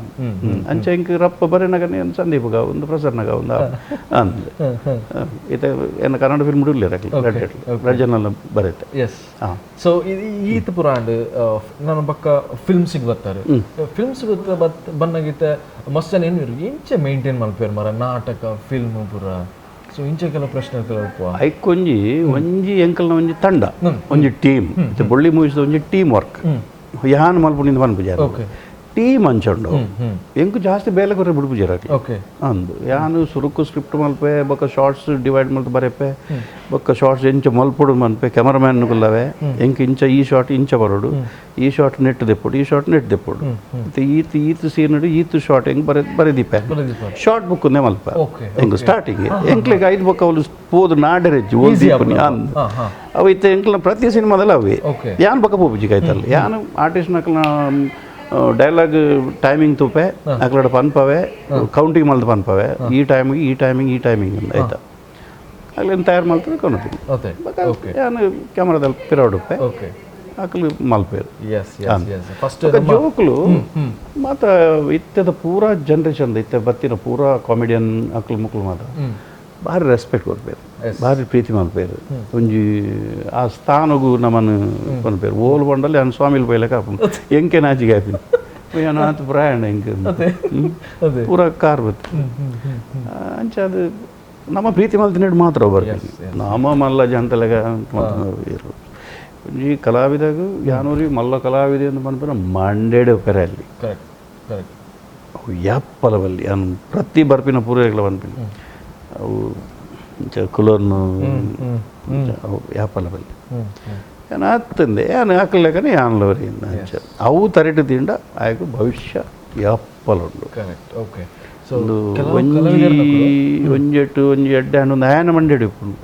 ಅಂಚೆ ಇಂಕ್ ರಪ್ಪ ಬರೆನಗನೆ ಒಂದು ಸಂದೀಪ್ಗ ಒಂದು ಪ್ರಸನ್ನಗ ಒಂದು ಅಂದ್ ಈತ ಏನ ಕನ್ನಡ ಫಿಲ್ಮ್ ಇಡ್ಲಿರ ರಜನೆಲ್ಲ ಬರುತ್ತೆ ಎಸ್ ಸೊ ಈತ ಪುರಾಂಡ್ ನನ್ನ ಪಕ್ಕ ಫಿಲ್ಮ್ಸಿಗೆ ಬರ್ತಾರೆ ಫಿಲ್ಮ್ಸ್ ಬನ್ನಾಗಿತ್ತ ಮಸ್ತ್ ಜನ ಏನು ಇಂಚೆ ಮೇಂಟೈನ್ ಮಲ್ಪೇರು ಮರ ನಾಟಕ ಫಿಲ್ಮ್ ಪುರ ಸೊ ಇಂಚೆ ಕೆಲವು ಪ್ರಶ್ನೆ ಕೆಲವು ಐಕೊಂಜಿ ಒಂಜಿ ಎಂಕಲ್ನ ಒಂಜಿ ತಂಡ ಒಂಜಿ ಟೀಮ್ ಬೊಳ್ಳಿ ಮೂವೀಸ್ ಒಂಜಿ ಟೀಮ್ ವರ್ಕ್ ಯಾನ್ ಮಲ್ಪುನಿಂದ ಪನ್ಪುಜ Team ಅಂಚುಂಡು ಎಂಕು ಜಾಸ್ತಿ ಬೇಲೆ ಕೊರೆ ಬಿಡ್ಪುಜಾರ. ಓಕೆ ಅಂದು ಯಾನು ಸುರುಕು ಸ್ಕ್ರಿಪ್ಟ್ ಮಲ್ಪೆ ಬೊಕ್ಕ ಶಾರ್ಟ್ಸ್ ಡಿವೈಡ್ ಮಲ್ತು ಬರೆಪೆ ಬೊಕ್ಕ ಶಾರ್ಟ್ಸ್ ಎಂಚ ಮಲ್ಪೊಡು ಮನ್ಪೆ ಕೆಮರಾಮ್ಯಾನ್ ಕುಲ್ಲವೆ ಎಂಕ್ ಇಂಚ ಈ ಶಾರ್ಟ್ ಇಂಚ ಬರೋಡು ಈ ಶಾರ್ಟ್ ನೆಟ್ ದೆಪ್ಪೊಡು ಈ ಶಾರ್ಟ್ ನೆಟ್ ದೆಪ್ಪೊಡು ಇತ್ತೆ ಈತ್ ಈತ್ ಸೀನ್ ಈತ್ ಶಾರ್ಟ್ ಎಂಕ್ ಬರೆ ಬರೆದಿಪ್ಪೆ ಶಾರ್ಟ್ ಬುಕ್ ಒಂದೇ ಮಲ್ಪ ಎಂಕ್ ಸ್ಟಾರ್ಟಿಂಗ್ ಎಂಕ್ಲೆಗ್ ಐದು ಬೊಕ್ಕ ಅವಳು ಪೋದು ನಾಡೆರೆಜ್ಜಿ ಓಲ್ ದೀಪುನಿ ಅಂದ್ ಅವು ಇತ್ತೆ ಎಂಕ್ಲ ಪ್ರತಿ ಸಿನಿಮಾದಲ್ಲಿ ಅವೇ ಯಾನ್ ಬೊಕ್ಕ ಪೋಪುಜಿ ಕೈತಲ್ ಯಾನು ಆರ್ಟಿಸ್ಟ್ ನಕಲ್ನ ಡೈಲಾಗ್ ಟೈಮಿಂಗ್ ತೂಪೆ ಅಕ್ಲಡ ಪನ್ಪವೆ ಕೌಂಟಿಂಗ್ ಮಲ್ದು ಪನ್ಪವೆ ಈ ಟೈಮಿಗೆ ಈ ಟೈಮಿಂಗ್ ಈ ಟೈಮಿಂಗ್ ಆಯ್ತಾ ಅಗ್ಲೇನು ತಯಾರು ಮಲ್ತದೆ ಕೊನೊತೀನಿ ಬೊಕ್ಕ ಯಾನು ಕ್ಯಾಮ್ರಾದಲ್ಲಿ ಪಿರವಡುಪ್ಪೆ ಅಕ್ಲು ಮಲ್ಪೇರು ಜೋಕುಲು ಮಾತ ಇತ್ತೆದ ಪೂರಾ ಜನ್ರೇಷನ್ ಇತ್ತೆ ಬತ್ತಿನ ಪೂರಾ ಕಾಮಿಡಿಯನ್ ಅಕ್ಲು ಮುಕ್ಲು ಮಾತ ಭಾರಿ ರೆಸ್ಪೆಕ್ಟ್ ಕೊರ್ಪೇರು ಭಾರಿ ಪ್ರೀತಿ ಮಲ್ಪೇರು ಒಂಜಿ ಆ ಸ್ಥಾನಗು ನಮ್ಮನ್ನು ಕೊನ್ಪೇರು ಓಲ್ ಬಂಡಲ್ಲಿ ಅನ್ ಸ್ವಾಮಿಲ್ ಪೈಲಕ ಆಪುಂಡು ಎಂಕೆ ನಾಚಿಗೆ ಆಪಿನ ಆತ ಪ್ರಯಾಣ ಎಂಕ್ ಪೂರ ಕಾರ್ ಬತ್ತು ಅಂಚ ಅದು ನಮ್ಮ ಪ್ರೀತಿ ಮಲ್ತಿನೇಡು ಮಾತ್ರ ಬರ್ತೀನಿ ನಮ್ಮ ಮಲ್ಲ ಜಂತಲೆಗ ಒಂಜಿ ಕಲಾವಿದಾಗ ಯಾನೂರಿ ಮಲ್ಲ ಕಲಾವಿದೆ ಅಂತ ಪನ್ಪಿನ ಮಂಡೇಡೆ ಪೆರೆ ಅಲ್ಲಿ ಅವು ಯಾಪ್ಪಲ ಬಲ್ಲಿ ಅನ್ ಪ್ರತಿ ಬರ್ಪಿನ ಪೂರ್ವಗಳ ಪನ್ಪಿನ ಅವು ಕುಲರ್ನು ಅವು ಯಾಪಲ ಬಲ್ಲಿ ಯಾನ್ ಆತ್ತಂದೆ ಯಾನ್ ಹಾಕಲೇಕನೆ ಯಾನ್ಲವರಿ ಅಂಚ ಅವು ತರಿಟು ತಿಂಡ ಆಯ್ಕು ಭವಿಷ್ಯ ಯಾಪ್ಪಲ ಉಂಡು. ಒಂಜಿ ಒಂಜೆಟ್ಟು ಒಂಜಿ ಎಡ್ಡೆ ಹಣ್ಣು ಆಯನ ಮಂಡೇಡಿ ಉಪ್ಪುಂಡು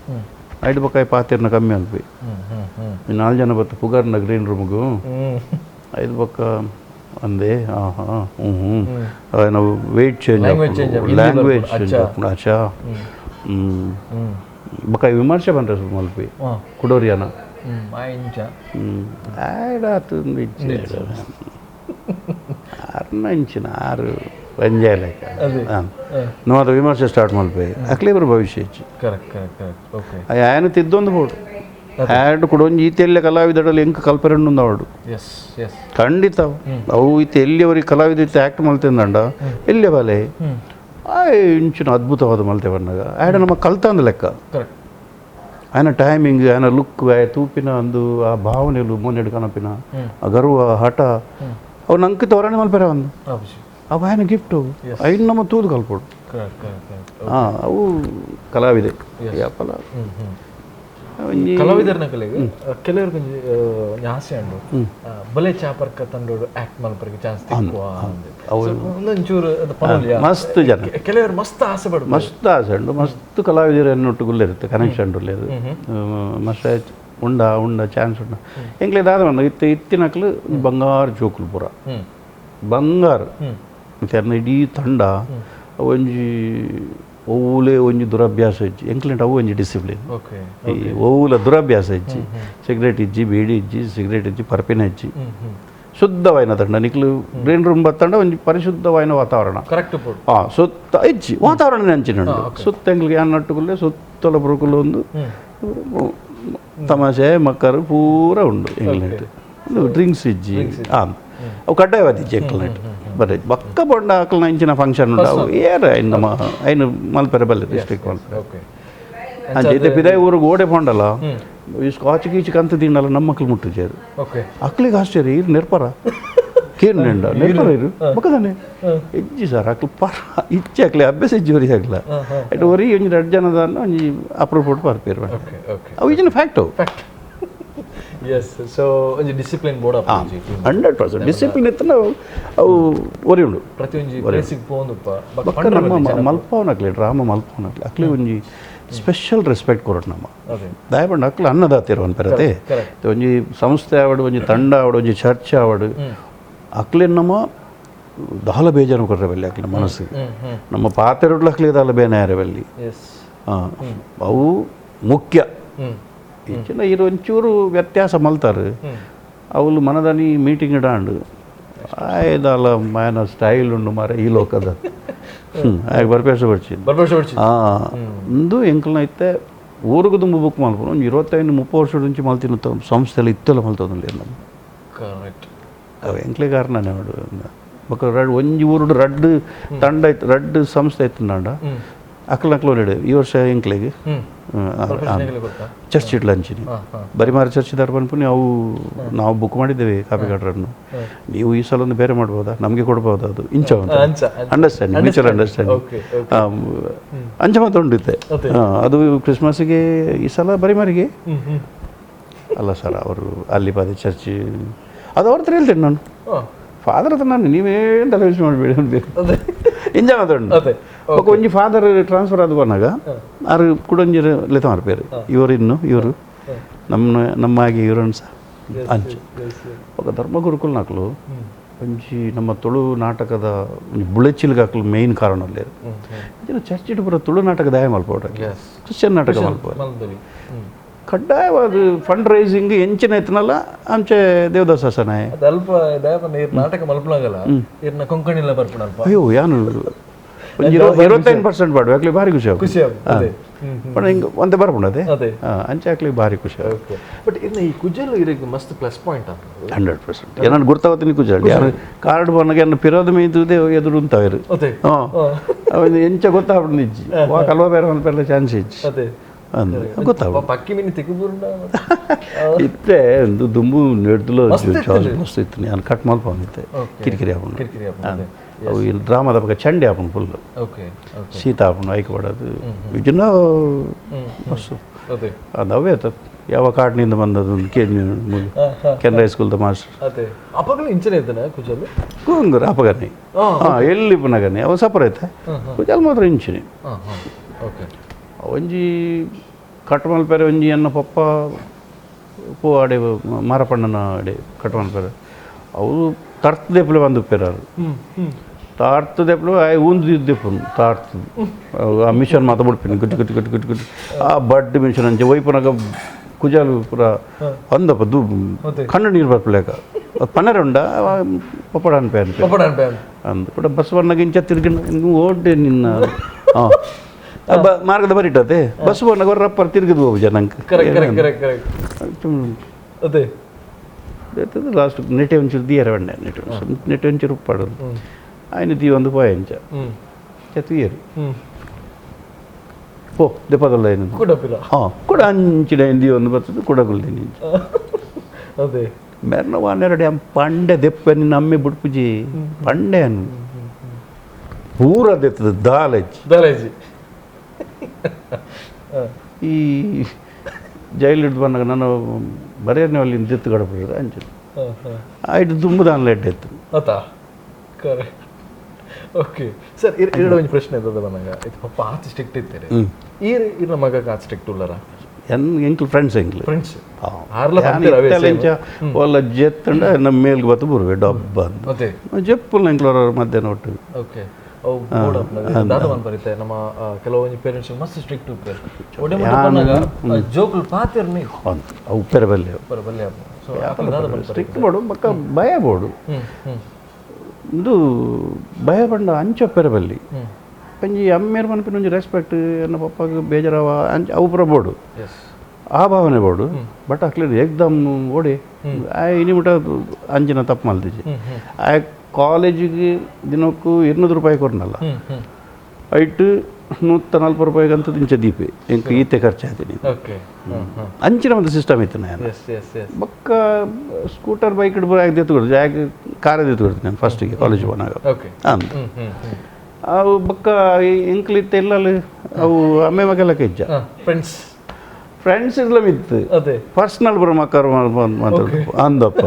ಐದು ಬೊಕ್ಕ ಪಾತಿರ್ನ ಕಮ್ಮಿ ಅನ್ಪಿ ನಾಲ್ಕು ಜನ ಬತ್ತು ಪುಗಾರ್ನ ಗ್ರೀನ್ ರೂಮ್ಗೂ ಐದು ಬೊಕ್ಕ ಅಂದೆ ಹಾಂ ಹಾಂ ಹ್ಞೂ ಹ್ಞೂ ನಾವು weight change language change ಆಪುಂಡು ಅಚ್ಚಾ ಬೊಕ್ಕ ವಿಮರ್ಶೆ ಬಂದ್ರೆ ಸ್ವಲ್ಪ ಮಲ್ಪಿ ಕುಡೋರಿಯಾನ ಆಯ್ಡಾತು ಆರ್ನ ಇಂಚಿನ ಆರು ಒಂಜಾಯ್ ಹಾಂ ನಾವು ವಿಮರ್ಶೆ ಸ್ಟಾರ್ಟ್ ಮಲ್ಪೆ ಅಕ್ಲೇಬರ್ ಭವಿಷ್ಯ ಹೆಚ್ಚು ఆయన ತಿದ್ದೊಂದು ಬೋಡು ಆ್ಯಡ್ ಕೂಡ ಒಂಜಿ ಈತೆಲ್ಲ ಕಲಾವಿದಡಲ್ಲಿ ಎಂಕ್ ಕಲ್ಪರೆಂಡು ಅವಡು ಖಂಡಿತ ಅವು ಇತ್ತೆ ಎಲ್ಲಿ ಅವರಿಗೆ ಕಲಾವಿದ ಇತ್ತೆ ಆ್ಯಕ್ಟ್ ಮಲ್ತಿಂದಂಡ ಎಲ್ಲಿ ಬಲೆ ಆ ಇಂಚಿನ ಅದ್ಭುತವಾದ ಮಲ್ತೆ ಬಣ್ಣಾಗ ಆ್ಯಡ್ ನಮ್ಮ ಕಲ್ತಂದ ಲೆಕ್ಕ ఆయన ಟೈಮಿಂಗ್ ఆయన ಲುಕ್ ಆಯ ತೂಪಿನ ಒಂದು ಆ ಭಾವನೆಲು ಮೊನ್ನೆಡು ಕನಪಿನ ಆ ಗರ್ವ ಹಠ ಅವು ನಂಗೆ ತೋರಣೆ ಮಲ್ಪೆರ ಒಂದು ಅವು ఆయన ಗಿಫ್ಟ್ ಐನು ನಮ್ಮ ತೂದು ಕಲ್ಪೋಡು. ಹಾಂ ಅವು ಕಲಾವಿದೆ ಯಾಪಲ ಕಲಾವಿದರ್ನ ಕಲೆಗೆ ಕೆಲವ್ರಿಗೆ ಒಂಜಿ ಆಸೆ ಉಂಡು ಬಲೆ ಚಾಪರ್ಕ ತಂಡೋಡು ಆಕ್ಟ್ ಮಲ್ಪರಿಗೆ ಚಾನ್ಸ್ ತಿಕ್ಕುವ ಒಂದೊಂಚೂರು ಮಸ್ತ್ ಜನ ಕೆಲವರು ಮಸ್ತ್ ಆಸೆ ಪಡು ಮಸ್ತ್ ಆಸೆ ಉಂಡು ಮಸ್ತ್ ಕಲಾವಿದರು ಎನ್ನೊಟ್ಟು ಇರುತ್ತೆ ಕನೆಕ್ಷನ್ ಉಳ್ಳೇರು ಮಸ್ತ್ ಉಂಡ ಉಂಡ ಚಾನ್ಸ್ ಉಂಡ ಎಂಕ್ಲೆ ದಾದ ಇತ್ತು ಇತ್ತಿನಕ್ಲು ಬಂಗಾರ ಜೋಕುಲು ಪೂರ ಬಂಗಾರ ಮತ್ತೆ ಇಡೀ ತಂಡ ಒಂಜಿ ಒವ್ವುಲೇ ಒಂಜಿ ದುರಭ್ಯಾಸ ಇಜ್ಜಿ ಎಂಕ್ಲೆಂಟ್ ಅವು ಒಂಜಿ ಡಿಸಿಪ್ಲಿನ್ ಈ ಒವ್ವುಲ ದುರಭ್ಯಾಸ ಇಜ್ಜಿ ಸಿಗರೇಟ್ ಇಜ್ಜಿ ಬೀಡಿ ಇಜ್ಜಿ ಸಿಗರೇಟ್ ಇಜ್ಜಿ ಪರ್ಪಿನ ಇಜ್ಜಿ ಶುದ್ಧವಾಯಿನ ತಂಡ ನಿಕ್ಲು ಗ್ರೀನ್ ರೂಮ್ ಬತ್ತಂಡ ಒಂಜಿ ಪರಿಶುದ್ಧವಾಯಿನ ವಾತಾವರಣ ಕರೆಕ್ಟ್ ಹಾಂ ಸುತ್ತ ಇಜ್ಜಿ ವಾತಾವರಣ ಅಂಚಿನ ಸುತ್ತ ಎಂಕ್ಲಿಗೆ ಅನ್ನಟ್ಟುಕುಲ್ಲೇ ಸುತ್ತಲ ಬರುಕುಲು ಒಂದು ತಮಾಷೆ ಮಕ್ಕರು ಪೂರ ಉಂಡು ಎಂಕ್ಲೆಂಟ್ ಡ್ರಿಂಕ್ಸ್ ಇಜ್ಜಿ ಹಾಂ ಅವು ಕಡ್ಡಾಯವಾದ ಇಜ್ಜಿ ಎಂಕ್ಲೆಂಟ್ ಬರೀ ಬಕ್ಕ ಬೊಂಡ ಆಕಲ್ನ ಇಂಚಿನ ಫಂಕ್ಷನ್ ಉಂಡು ಅವು ಏರ ನಮ್ಮ ಐನು ಮಲ್ಪೆರೆ ಬಲ್ಲೆ ಡಿಸ್ಟ್ರಿಕ್ಟ್ ಮಲ್ಪೆರೆ ಅಂಚೆ ಇತ್ತೆ ಪಿದಾಯಿ ಊರಿಗೆ ಓಡೆ ಪೋಂಡಲ್ಲ ಈ ಸ್ಕಾಚ್ ಗೀಚ್ ಕಂತ ತಿಂಡಲ್ಲ ನಮ್ಮ ಮಕ್ಳು ಮುಟ್ಟುಜೇರು ಅಕ್ಲಿಗೆ ಆಶ್ಚರ್ಯ ಇರು ನೆರ್ಪರ ಕೇನು ನೆಂಡ ನೆರ್ಪರ ಇರು ಬೊಕ್ಕದಾನೆ ಇಜ್ಜಿ ಸರ್ ಅಕ್ಲು ಪರ ಇಚ್ಚೆ ಅಕ್ಲೆ ಅಭ್ಯಾಸ ಇಜ್ಜಿ ಒರಿ ಆಗ್ಲ ಅಟ್ ಒರಿ ಒಂಜಿ ರಡ್ಡ್ ಜನದಾನ ಒಂಜಿ ಅಪ್ರೂವ್ ಪರ್ಪೇರು ಅವು ಇಜಿನ ಫ್ಯಾಕ್ಟ್ ಅವು. ಎಸ್ ಸೊ ಒಂಜಿ discipline board 100% discipline ಇತ್ತು ಅವು ಒರಿ ಉಂಡು ಪ್ರತಿಯೊಂಜಿ ಪ್ಲೇಸಿಗೆ ಪೋಂದುಪ್ಪ ಬೊಕ್ಕ ನಮ್ಮ ಮಲ್ಪವನಕ್ಲೆ ಡ್ರಾಮಾ ಮಲ್ಪವನಕ್ಲೆ ಅಕ್ಲೆ ಒಂಜಿ ಸ್ಪೆಷಲ್ ರೆಸ್ಪೆಕ್ಟ್ ಕೊರಟ್ ನಮ್ಮ ದಯಪಂಡ ಅಕ್ಲು ಅನ್ನದಾತಿರು ಪೆರತೆ ಒಂಜಿ ಸಂಸ್ಥೆ ಆವಡು ಒಂಜಿ ತಂಡ ಆವಡು ಒಂಜಿ ಚರ್ಚೆ ಆವಡು ಅಕ್ಲೆ ನಮ್ಮ ದಾಲ ಬೇಜಾರು ಕೊರ್ರೆ ಬಲ್ಲಿ ಅಕ್ಲೆ ಮನಸ್ಸಿಗೆ ನಮ್ಮ ಪಾತೆರೊಡ್ಲು ಅಕ್ಲೆ ದಾಲ ಬೇನಾಯರೆ ಬಲ್ಲಿ ಅವು ಮುಖ್ಯ ಇಂಚಿನ ಇರು ಒಂಚೂರು ವ್ಯತ್ಯಾಸ ಮಲ್ತಾರೆ ಅವಳು ಮನದಾನಿ ಮೀಟಿಂಗ್ ಇಡಾಂಡು ಆಯ್ದಲ್ಲ ಮಾಯನ ಸ್ಟೈಲ್ ಉಂಡು ಮಾರ ಈ ಲೋಕದ ಆಯ್ಕೆ ಬರ್ಪೇಸ ಬರ್ಚಿದ್ದು ಹಾಂ ಒಂದು ಎಂಕಲ್ನ ಇತ್ತೆ ಊರಿಗೆ ತುಂಬ ಬುಕ್ ಮಲ್ಪುನು ಒಂದು 25-30 ವರ್ಷ నుంచి ಮಲ್ತಿನ ಸಂಸ್ಥೆಲ್ಲ ಇತ್ತೆಲ್ಲ ಮಲ್ತೊಂದು ನಮ್ಮ ಅವು ಎಂಕ್ಲೆ ಕಾರಣನೇ ನೋಡು ಬೊಕ್ಕ ರಡ್ ಒಂಜಿ ಊರುಡು ರಡ್ಡ್ ತಂಡ ಇತ್ತು ರಡ್ಡ್ ಸಂಸ್ಥೆ ಇತ್ತುಂಡ ಅಕ್ಲನಕ್ಲು ಈ ವರ್ಷ ಎಂಕ್ಲೆಗ್ ಚರ್ಚ್ ಇಡ್ಲ ಅಂಚಿನಿ ಬರಿಮಾರ ಚರ್ಚ್ ದಾರ ಪನ್ಪುನಿ ಅವು ನಾವು ಬುಕ್ ಮಾಡಿದ್ದೇವೆ ಕಾಪಿಕಾಡ್ರನ್ನು. ನೀವು ಈ ಸಲ ಒಂದು ಬೇರೆ ಮಾಡ್ಬೋದಾ, ನಮಗೆ ಕೊಡ್ಬೋದಾ, ಅದು ಇಂಚ understanding, mutual understanding ಅಂಚ ಮಾತ್ರ ಉಂಡಿತ್ತೆ. ಅದು ಕ್ರಿಸ್ಮಸ್ಗೆ ಈ ಸಲ ಬರಿಮಾರಿಗೆ ಅಲ್ಲ ಸರ್, ಅವರು ಅಲ್ಲಿ ಪಾದ ಚರ್ಚ್ ಅದು ಅವ್ರ ಹತ್ರ ಹೇಳ್ತೇನೆ ನಾನು, ಫಾದರ್ ಹತ್ರ ನಾನು ನೀವೇನು ತಲೆ ಯೂಸ್ ಮಾಡಬೇಡಿ ಅಂತ ಇಂಜ ಮಾತಾಡು. ఒక ಒಂಜಿ ಫಾದರ್ ಟ್ರಾನ್ಸ್ಫರ್ ಆದ ಬಂದಾಗ ಆರು ಕೂಡ ಒಂಜಿ ಲೆತ್ತ ಮಾರ್ಪೇರು ಇವರು, ಇನ್ನು ಇವರು ನಮ್ಮ ನಮ್ಮಾಗಿ ಇವರು ಸಹ ಅಂಚು. ఒక ಧರ್ಮಗುರುಕುಲ್ ನಾಕಲು ಒಂಜಿ ನಮ್ಮ ತುಳು ನಾಟಕದ ಒಂಜಿ ಬುಳೆಚಿಲ್ಗೆ ಹಾಕಲು ಮೇಯ್ನ್ ಕಾರಣ ಅಲ್ಲೇರು. ಚರ್ಚ್ ಇಟ್ಟು ಬರೋ ತುಳು ನಾಟಕ ದಯ ಮಲ್ಪೋಟ, ಕ್ರಿಶ್ಚಿಯನ್ ನಾಟಕ ಮಲ್ಪೋ ಕಡ್ಡಾಯವಾದ ಫಂಡ್ ರೈಸಿಂಗ್ ಎಂಚಿನ ಇತ್ತನಲ್ಲ ಅಂಚೆ ದೇವದಾಸ ಸನಾಯ ಅಲ್ಪ ನಾಟಕ ಮಲ್ಪಲಾಗಲ್ಲ ಕೊಂಕಣಿಲ್ಲ ಬರ್ಪುಣ. ಅಯ್ಯೋ ಯಾನು ಒಂಜಿ 25% ಪಾಡು ಯಾಕಲಿ ಭಾರಿ ಖುಷಿ ಖುಷಿ ಆಗುತ್ತೆ. ಪಂಡ ಹಿಂಗೆ ಒಂದೇ ಬರ್ಪುಂಡು ಅದೇ ಅಂಚೆ ಹಾಕ್ಲಿ ಭಾರಿ ಖುಷಿ. ಬಟ್ ಇನ್ನು ಈ ಕುಜಲ್ ಇರಕ್ಕೆ ಮಸ್ತ್ ಪ್ಲಸ್ ಪಾಯಿಂಟ್ ಅಂತ 100% ನಾನು ಗುರ್ತಾವತ್ತಿನ ಕುಜಲ್ ಯಾರು ಕಾರ್ಡ್ ಬನ್ನಗ ಎನ್ನ ಪಿರೋದ ಮೀದುದೇ ಎದುರು ಉಂತಾವೇರು. ಹಾಂ ಅವ ಎಂಚ ಗೊತ್ತಾಗ್ಬಿಡು ನಿಜ್ಜಿ ವಾ ಕಲ್ವ ಬೇರೆ ಒಂದು ಚಾನ್ಸ್ ಇಜ್ಜಿ ಅಂದ್ ಗೊತ್ತಾಗ ಪಕ್ಕಿ ಮೀನು ತಿಕ್ಕುಬುರುಂಡ ಇತ್ತೆ ಒಂದು ದುಂಬು ನೆಡ್ದುಲ ಮಸ್ತ್ ಇತ್ತು. ನಾನು ಕಟ್ ಮಲ್ಪೊಂದಿತ್ತೆ ಕಿರಿಕಿರಿ ಆಪುಂಡು. ಅವು ಈ ಡ್ರಾಮಾದ ಪಕ್ಕ ಚಂಡಿ ಆಪುಂಡು ಫುಲ್, ಶೀತ ಆಪುಂಡು ಐಕ್ ಪಡೋದು ವಿಜನ ಮಸ್ತು ಅದು ಅವೇ ಆತ ಯಾವ ಕಾಡಿನಿಂದ ಬಂದದ್ದು ಕೆ ಕೆನರಾ ಹೈಸ್ಕೂಲ್ದ ಮಾಸ್ಟರ್ ಕೂಂಗುರು ಅಪಗನೆ. ಹಾಂ ಎಲ್ಲಿ ಪುನಗನೆ ಅವು ಸಪರ್ ಐತೆ ಕುಜಲ್ ಮಾತ್ರ ಇಂಚಿನಿ. ಒಂಜಿ ಕಟ್ಮಲ್ಪೆರೆ ಒಂಜಿ ಎನ್ನ ಪಪ್ಪ ಪೂ ಆಡೆ ಮಾರಪಣ್ಣನ ಅಡೆ ಕಟ್ಮಲ್ಪೆರೆ ಅವು ತರ್ತ್ ದೆಪ್ಪಲೆ ಬಂದು ಪೆರಾರು ತಾರ್ತು ದೆಪ್ಪಲು ಆಯ್ ಊಂದು ದೆಪ್ಪು ತಾರ್ತು ಆ ಮಿಷನ್ ಮಾತ್ರ ಬಿಡ್ಪಿನಿ ಗುಟ್ಟಿ ಗುಟ್ಟಿ ಗುಟ್ಟಿ ಗುಟ್ಟಿ ಗುಟ್ಟಿ ಆ ಬಡ್ಡು ಮಿಷನ್ ಅಂಚೆ ಒಯ್ಪುನಾಗ ಕುಜಾಲು ಪೂರ ಅಂದಪ್ಪ ದು ಕಣ್ಣು ನೀರು ಬರ್ಪಲೇಕ ಪನ್ನರೆ ಉಂಡ ಪಪ್ಪಡ ಅನ್ಪೆ ಅನ್ಪೆ ಅಂದು ಕೂಡ ಬಸ್ ಬನ್ನಾಗ ಇಂಚ ತಿರುಗಿ ಓಡ್ಡೆ ನಿನ್ನ ಹಾಂ ಮಾರ್ಗದ ಬರಿಟತೆ ಬಸ್ ಬನ್ನಾಗ ರಪ್ಪರ್ ತಿರುಗಿದ್ ಹೋಗು ಜನ. ಅದೇ ಲಾಸ್ಟ್ ನೆಟೆ ಒಂಚೂರು ದಿಯರ ಬಂಡೆ ನೆಟೆ ನೆಟೆ ಒಂಚೂರು ಉಪ್ಪಾಡೋದು ఆయన ದಿ ಒಂದು ಪೋಯ ಇಂಚ ಚತಿಯರು ಪೋ ದೆಪ್ಪದಲ್ಲ ಏನು ಹಾಂ ಕೂಡ ಅಂಚಿನ the ಒಂದು ಬರ್ತದೆ ಕೂಡ ಕುಲ್ದೇನೆ ಇಂಚ. ಅದೇ ಮೆರ್ನ ವಾನೆರಡೆ ಪಂಡೆ ದೆಪ್ಪ ನಿನ್ನ ಅಮ್ಮೆ ಬುಡ್ಪುಜಿ ಪಂಡೆ ಅನ್ನು ಪೂರ ದೆತ್ತದ ದಾಲಜ್ಜಿ ದಾಲೇಜಿ. ಈ ಜೈಲು ಹಿಡ್ದು ಬಂದಾಗ ನಾನು ಬರೇನೆ ಅಲ್ಲಿ ದೆತ್ತು ಗಡಪಡ ಅಂಚು ಆಯ್ತು ದುಂಬುದಾನ್ ಲೆಡ್ ಎತ್ತು ಅತಾ correct. Okay sir, ಎರಡು ಒಂದು ಪ್ರಶ್ನೆ ಇದ್ದದ ಬಂದಾಗ ಇದು ಪಪ್ಪ ಆತ ಸ್ಟ್ರಿಕ್ಟ್ ಇರ್ತಾರೆ, ಈರ್ ಇರ್ನ ಮಗಕ್ಕೆ ಆತ ಸ್ಟ್ರಿಕ್ಟ್ ಉಲ್ಲರ ಎನ್ ಎಂಕ್ಲು ಫ್ರೆಂಡ್ಸ್ ಎಂಕ್ಲು ಫ್ರೆಂಡ್ಸ್ ಒಲ್ಲ ಜೆತ್ತಂಡ ನಮ್ಮ ಮೇಲ್ಗೆ ಬತ್ತು ಬರುವೆ ಡಬ್ಬ ಅಂತ ಜೆಪ್ಪುಲ್ ಎಂಕ್ಲೋರ ಮಧ್ಯಾಹ್ನ ಒಟ್ಟು. ಓಕೆ ದಾದ ನಮ್ಮ ಕೆಲವೊಂದು ಪೇರೆಂಟ್ಸ್ ಮಸ್ತ್ ಸ್ಟ್ರಿಕ್ಟ್ ಉಪ್ಪೇರು ಜೋಕುಲು ಪಾತಿರ್ನಿ ಅವು ಉಪ್ಪೇರೆ ಬಲ್ಲೆ ಬಲ್ಲೆ ಸ್ಟ್ರಿಕ್ಟ್ ಬೋಡು ಬಕ್ಕ ಭಯ ಬೋಡು ಇಂದು ಭಯ ಪಂಡ ಅಂಚೊಪ್ಪೆರೆ ಬಲ್ಲಿ ಒಂಜಿ ಅಮ್ಮೇರ್ ಮನ್ಪಿನ ಒಂಜಿ ರೆಸ್ಪೆಕ್ಟ್ ಎನ್ನ ಪಪ್ಪಗೆ ಬೇಜಾರವ ಅಂಚ ಅವು ಪೂರ ಬೋಡು ಆ ಭಾವನೆ ಬೋಡು. ಬಟ್ ಅಕ್ಲಿ ಏಕ್ದಮ್ ಓಡಿ ಆ ಇನಿ ಮುಟ ಅಂಚಿನ ತಪ್ಪು ಮಲ್ದಿಜಿ. ಆ ಕಾಲೇಜಿಗೆ ದಿನಕ್ಕೂ 200 ರೂಪಾಯಿ ಕೊಡ್ನಲ್ಲ ಐಟು 140 ರೂಪಾಯಿಗೆ ಅಂತ ಇಂಚ ದೀಪೆ ಎಂಕ್ ಈತೆ ಖರ್ಚು ಆಯ್ತೀನಿ ಅಂಚಿನ ಒಂದು ಸಿಸ್ಟಮ್ ಇತ್ತು ನಾನು. ಬಕ್ಕ ಸ್ಕೂಟರ್ ಬೈಕ್ ಇಡ್ಬೋದು ಎತ್ಕೊಡ್ತೀನಿ, ಯಾಕೆ ಕಾರ್ ಎತ್ಕೊಡ್ತೀನಿ ನಾನು ಫಸ್ಟಿಗೆ ಕಾಲೇಜ್ ಹೋನಾಗ ಅಂತ. ಅವು ಬಕ್ಕ ಎಂಕ್ಲಿತ್ತು ಎಲ್ಲ ಅವು ಅಮ್ಮೆ ಮಗೆಲ್ಲ ಇಜ್ಜ ಫ್ರೆಂಡ್ಸ್ ಫ್ರೆಂಡ್ಸ್ ಇರ್ಲ ಇತ್ತು ಪರ್ಸನಲ್ ಬರೋ ಮಕ್ಕಳು ಮಾತಾಡ ಅಂದಪ್ಪ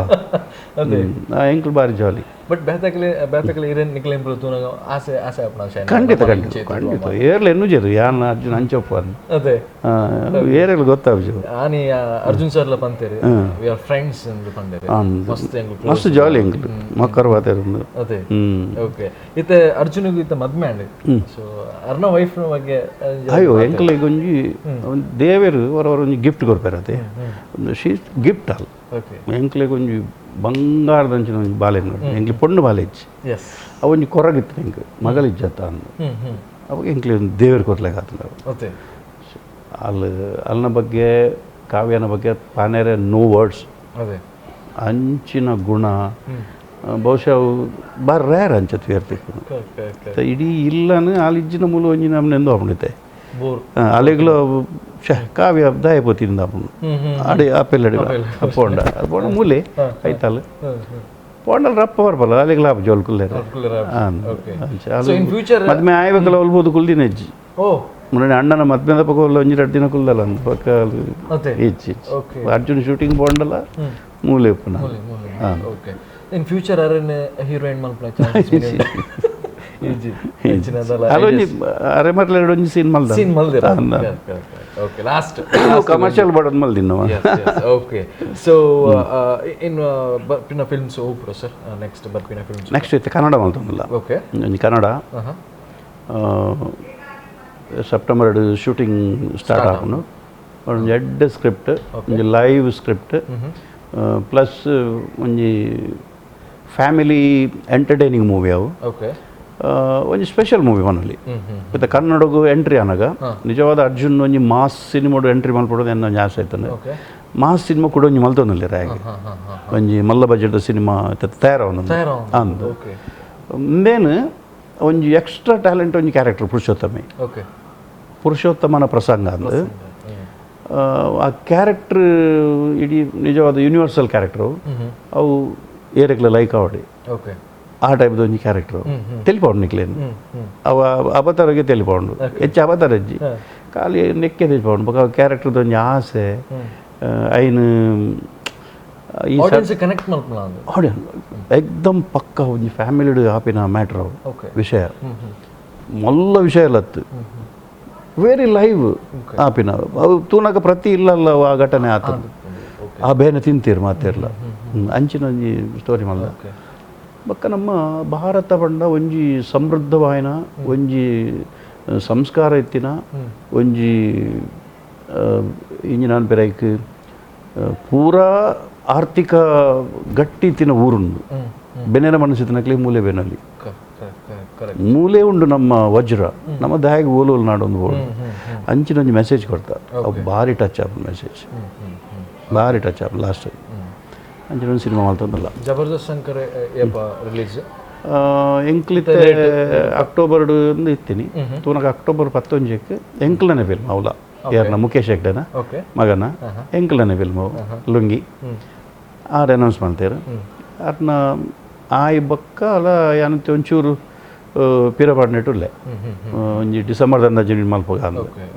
ಎಂಕ್ಲು ಭಾರಿ ಜಾಲಿ. ಬಟ್ ಬೇತಕಲೆ ಬೇತಕಲೆ ಇರೇನ್ ನಿಕ್ಲೇನ್ ತೂನಗ ಆಸೆ ಆಸೆ ಆಪುನ ಖಂಡಿತ ಖಂಡಿತ ಖಂಡಿತ ಏರ್ಲ ಎನ್ನು ಜೇರು ಯಾನ್ ಅರ್ಜುನ್ ಅಂಚಪ್ಪ ಅಂದ್ ಅದೇ ಏರೆಲ್ ಗೊತ್ತಾವ್ಜು ಆನಿ ಅರ್ಜುನ್ ಸರ್ಲ ಪಂತೇರು we are friends ಅಂದ್ ಪಂಡೇರು ಮಸ್ತ್ ಎಂಗ್ಲು ಮಸ್ತ್ ಜಾಲಿ ಎಂಗ್ಲು ಮಕ್ಕರ್ ವಾತೇರು ಅದೇ. ಓಕೆ ಇತ್ತೆ ಅರ್ಜುನಿಗೆ ಇತ್ತೆ ಮದ್ಮೆ ಅಂಡ್ ಸೊ ಅರ್ನ ವೈಫ್ ನ ಬಗ್ಗೆ ಅಯ್ಯೋ ಎಂಕ್ಲೆ ಒಂಜಿ ದೇವೆರು ಹೊರವರ ಒಂಜಿ ಗಿಫ್ಟ್ ಕೊರ್ಪೇರು ಅದೇ ಒಂದು ಶೀ ಗಿಫ್ಟ್ ಅಲ್ಲ. ಓಕೆ ಎಂಕ್ಲೆಗ್ ಒಂಜಿ ಬಂಗಾರದಂಚಿನ ಒಂಜಿ ಬಾಲೆ ನೋಡಿ ಎಂಕ್ಲೆ ಪೊಣ್ಣು ಬಾಲೆ ಇಜ್ಜಿ ಎಸ್ ಅವು ಒಂಜಿ ಕೊರಗಿತ್ತು ಎಂಕ್ ಮಗಳಿಜ್ಜತ್ತ ಅಂದು ಅವಾಗ ಎಂಕ್ಲೆ ಒಂದು ದೇವರು ಕೊರ್ಲೆಗಾತಂಡ ಅದೇ ಅಲ್ಲಿ ಅಲ್ನ ಬಗ್ಗೆ ಕಾವ್ಯನ ಬಗ್ಗೆ ಪಾನೇರೆ ನೋ ವರ್ಡ್ಸ್ ಅದೇ ಅಂಚಿನ ಗುಣ ಬಹುಶಃ ಬಾರ್ ರೇರ್ ಅಂಚತ್ ಇರ್ತಿತ್ತು. ಇಡೀ ಇಲ್ಲನು ಆಲಿಜ್ಜಿನ ಮೂಲ ಒಂಜಿ ನಮ್ಮನೆಂದು ಆಪುಂಡಿತ್ತೆ ಅಲೆಗ್ಲ ಶೇ ಕಾವ್ಯ ದಾಯ ಪೋತಿಂದ ಆಪುಂಡು ಅಡೆ ಆಪೆಲ್ ಅಡಿ ಪೋಂಡ ಪೋಂಡ ಮೂಲೆ ಐತಲ್ಲ ಪೋಂಡಲ್ ರಪ್ಪ ಬರ್ಪಲ್ಲ ಅಲೆಗ್ಲ ಆಪ ಜೋಲ್ ಕುಲ್ಲೇರ. ಮದ್ಮೆ ಆಯ್ಬೇಕಲ್ಲ ಒಲ್ಬೋದು ಕುಲ್ದಿನ ಹೆಜ್ಜಿ ಮೊನ್ನೆ ಅಣ್ಣನ ಮದ್ಮೆದ ಪಕ್ಕ ಒಲ್ಲ ಒಂಜಿ ಎರಡು ದಿನ ಕುಲ್ದಲ್ಲ ಅಂದ್ ಪಕ್ಕ ಹೆಚ್ಚು ಅರ್ಜುನ್ ಶೂಟಿಂಗ್ ಪೋಂಡಲ್ಲ ಮೂಲೆ ಉಪ್ಪುನ. ಇನ್ ಫ್ಯೂಚರ್ ಅರೆನ್ ಹೀರೋಯಿನ್ ಮಲ್ಪುನ ಚಾನ್ಸ್ ಅಲ್ಲೊಂಜಿ ಅರೆ ಮರ್ಲ ಒಂಜಿ ಸೀನ್ ಮಲ್ದ ಸೀನ್ ಮಲ್ದಿರ. Okay last commercial ಬಡದ್ ಮಲ್ದಿನ. Okay so in ಬರ್ಪಿನ films ಓಪುರ sir next ಬರ್ಪಿನ films next ಇತ್ತೆ ಕನ್ನಡ ಮಲ್ತೊಂದುಲ್ಲ. ಓಕೆ ಒಂಜಿ ಕನ್ನಡ September shooting start ಆಪುಂಡು. ಒಂಜಿ ಎಡ್ಡೆ ಸ್ಕ್ರಿಪ್ಟ್, ಒಂಜಿ live script plus ಒಂಜಿ family entertaining movie ಅವು. ಓಕೆ ಒಂಜಿ ಸ್ಪೆಷಲ್ ಮೂವಿ ಮನಲಿ ಮತ್ತು ಕನ್ನಡಗೂ ಎಂಟ್ರಿ ಅನಗ ನಿಜವಾದ ಅರ್ಜುನ್ ಒಂಜಿ ಮಾಸ್ ಸಿನಿಮಾಡು ಎಂಟ್ರಿ ಮಲ್ಪಡೋದು ಎನ್ನ ಒಂಜಿ ಆಸೆ ಆಯ್ತಂದ್ರೆ ಮಾಸ್ ಸಿನಿಮಾ ಕೂಡ ಒಂಜಿ ಮಲ್ತೊಂದುಲ್ಲೆ ರಾಗಿ ಒಂಜಿ ಮಲ್ಲ ಬಜೆಟ್ ಸಿನಿಮಾ ತಯಾರಾವೊಂದು ಅಂದ್ ಇಂದೇನು ಒಂಜಿ ಎಕ್ಸ್ಟ್ರಾ ಟ್ಯಾಲೆಂಟ್ ಒಂಜಿ ಕ್ಯಾರೆಕ್ಟರ್ ಪುರುಷೋತ್ತಮೆ. ಪುರುಷೋತ್ತಮನ ಪ್ರಸಂಗ ಅಂದು ಆ ಕ್ಯಾರೆಕ್ಟ್ರ್ ಇಡೀ ನಿಜವಾದ ಯೂನಿವರ್ಸಲ್ ಕ್ಯಾರೆಕ್ಟ್ರು ಅವು ಏರೆಗ್ಲ ಲೈಕ್ ಆವಡಿ ಆ ಟೈಪ್ದ ಒಂಜಿ ಕ್ಯಾರೆಕ್ಟ್ರು ತೆಲಿಪೌಂಡು ನಿಕ್ಲೇನು ಅವ ಅಬತಾರಿಗೆ ತೆಲಿಪೌಂಡು ಹೆಚ್ಚು ಅಬತಾರ ಅಜ್ಜಿ ಖಾಲಿ ನೆಕ್ಕೆ ತೆಲಿಪೌಂಡು ಬೊಕ ಕ್ಯಾರೆಕ್ಟರ್ದ ಒಂಜಿ ಆಸೆ ಐನು ಈ ಕನೆಕ್ಟ್ ಮಲ್ಪುನ ಆಡಿಯನ್ಸ್ ಎಕ್ದಮ್ ಪಕ್ಕ ಒಂಜಿ ಫ್ಯಾಮಿಲಿಡ್ ಆಪಿನ ಮ್ಯಾಟ್ರ್ ಅವು ವಿಷಯ ಮಲ್ಲ ವಿಷಯ ಲತ್ತು ವೆರಿ ಲೈವ್ ಆಪಿನ ಅವು ತೂನಕ ಪ್ರತಿ ಇಲ್ಲಲ್ಲ ಆ ಘಟನೆ ಆತ ಆ ಬೇನೆ ತಿಂತೀರು ಮಾತಿರ್ಲ ಅಂಚಿನ ಒಂಜಿ ಸ್ಟೋರಿ ಮಲ್ಲ. ಬೊಕ್ಕ ನಮ್ಮ ಭಾರತ ಪಂಡ ಒಂಜಿ ಸಮೃದ್ಧವಾಯಿನ ಒಂಜಿ ಸಂಸ್ಕಾರ ಇತ್ತಿನ ಒಂಜಿ ಇಂಜಿನ ಪೆರೈಕ್ ಪೂರಾ ಆರ್ಥಿಕ ಗಟ್ಟಿ ಇತ್ತಿನ ಊರುಂಡು. ಬೆನೆನ ಮನಸ್ಸಿನಕ್ಲೆ ಮೂಲೆ ಬೆನಲ್ಲಿ ಮೂಲೆ ಉಂಡು ನಮ್ಮ ವಜ್ರ ನಮ್ಮ ದಾಯಿಗೆ ಓಲೋಲ್ ನಾಡೊಂದು ಬೋಡು ಅಂಚಿನ ಒಂಜಿ ಮೆಸೇಜ್ ಕೊಡ್ತಾ ಅವು ಭಾರಿ ಟಚ್ ಆಪುಂಡು ಮೆಸೇಜ್ ಭಾರಿ ಟಚ್ ಆಪುಂಡು ಲಾಸ್ಟ್ ಅಂಚಿನ ಒಂದು ಸಿನಿಮಾ ಮಲ್ತೊಂದುಲ್ಲ. ಜಬರ್ದಸ್ತ್ ಶಂಕರ್ ರಿಲೀಸ್ ಎಂಕ್ಲಿತ್ತೆ ಅಕ್ಟೋಬರ್ ಇತ್ತೀನಿ ತೂನಗ ಅಕ್ಟೋಬರ್ 11 ಎಂಕ್ಲನೆ ಫಿಲ್ಮ್ ಅವಲ ಯಾರನ್ನ ಮುಖೇಶ್ ಹೆಗ್ಡೆನ ಮಗನ ಎಂಕ್ಲನೆ ಫಿಲ್ಮ್ ಅವು ಲುಂಗಿ ಆರು ಅನೌನ್ಸ್ ಮಾಡ್ತಾರೆ ಅರ್ನ ಆಯ್ ಬೊಕ್ಕ ಅಲ್ಲ ಏನಂತೆ ಒಂಚೂರು ಪಿರಪಾಡ್ನೆಟ್ಟುಲ್ಲೆ ಒಂಜಿ ಡಿಸೆಂಬರ್ ಅಂದಾಜು ಮಲ್ಪಗ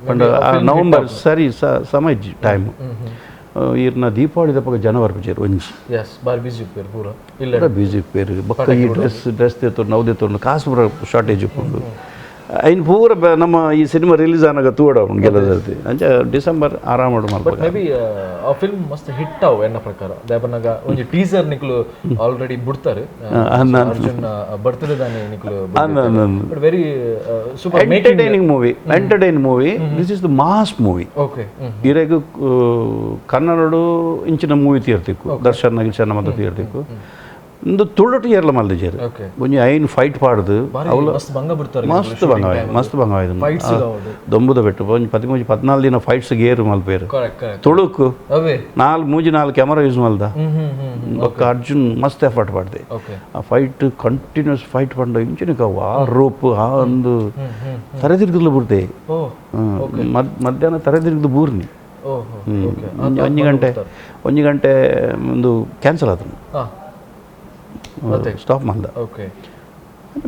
ಪಂಡ ನವಂಬರ್ ಸರಿ ಸಮ ಇಜ್ಜಿ ಟೈಮು ಈರ್ನ ದೀಪಾವಳಿ ದಪ್ಪಗ ಜನವರಿ ಪೂಜೆರು ಒಂಜಿ ಪೂರ ಬ್ಯುಸಿ ಪೇರು ಬೊಕ್ಕ ಈ ಡ್ರೆಸ್ ಡ್ರೆಸ್ ದೇತೊಂಡು ನವು ದೇತೊಂಡು ಕಾಸು ಪೂರ ಶಾರ್ಟೇಜ್ ಉಪ್ಪುಂಡು ಐನ್ ಪೂರ ನಮ್ಮ ಈ ಸಿನಿಮಾ ರಿಲೀಸ್ ಆನಾಗ ತೂವಡ ಉಂಡು ಗೆಲ್ಲದರ್ತಿ ಅಂಚ ಡಿಸೆಂಬರ್ ಆರಾಮ ಮಲ್ಪ. ಮೇ ಬಿ ಆ ಫಿಲ್ಮ್ ಮಸ್ತ್ ಹಿಟ್ ಅವು ಎನ್ನ ಪ್ರಕಾರ ದಾಯಪನಗ ಒಂಜಿ ಟೀಸರ್ ನಿಕ್ಲು ಆಲ್ರೆಡಿ ಬಿಡ್ತಾರೆ ಅರ್ಜುನ್ ಬರ್ತ್ಡೇ ದಾನಿ ನಿಕ್ಲು but very super entertaining movie entertain movie this is the mass movie. Okay ಇರೆಗ್ ಕನ್ನಡಡು ಇಂಚಿನ ಮೂವಿ ತೀರ್ತಿಕ್ಕು ದರ್ಶನ್ ಗಿರ್ಶನ್ ಮತ್ತೆ ತೀರ್ತಿಕ್ಕು ಒಂದು ತುಳುಟು ಏರ್ಲ ಮಲ್ದಿಜೇರು ಒಂಜಿ ಐನ್ ಫೈಟ್ ಪಾಡ್ದು ಅವಳು ಮಸ್ತ್ ಬಂಗ ಬಿಡ್ತಾರೆ ಮಸ್ತ್ ಬಂಗ ಮಸ್ತ್ ಬಂಗ ದೊಂಬುದ ಬೆಟ್ಟು ಒಂಜಿ 13 14 ದಿನ ಫೈಟ್ಸ್ ಗೇರು ಮಲ್ಪೇರು ತುಳುಕು 4 3 4 ಕ್ಯಾಮರಾ ಯೂಸ್ ಮಲ್ದ ಬೊಕ್ಕ ಅರ್ಜುನ್ ಮಸ್ತ್ ಎಫರ್ಟ್ ಪಾಡ್ದೆ ಆ fight continuous fight ಪಂಡ ಇಂಚಿನ ಕಾವು ಆ ರೋಪ್ ಆ ಒಂದು ತರೆ ತಿರುಗಲು ಬಿಡ್ತೆ ಮಧ್ಯಾಹ್ನ ತರೆ ತಿರುಗದು ಬೂರ್ನಿ ಒಂಜಿ ಗಂಟೆ ಒಂಜಿ ಗಂಟೆ ಒಂದು ಕ್ಯಾನ್ಸಲ್ ಆತನು ಸ್ಟಾಪ್ ಮಲ್ದ. ಓಕೆ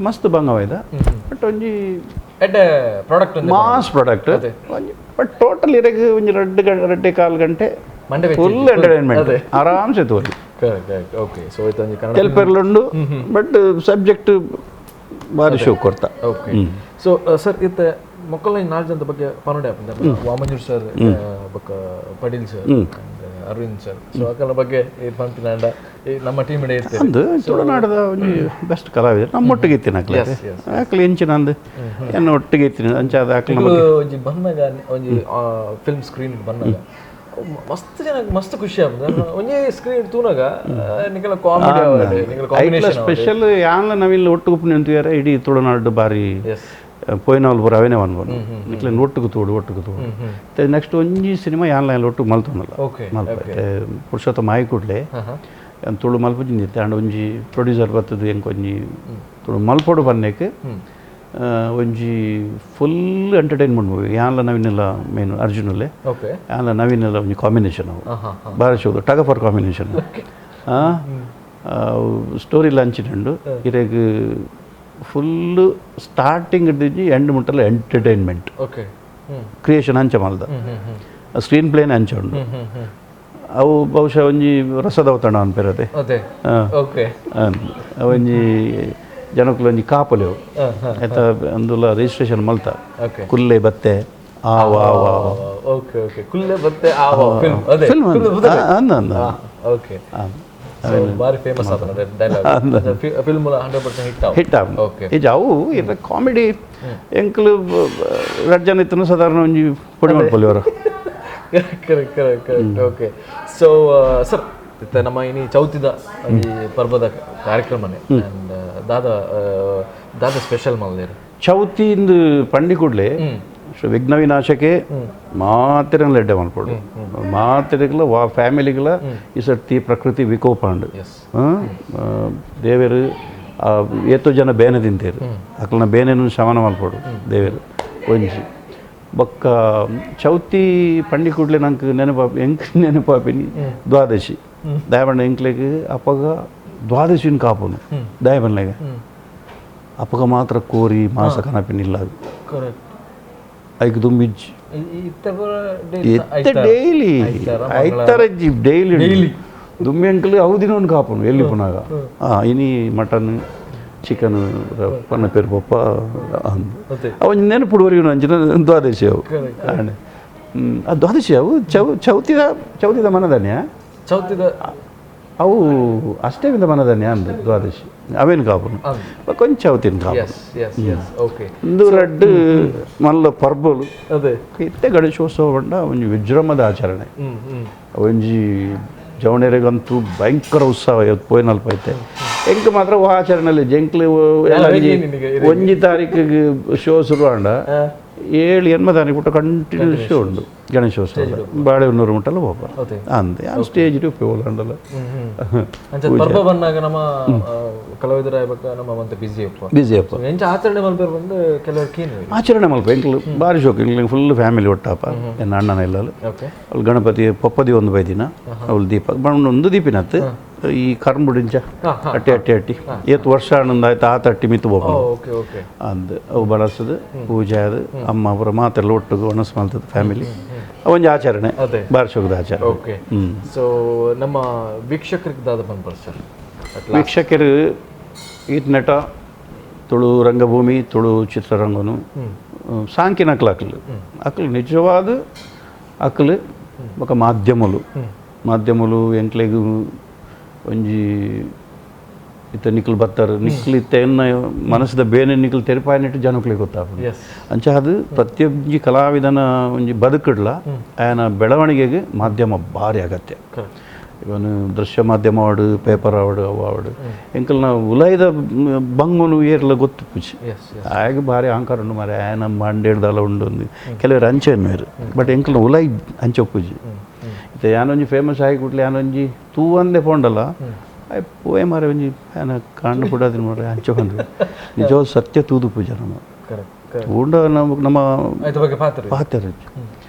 ಮಸ್ತ್ ಬಂಗವಾಯ್ದ ಬಟ್ ಒಂಜಿ product mass product but total ಇರಗೆ ಒಂಜಿ ರಡ್ಡು ರಡ್ಡೆ ಕಾಲು ಗಂಟೆ ಫುಲ್ ಎಂಟರ್ಟೈನ್ಮೆಂಟ್ ಆರಾಮ್ಸೆ ತೋರಿ. ತೆಲ್ಪೆರ್ಲುಂಡು ಬಟ್ ಸಬ್ಜೆಕ್ಟ್ ಭಾರಿ ಶೋಕ್ ಕೊಡ್ತಾ. Okay so sir ಇತ್ತೆ ಮೊಕ್ಕಲ ನಾಲ್ಕು ಜನದ ಬಗ್ಗೆ ಪನೋಡೆ ಆಪುಂಡು ವಾಮಂಜೂರ್ ಸರ್ ಬೊಕ್ಕ Padil sir Arvind sir so ಅಕಲ ಬಗ್ಗೆ ಪಂಪಿನಾಂಡ ನಮ್ಮ ಟೀಮ್ ಇತ್ತೆ ಅಂದು ತುಳುನಾಡದ ಒಂಜಿ ಬೆಸ್ಟ್ ಕಲಾವಿದರು ನಮ್ಮ ಒಟ್ಟಿಗೆ ಇತ್ತಿನ ಅಕ್ಲೆ ಅಕ್ಲೆ ಎಂಚಿನ ಅಂದು ಎನ್ನ ಒಟ್ಟಿಗೆ ಇತ್ತಿನ ಅಂಚಾದ ಅಕ್ಲೆ ಒಂಜಿ ಬಂದಾಗ ಒಂಜಿ ಫಿಲ್ಮ್ ಸ್ಕ್ರೀನ್ ಬಂದಾಗ ಮಸ್ತ್ ಜನ ಮಸ್ತ್ ಖುಷಿ ಆಪುಂಡು ಒಂಜಿ ಸ್ಕ್ರೀನ್ ತೂನಗ ನಿಕಲ ಕಾಮಿಡಿ ಆವಡ್ ನಿಕಲ ಕಾಂಬಿನೇಷನ್ ಸ್ಪೆಷಲ್ ಯಾನ್ಲ ನವಿಲ್ ಒಟ್ಟು ಉಪ್ಪು ನಿಂತಿದ್ದಾರೆ ಇಡೀ ತುಳುನಾಡು ಬಾರಿ ಪೋಯಿನವಲ್ ಪೂರ ಅವೇನೇ ಅನ್ಬೋದು ನಿಕ್ಲೆ ಒಟ್ಟುಗು ತೋಡು ಒಟ್ಟುಗು ತೋಡು ನೆಕ್ಸ್ಟ್ ಒಂಜಿ ಸಿನಿಮಾ ಯಾನ್ಲ ಒಟ್ಟು ಮಲ್ತೊಂದಲ್ಲ ಮಲ್ಪ ಪುರುಷೋತ್ತಮ ಆಯಿ ಕೂಡಲೇ Tulu ಮಲ್ಪುಜಿಂದಿತ್ತೆ and ಒಂಜಿ ಪ್ರೊಡ್ಯೂಸರ್ ಬತ್ತದು ಎಂಕ್ ಒಂಜಿ ತುಳು ಮಲ್ಪೊಡು ಬನ್ನೇಕ್ ಒಂಜಿ full entertainment movie ಯಾನ್ಲ ನವೀನೆಲ್ಲ main ಅರ್ಜುನಲ್ಲೇ ಯಾನ್ಲ ನವೀನೆಲ್ಲ ಒಂಜಿ ಕಾಂಬಿನೇಷನ್ ಅವು ಬಾರಿ ಶೋದು tug for combination story ಲಂಚಿನಂಡು ಇರೆಗ್ full starting ಇಡ್ದಿಜ್ಜಿ end ಮುಟ್ಟಲ್ಲ entertainment creation ಅಂಚ ಮಲ್ದ ಸ್ಕ್ರೀನ್ ಪ್ಲೇನ್ ಅಂಚ ಉಂಡು ಅವು ಬಹುಶಃ ಒಂಜಿ ರಸದವತಣ ಅನ್ಪೇರದೆ ಒಂಜಿ ಜನಕುಲು ಒಂಜಿ ಕಾಪುಲೆವು ಆಯ್ತಾ ಅಂದುಲ ರಿಜಿಸ್ಟ್ರೇಷನ್ ಮಲ್ತ ಕುಲ್ಲೆ ಬತ್ತೆ ಆವ ಆವ ಓಕೆ ಓಕೆ ಕುಲ್ಲೆ ಬತ್ತೆ ಆವ ಫಿಲ್ಮ್ ಅದೇ ಫಿಲ್ಮ್ ಅಂದ ಅಂದ ಓಕೆ ಬಾರಿ ಫೇಮಸ್ ಆದ dialogue film 100% hit ಆವು ಹಿಟ್ ಆವು ಈ ಅವು ಇರ ಕಾಮಿಡಿ ಎಂಕ್ಲು ರಡ್ಡ್ ಜನ ಇತ್ತನು ಸಾಧಾರಣ ಒಂಜಿ ಪೊಡಿ ಮಲ್ಪೊಲಿ ಅವರು. Correct correct correct. Okay so sir ಇತ್ತ ನಮ್ಮ ಇನಿ ಚೌತಿದ ಈ ಪರ್ವದ ಕಾರ್ಯಕ್ರಮನೇ ಅಂಡ್ ದಾದಾ ದಾದಾ ಸ್ಪೆಷಲ್ ಮಲ್ದೇರು ಚೌತಿಂದು ಪಂಡಿ ಕೂಡಲೇ ವಿಘ್ನ ವಿನಾಶಕ್ಕೆ ಮಾತಿರಂಗ್ಲ ಎಡ್ಡೆ ಮಲ್ಪೊಡು ಮಾತಿರಗ್ಲ ವಾ ಫ್ಯಾಮಿಲಿಗಳ ಈ ಸರ್ತಿ ಪ್ರಕೃತಿ ವಿಕೋಪ ಉಂಡು ದೇವರು ಏತೋ ಜನ ಬೇನೆ ತಿಂತೇರು ಅಕ್ಲನ ಬೇನೆನು ಶಮನ ಮಲ್ಪೊಡು ದೇವರು ಒಂಜಿ ಬೊಕ್ಕ ಚೌತಿ ಪಂಡಿ ಕೂಡಲೇ ನಂಗೆ ನೆನಪಾ ಎಂಕ್ ನೆನಪಾಪಿನಿ ದ್ವಾದಶಿ ದಯಬಣ್ಣ ಎಂಕ್ಲೆಗ್ ಅಪ್ಪಗ ದ್ವಾದಶಿನ ಕಾಪುನು ದಯಬಣ್ಣಗೆ ಅಪ್ಪಗ ಮಾತ್ರ ಕೋರಿ ಮಾಸ ಕನಪಿನಿಲ್ಲ ಅದು ಐಕ್ ದುಂಬಿಜ್ಜಿ ಎತ್ತೆ ಡೈಲಿ ಐತಾರಜ್ಜಿ ಡೈಲಿ ದುಂಬಿ ಅಂಕಲ್ ಅವು ದಿನ ಒಂದು ಕಾಪುನು ಎಲ್ಲಿ ಪುನಾಗ ಇನಿ ಮಟನ್ ಚಿಕನ್ ಪನ್ನ ಪೇರು ಪಪ್ಪ ಅಂದು ಅವು ನೆನಪುಡು ವರೆಗೂ ಅಂಚಿನ ದ್ವಾದಶಿ ಅವು ಆ ದ್ವಾದಶಿ ಅವು ಚೌತಿದ ಚೌತಿದ ಮನದಾನ್ಯ ಚೌತಿದ ಅವು ಅಷ್ಟೇವಿಂದ ಮನದಾನ್ಯ ಅಂದು ದ್ವಾದಶಿ ಅವೇನು ಕಾಪುನು ಕೊಂಚ ಚೌತಿನ ಕಾಪುನು ಇಂದು ರಡ್ಡು ಮಲ್ಲ ಪರ್ಬಲು ಇತ್ತೆ ಗಣೇಶೋತ್ಸವ ಬಂಡ ಒಂಜಿ ವಿಜೃಂಭದ ಆಚರಣೆ ಒಂಜಿ ಜವಣೆರೆಗಂತೂ ಭಯಂಕರ ಉತ್ಸವ ಪೋಯಿನಲ್ಪ ಐತೆ ಎಂಕ್ ಮಾತ್ರ ಆಚರಣೆಯಲ್ಲಿ ಜಂಕ್ಲು ಒಂಜಿ ತಾರೀಕಿಗೆ ಶೋ ಶುರು ಆಂಡ 7-8 ತಾರೀಕು ಬಿಟ್ಟು ಕಂಟಿನ್ಯೂ ಶೋ ಉಂಡು ಗಣೇಶೋತ್ಸವ ಬಾಳೆಹೊನ್ನೂರು ಮುಟ್ಟಲ್ಲ ಹೋಗ ಅಂದೆ ಆ ಸ್ಟೇಜ್ ಉಪಯೋಗ ಉಂಡಲ್ಲ ಪರ್ಬ ಬಂದಾಗ ನಮ್ಮ ಕಲಾವಿದರ ನಮ್ಮ ಮತ್ತೆ ಬಿಸಿ ಅಪ್ಪ ಬಿಸಿ ಅಪ್ಪ ಎಂಚ ಆಚರಣೆ ಮಲ್ಪೇರು ಬಂದು ಕೆಲವರು ಕೀನು ಆಚರಣೆ ಮಲ್ಪ ಎಂಕ್ಲು ಭಾರಿ ಶೋಕು ಎಂಕ್ಲು ಫುಲ್ ಫ್ಯಾಮಿಲಿ ಒಟ್ಟಪ್ಪ ಎನ್ನ ಅಣ್ಣನ ಇಲ್ಲಲ್ಲ ಅವಳು ಗಣಪತಿ ಪಪ್ಪದಿ ಒಂದು ಬೈದಿನ ಅವಳು ದೀಪ ಒಂದು ದೀಪಿನತ್ತು ಈ ಕರ್ಂಬುಡಿಂಚ ಅಟ್ಟಿ ಅಟ್ಟಿ ಅಟ್ಟಿ ಏತ್ ವರ್ಷ ಆನಂದ ಆಯ್ತು ಆ ತಟ್ಟಿ ಮಿತ್ತು ಹೋಗ್ಬೋದು ಅಂದ್ ಅವು ಬಳಸೋದು ಪೂಜೆ ಅದು ಅಮ್ಮ ಅವರ ಮಾತೆಲ್ಲ ಒಟ್ಟಿಗೆ ಒಣಸ್ ಮಾಡ್ತದೆ ಫ್ಯಾಮಿಲಿ ಒಂಜಿ ಆಚರಣೆ ಬಾರಿ ಶೋಕದ ಆಚರಣೆ. ಓಕೆ ಸೊ ನಮ್ಮ ವೀಕ್ಷಕರಿಗೆ ದಾದ ಬಂದ್ಬರ್ ಸರ್ ವೀಕ್ಷಕರು ಈತ ನಟ ತುಳು ರಂಗಭೂಮಿ ತುಳು ಚಿತ್ರರಂಗನು ಸಾಂಕಿನ ಅಕ್ಲು ಅಕ್ಲು ಅಕ್ಲು ನಿಜವಾದ ಅಕ್ಲು ఒక ಮಾಧ್ಯಮಲು ಮಾಧ್ಯಮಲು ಎಂಕ್ಲೆಗ್ ಒಂಜಿ ಇತ್ತ ನಿಕ್ಲು ಬತ್ತಾರೆ ನಿಕ್ಲು ಇತ್ತ ಎನ್ನ ಮನಸ್ಸದ ಬೇನೆ ನಿಕ್ಲು ತೆರಪಾಯಿನಟ್ಟು ಜನಕ್ಲಿಗೆ ಗೊತ್ತಾಗ್ತದೆ ಅಂಚ ಅದು ಪ್ರತಿಯೊಂಜಿ ಕಲಾವಿದನ ಒಂಜಿ ಬದುಕಿಡ್ಲ ಆಯನ ಬೆಳವಣಿಗೆಗೆ ಮಾಧ್ಯಮ ಭಾರಿ ಅಗತ್ಯ. ಇವನು ದೃಶ್ಯ ಮಾಧ್ಯಮ ಆವಡು ಪೇಪರ್ ಆವಡು ಅವು ಆವಡು ಎಂಕಲ್ನ ಉಲೈದ ಬಂಗುನು ಏರ್ಲ ಗೊತ್ತು ಪೂಜಿ ಆಗ ಭಾರಿ ಅಹಂಕಾರ ಉಂಡು ಮಾರೆ ಆಯನ ಮಂಡೇಡ್ದಲ್ಲ ಉಂಡು ಕೆಲವರು ಅಂಚೆ ಎನ್ನುವರು ಬಟ್ ಎಂಕಲ್ನ ಉಲೈ ಅಂಚೆ ಪೂಜಿ ಇತ್ತೆ ಯಾನೊಂಜಿ ಫೇಮಸ್ ಆಗಿ ಕೂಡಲೇ ಯಾನೊಂಜಿ ತೂ ಅಂದೆ ಪೋಂಡಲ್ಲ ಪೋಯೆ ಮಾರೆ ಒಂಜಿ ಆಯನ ಕಾಂಡು ಪುಡಾದಿನ ಮಾರೆ ಅಂಚೆ ಬಂದು ನಿಜವಾದ ಸತ್ಯ ತೂದು ಪೂಜೆ ನಮ್ಮ ತೂಂಡ ನಮ್ಮ ನಮ್ಮ ಪಾತ್ರ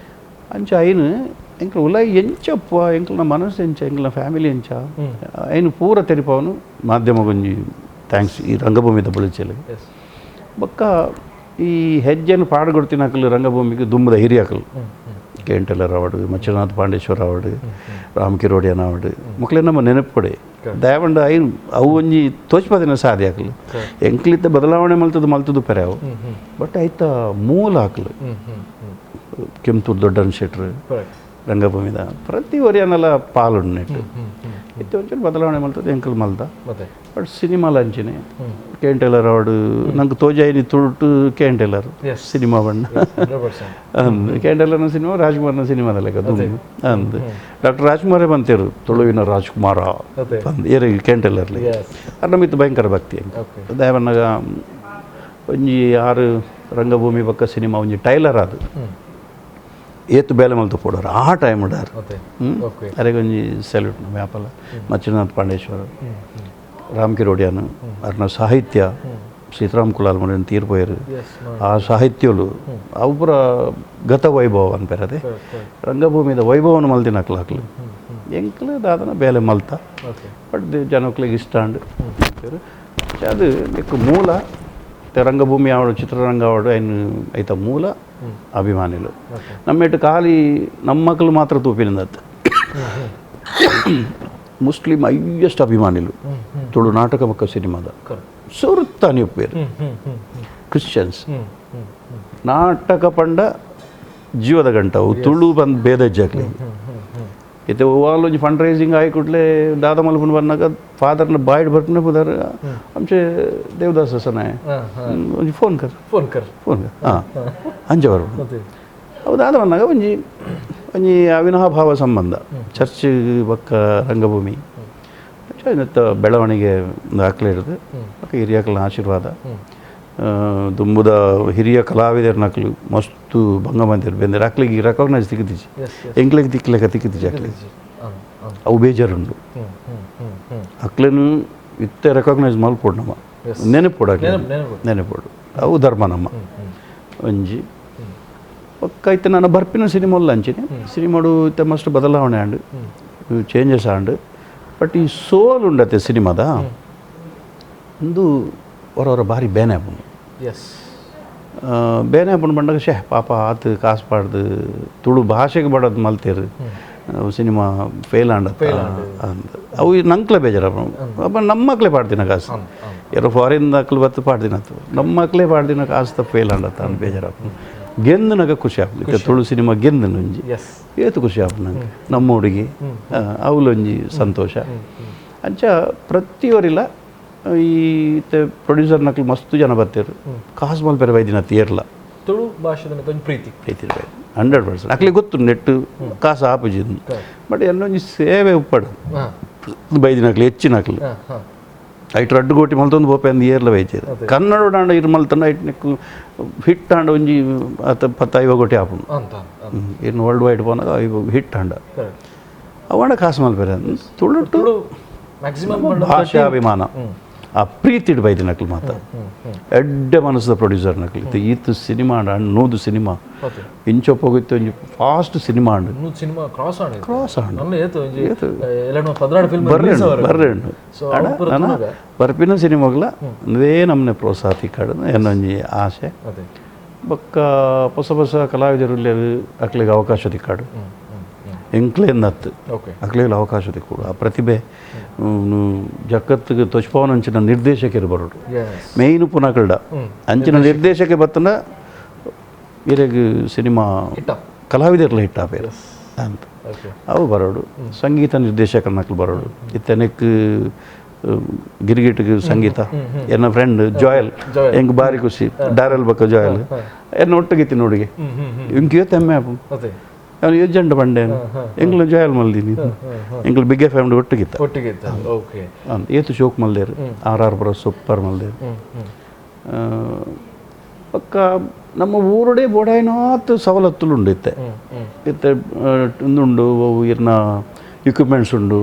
ಅಂಚೆ ಐನು ಎಂಕ್ಲ ಉಲೈ ಎಂಚಪ್ಪ ಎಂಕ್ಲನ ಮನಸ್ಸು ಎಂಚ ಎಂಕ್ಲನ ಫ್ಯಾಮಿಲಿ ಎಂಚ ಐನು ಪೂರ ತೆರಿಪವನು ಮಾಧ್ಯಮ ಒಂಜಿ thanks ಈ ರಂಗಭೂಮಿದ ಬಳಿಚೆಲಿಗೆ ಬೊಕ್ಕ ಈ ಹೆಜ್ಜೆಯನ್ನು ಪಾಡುಗೊಡ್ತಿನ ಅಕಲು ರಂಗಭೂಮಿಗೆ ದುಂಬದ ಹಿರಿಯಕಲು K N Tailor award Machanath Pandeshwar award Ram Kirodian award ಮಕ್ಕಳೇ ನಮ್ಮ ನೆನಪು ದಯವಂಡ ಐನು ಅವು ಒಂಜಿ ತೋಚ್ಪದಿನ ಸಾಧ್ಯ ಆಕಲು ಎಂಕ್ಲಿತ್ತ ಬದಲಾವಣೆ ಮಲ್ತದ್ದು ಮಲ್ತದ್ದು ಪೆರೆ ಅವು ಬಟ್ ಐತ ಮೂಲ ಹಾಕಲು ಕೆಂಪೂರು ದೊಡ್ಡನ್ ಶೆಟ್ರು ರಂಗಭೂಮಿದ ಪ್ರತಿ ಒರಿಯನ್ನೆಲ್ಲ ಪಾಲುಂಡು ನೆಟ್ಟು ಇತ್ತೆ ಒಂಚೂರು ಬದಲಾವಣೆ ಮಲ್ತದೆ ಎಂಕಲ್ ಮಲ್ದ but ಸಿನಿಮಾಲ ಅಂಚಿನೆ K N teller award ನಂಗೆ ತೋಜಾಯಿನಿ ತುಳುಟು K N teller cinema ಬಣ್ಣ ಅಂದ್ ಕೆ ಎನ್ ಟೆಲ್ಲರ್ನ ಸಿನಿಮಾ ರಾಜ್ಕುಮಾರ್ನ ಸಿನಿಮಾದ ಲೆಕ್ಕ ಅಂದ್ ಡಾಕ್ಟರ್ ರಾಜ್ಕುಮಾರೇ ಬಂತೇರು ತುಳುವಿನ ರಾಜ್ಕುಮಾರ ಬಂದು ಏರು ಕೆ ಎನ್ ಟೆಲ್ಲರ್ಲಿ ಅದು ನಮಿತ್ತು ಭಯಂಕರ ಭಕ್ತಿ ದಯವನ್ನಾಗ ಒಂಜಿ ಆರು ರಂಗಭೂಮಿ ಬಕ್ಕ ಸಿನಿಮಾ ಒಂಜಿ ಟೈಲರ್ ಅದು ಏತು ಬೇಲೆ ಮಲ್ತು ಪೋಡೋರು ಆ ಟೈಮ್ ಉಡಾರು. ಅದೇ ಓಕೆ. ಅರೆಗೊಂಜಿ ಸೆಲ್ಯೂಟ್ ನಮ್ಮ ವ್ಯಾಪಲ ಮಚ್ಚಿನಾಥ್ ಪಾಂಡೇಶ್ವರ, ರಾಮ್ ಕಿರೋಡಿಯಾನು ಅರ್ನ ಸಾಹಿತ್ಯ, ಸೀತಾರಾಮ್ ಕುಲಾಲ್ ಮನೆ ತೀರ್ಪೋಯರು. ಆ ಸಾಹಿತ್ಯಲು ಅವು ಪೂರ ಗತ ವೈಭವ ಅನ್ಪೇರದೆ ರಂಗಭೂಮಿದ ವೈಭವನ ಮಲ್ದಿನ ಅಕ್ಲಾಕ್ಲು ಎಂಕ್ಲು ದಾದನ ಬೇಲೆ ಮಲ್ತ ಬಟ್ ಜನಕ್ಲಿಗೆ ಇಷ್ಟ ಅಂಡ್ ಅದು ಎಕ್ ಮೂಲ ರಂಗಭೂಮಿ ಆವಡು ಚಿತ್ರರಂಗ ಆವಡು ಐನು ಐತ ಮೂಲ ಅಭಿಮಾನಿಲು. ನಮ್ಮೆಟ್ಟು ಖಾಲಿ ನಮ್ಮ ಮಕ್ಕಳು ಮಾತ್ರ ತೂಪಿನಿಂದತ್ತು ಮುಸ್ಲಿಂ ಹೈಯೆಸ್ಟ್ ಅಭಿಮಾನಿಲು ತುಳು ನಾಟಕ ಮಕ್ಕ ಸಿನಿಮಾದ ಸುರುತ್ತಾನಿ ಉಪ್ಪೇರು ಕ್ರಿಶ್ಚಿಯನ್ಸ್ ನಾಟಕ ಪಂಡ ಜೀವದ ಗಂಟವು ತುಳು ಬಂದು ಭೇದ ಜಾಕ್ಲಿ ಇತ್ತೆ ಒಂಜಿ ಫಂಡ್ ರೈಸಿಂಗ್ ಆಯಿ ಕೂಡಲೇ ದಾದ ಮಲ್ಪುನ ಬಂದಾಗ ಫಾದರ್ನ ಬಾಯ್ಡ್ ಬರ್ಪುನ ಪುದಾರ್ ಅಂಚೆ ದೇವದಾಸ ಸನಾಯ ಒಂಜಿ ಫೋನ್ ಕರ್ ಫೋನ್ ಕರ್ ಫೋನ್ ಕರ್ ಹಾಂ ಅಂಚೆ ಬರ್ಪುನ ಅವು ದಾದ ಬಂದಾಗ ಒಂಜಿ ಒಂಜಿ ಅವಿನಾಭಾವ ಸಂಬಂಧ ಚರ್ಚ್ ಬಕ್ಕ ರಂಗಭೂಮಿ ಬೆಳವಣಿಗೆ ದಾಖಲೆ ಇರ್ತದೆ. ಬೊಕ್ಕ ಹಿರಿಯಕ್ಲನ ಆಶೀರ್ವಾದ ದುಂಬುದ ಹಿರಿಯ ಕಲಾವಿದರ್ನಕ್ಲು ಮಸ್ತು ಭಂಗ ಮಂದಿರ್ ಬೆಂದಿರ್ ಅಕ್ಲಿಗೆ ರೆಕಾಗ್ನೈಸ್ ತಿಕ್ಕಿದಿಜಿ ಎಂಕ್ಲೆಗ್ ತಿಕ್ಲೆಕ ತಿಕ್ಕಿದಿಜಿ ಅಕ್ಲಿಗೆ ಅವು ಬೇಜಾರುಂಡು ಅಕ್ಲೆನು ಇತ್ತೆ ರೆಕಾಗ್ನೈಸ್ ಮಲ್ಪೊಡು ನಮ್ಮ ನೆನಪೊಡು ಅಕ್ಲೆ ನೆನಪೊಡು ಅವು ಧರ್ಮ ನಮ್ಮ ಒಂಜಿ ಒಕ್ಕ ಇತ್ತೆ ನಾನು ಬರ್ಪಿನ ಸಿನಿಮಾ ಅಂಚಿನಿ ಸಿನಿಮಾಡು ಇತ್ತೆ ಮಸ್ತ್ ಬದಲಾವಣೆ and changes and but ಈ ಸೋಲ್ ಉಂಡತೆ ಸಿನಿಮಾದ ಒಂದು ಹೊರವರ ಭಾರಿ ಬೇನೆ ಆಪುಂಡು. ಎಸ್ ಬೇನೆ ಆಪುಂಡು ಬಂಡಾಗ ಶೇ ಪಾಪ ಆತು ಕಾಸು ಪಾಡ್ದು ತುಳು ಭಾಷೆಗೆ ಬಡೋದು ಮಲ್ತೇರು ಸಿನಿಮಾ ಫೇಲ್ ಆಂಡ ಅಂತ ಅವು ನಂಕ್ಲೆ ಬೇಜಾರಪ್ಪ ಅಪ್ಪ ನಮ್ಮ ಮಕ್ಕಳೇ ಪಾಡ್ದಿನ ಕಾಸು ಯಾರೋ ಫಾರಿನ್ ಮಕ್ಳು ಬತ್ತು ಪಾಡ್ದಿನತ್ತು ನಮ್ಮ ಮಕ್ಕಳೇ ಪಾಡ್ದಿನ ಕಾಸು ತಪ್ಪು ಫೇಲ್ ಆಂಡತ್ತ ಅಂತ ಬೇಜಾರಪ್ಪ. ಗೆಂದು ಖುಷಿ ಆಪುಂಡು ತುಳು ಸಿನಿಮಾ ಗೆಂದು ಒಂಜಿ ಏತು ಖುಷಿ ಆಪುಂಡು ನಂಗೆ ನಮ್ಮ ಹುಡುಗಿ ಅವಲೊಂಜಿ ಸಂತೋಷ. ಅಂಚ ಪ್ರತಿಯೊರಿಲ್ಲ ಈ ಪ್ರೊಡ್ಯೂಸರ್ ನಕ್ಲು ಮಸ್ತು ಜನ ಬರ್ತಿರು ಕಾಸು ಮಲ್ಪೆರೆ ಬೈದಿನ ತೀರ್ಲ ತುಳು ಭಾಷೆದ ಪ್ರೀತಿ ಪ್ರೀತಿ 100% ಅಕ್ಲಿ ಗೊತ್ತು ನೆಟ್ಟು ಕಾಸು ಆಪುಜಿ ಬಟ್ ಎಲ್ಲೊಂಜಿ ಸೇವೆ ಉಪ್ಪಡು ಬೈದಿನಕ್ಲು ಹೆಚ್ಚಿನಕ್ಲು ಐಟ್ ರಡ್ಡು ಕೋಟಿ ಮಲ್ತೊಂದು ಪೋಪೆ ಅಂದ್ ಏರ್ಲ ಬೈತೇರು ಕನ್ನಡ ಆಂಡ ಇರು ಮಲ್ತಂಡ ಐಟ್ ನೆಕ್ಕು ಹಿಟ್ ಆಂಡ ಒಂಜಿ ಅತ್ತ 10-50 ಕೋಟಿ ಆಪುಂಡು ಇನ್ನು ವರ್ಲ್ಡ್ ವೈಡ್ ಪೋನಾಗ ಐವ ಹಿಟ್ ಆಂಡ ಅವಾಂಡ ಕಾಸು ಮಲ್ಪೆರೆ ತುಳು ಮ್ಯಾಕ್ಸಿಮಮ್ ಭಾಷಾಭಿಮಾನ ಆ ಪ್ರೀತಿಡ್ ಬೈದಿನಕ್ಲು ಮಾತ ಎಡ್ಡೆ ಮನಸ್ಸದ ಪ್ರೊಡ್ಯೂಸರ್ ನಕ್ಲು ಈತು ಸಿನಿಮಾ ಅಂಡ ನೂದು ಸಿನಿಮಾ ಇಂಚೊಪ್ಪೋಗಿತ್ತು ಒಂಜಿ ಫಾಸ್ಟ್ ಸಿನಿಮಾ ಅಂಡು ಸಿನಿಮಾ ಕ್ರಾಸ್ ಆಂಡ್ ಕ್ರಾಸ್ ಆಂಡ್ ಬರ್ರೆ ಬರ್ಪಿನ ಸಿನಿಮಾಗ್ಲ ಅದೇ ನಮ್ಮನೆ ಪ್ರೋತ್ಸಾಹ ತಿಕ್ಕಾಡು ಎನ್ನೊಂಜಿ ಆಸೆ. ಬೊಕ್ಕ ಹೊಸ ಹೊಸ ಕಲಾವಿದರು ಅಕ್ಲಿಗೆ ಅವಕಾಶ ತಿಕ್ಕಾಡು ಎಂಕ್ಲೇಂದತ್ತು ಅಕ್ಲಿಗೆ ಅವಕಾಶ ತಿಕ್ಕೊಡು ಆ ಪ್ರತಿಭೆ ಜಗತ್ತಿಗೆ ತೊಚ್ಪವನ ಅಂಚಿನ ನಿರ್ದೇಶಕರು ಬರೋಡು ಮೇಯ್ನ್ ಪುನಕಲ್ಡ ಅಂಚಿನ ನಿರ್ದೇಶಕ ಬತ್ತನ ಇರೆಗ್ ಸಿನಿಮಾ ಕಲಾವಿದರ್ಲ ಹಿಟ್ ಆಪೇರು ಅಂತ ಅವು ಬರೋಡು ಸಂಗೀತ ನಿರ್ದೇಶಕರನ್ನಕ್ಲು ಬರೋಡು ಇತ್ತನೆಕ್ ಗಿರಿಗಿಟಿಗೆ ಸಂಗೀತ ಎನ್ನ ಫ್ರೆಂಡ್ ಜಾಯಲ್ ಎಂಕ್ ಬಾರಿ ಖುಷಿ ಡಾರಲ್ ಬಕ್ಕ ಜಾಯಲ್ ಎನ್ನ ಒಟ್ಟಿಗಿತ್ತಿ ನೋಡಿಗೆ ಇಂಕ್ ತೆಮ್ಮೆ ಆಪು ಅವನು ಏಜೆಂಟ್ ಬಂಡೇನು ಎಂಕ್ಲು ಜಾಯಲ್ ಮಲ್ದಿನಿ ಎಂಕ್ಲು ಬಿಗ್ ಫ್ಯಾಮಿಲಿ ಒಟ್ಟಿಗಿತ್ತ ಅಂತ ಏತು ಶೋಕ್ ಮಲ್ದೇರು ಆರ್ ಆರ್ ಬರೋ ಸೂಪರ್ ಮಲ್ದೇರು. ಪಕ್ಕ ನಮ್ಮ ಊರುಡೆ ಬೋಡಾಯಿನಾತ್ ಸವಲತ್ತುಲು ಉಂಡು ಇತ್ತೆ ಇತ್ತೆ ಉಂಡು ಇರ್ನ ಎಕ್ವಿಪ್ಮೆಂಟ್ಸ್ ಉಂಡು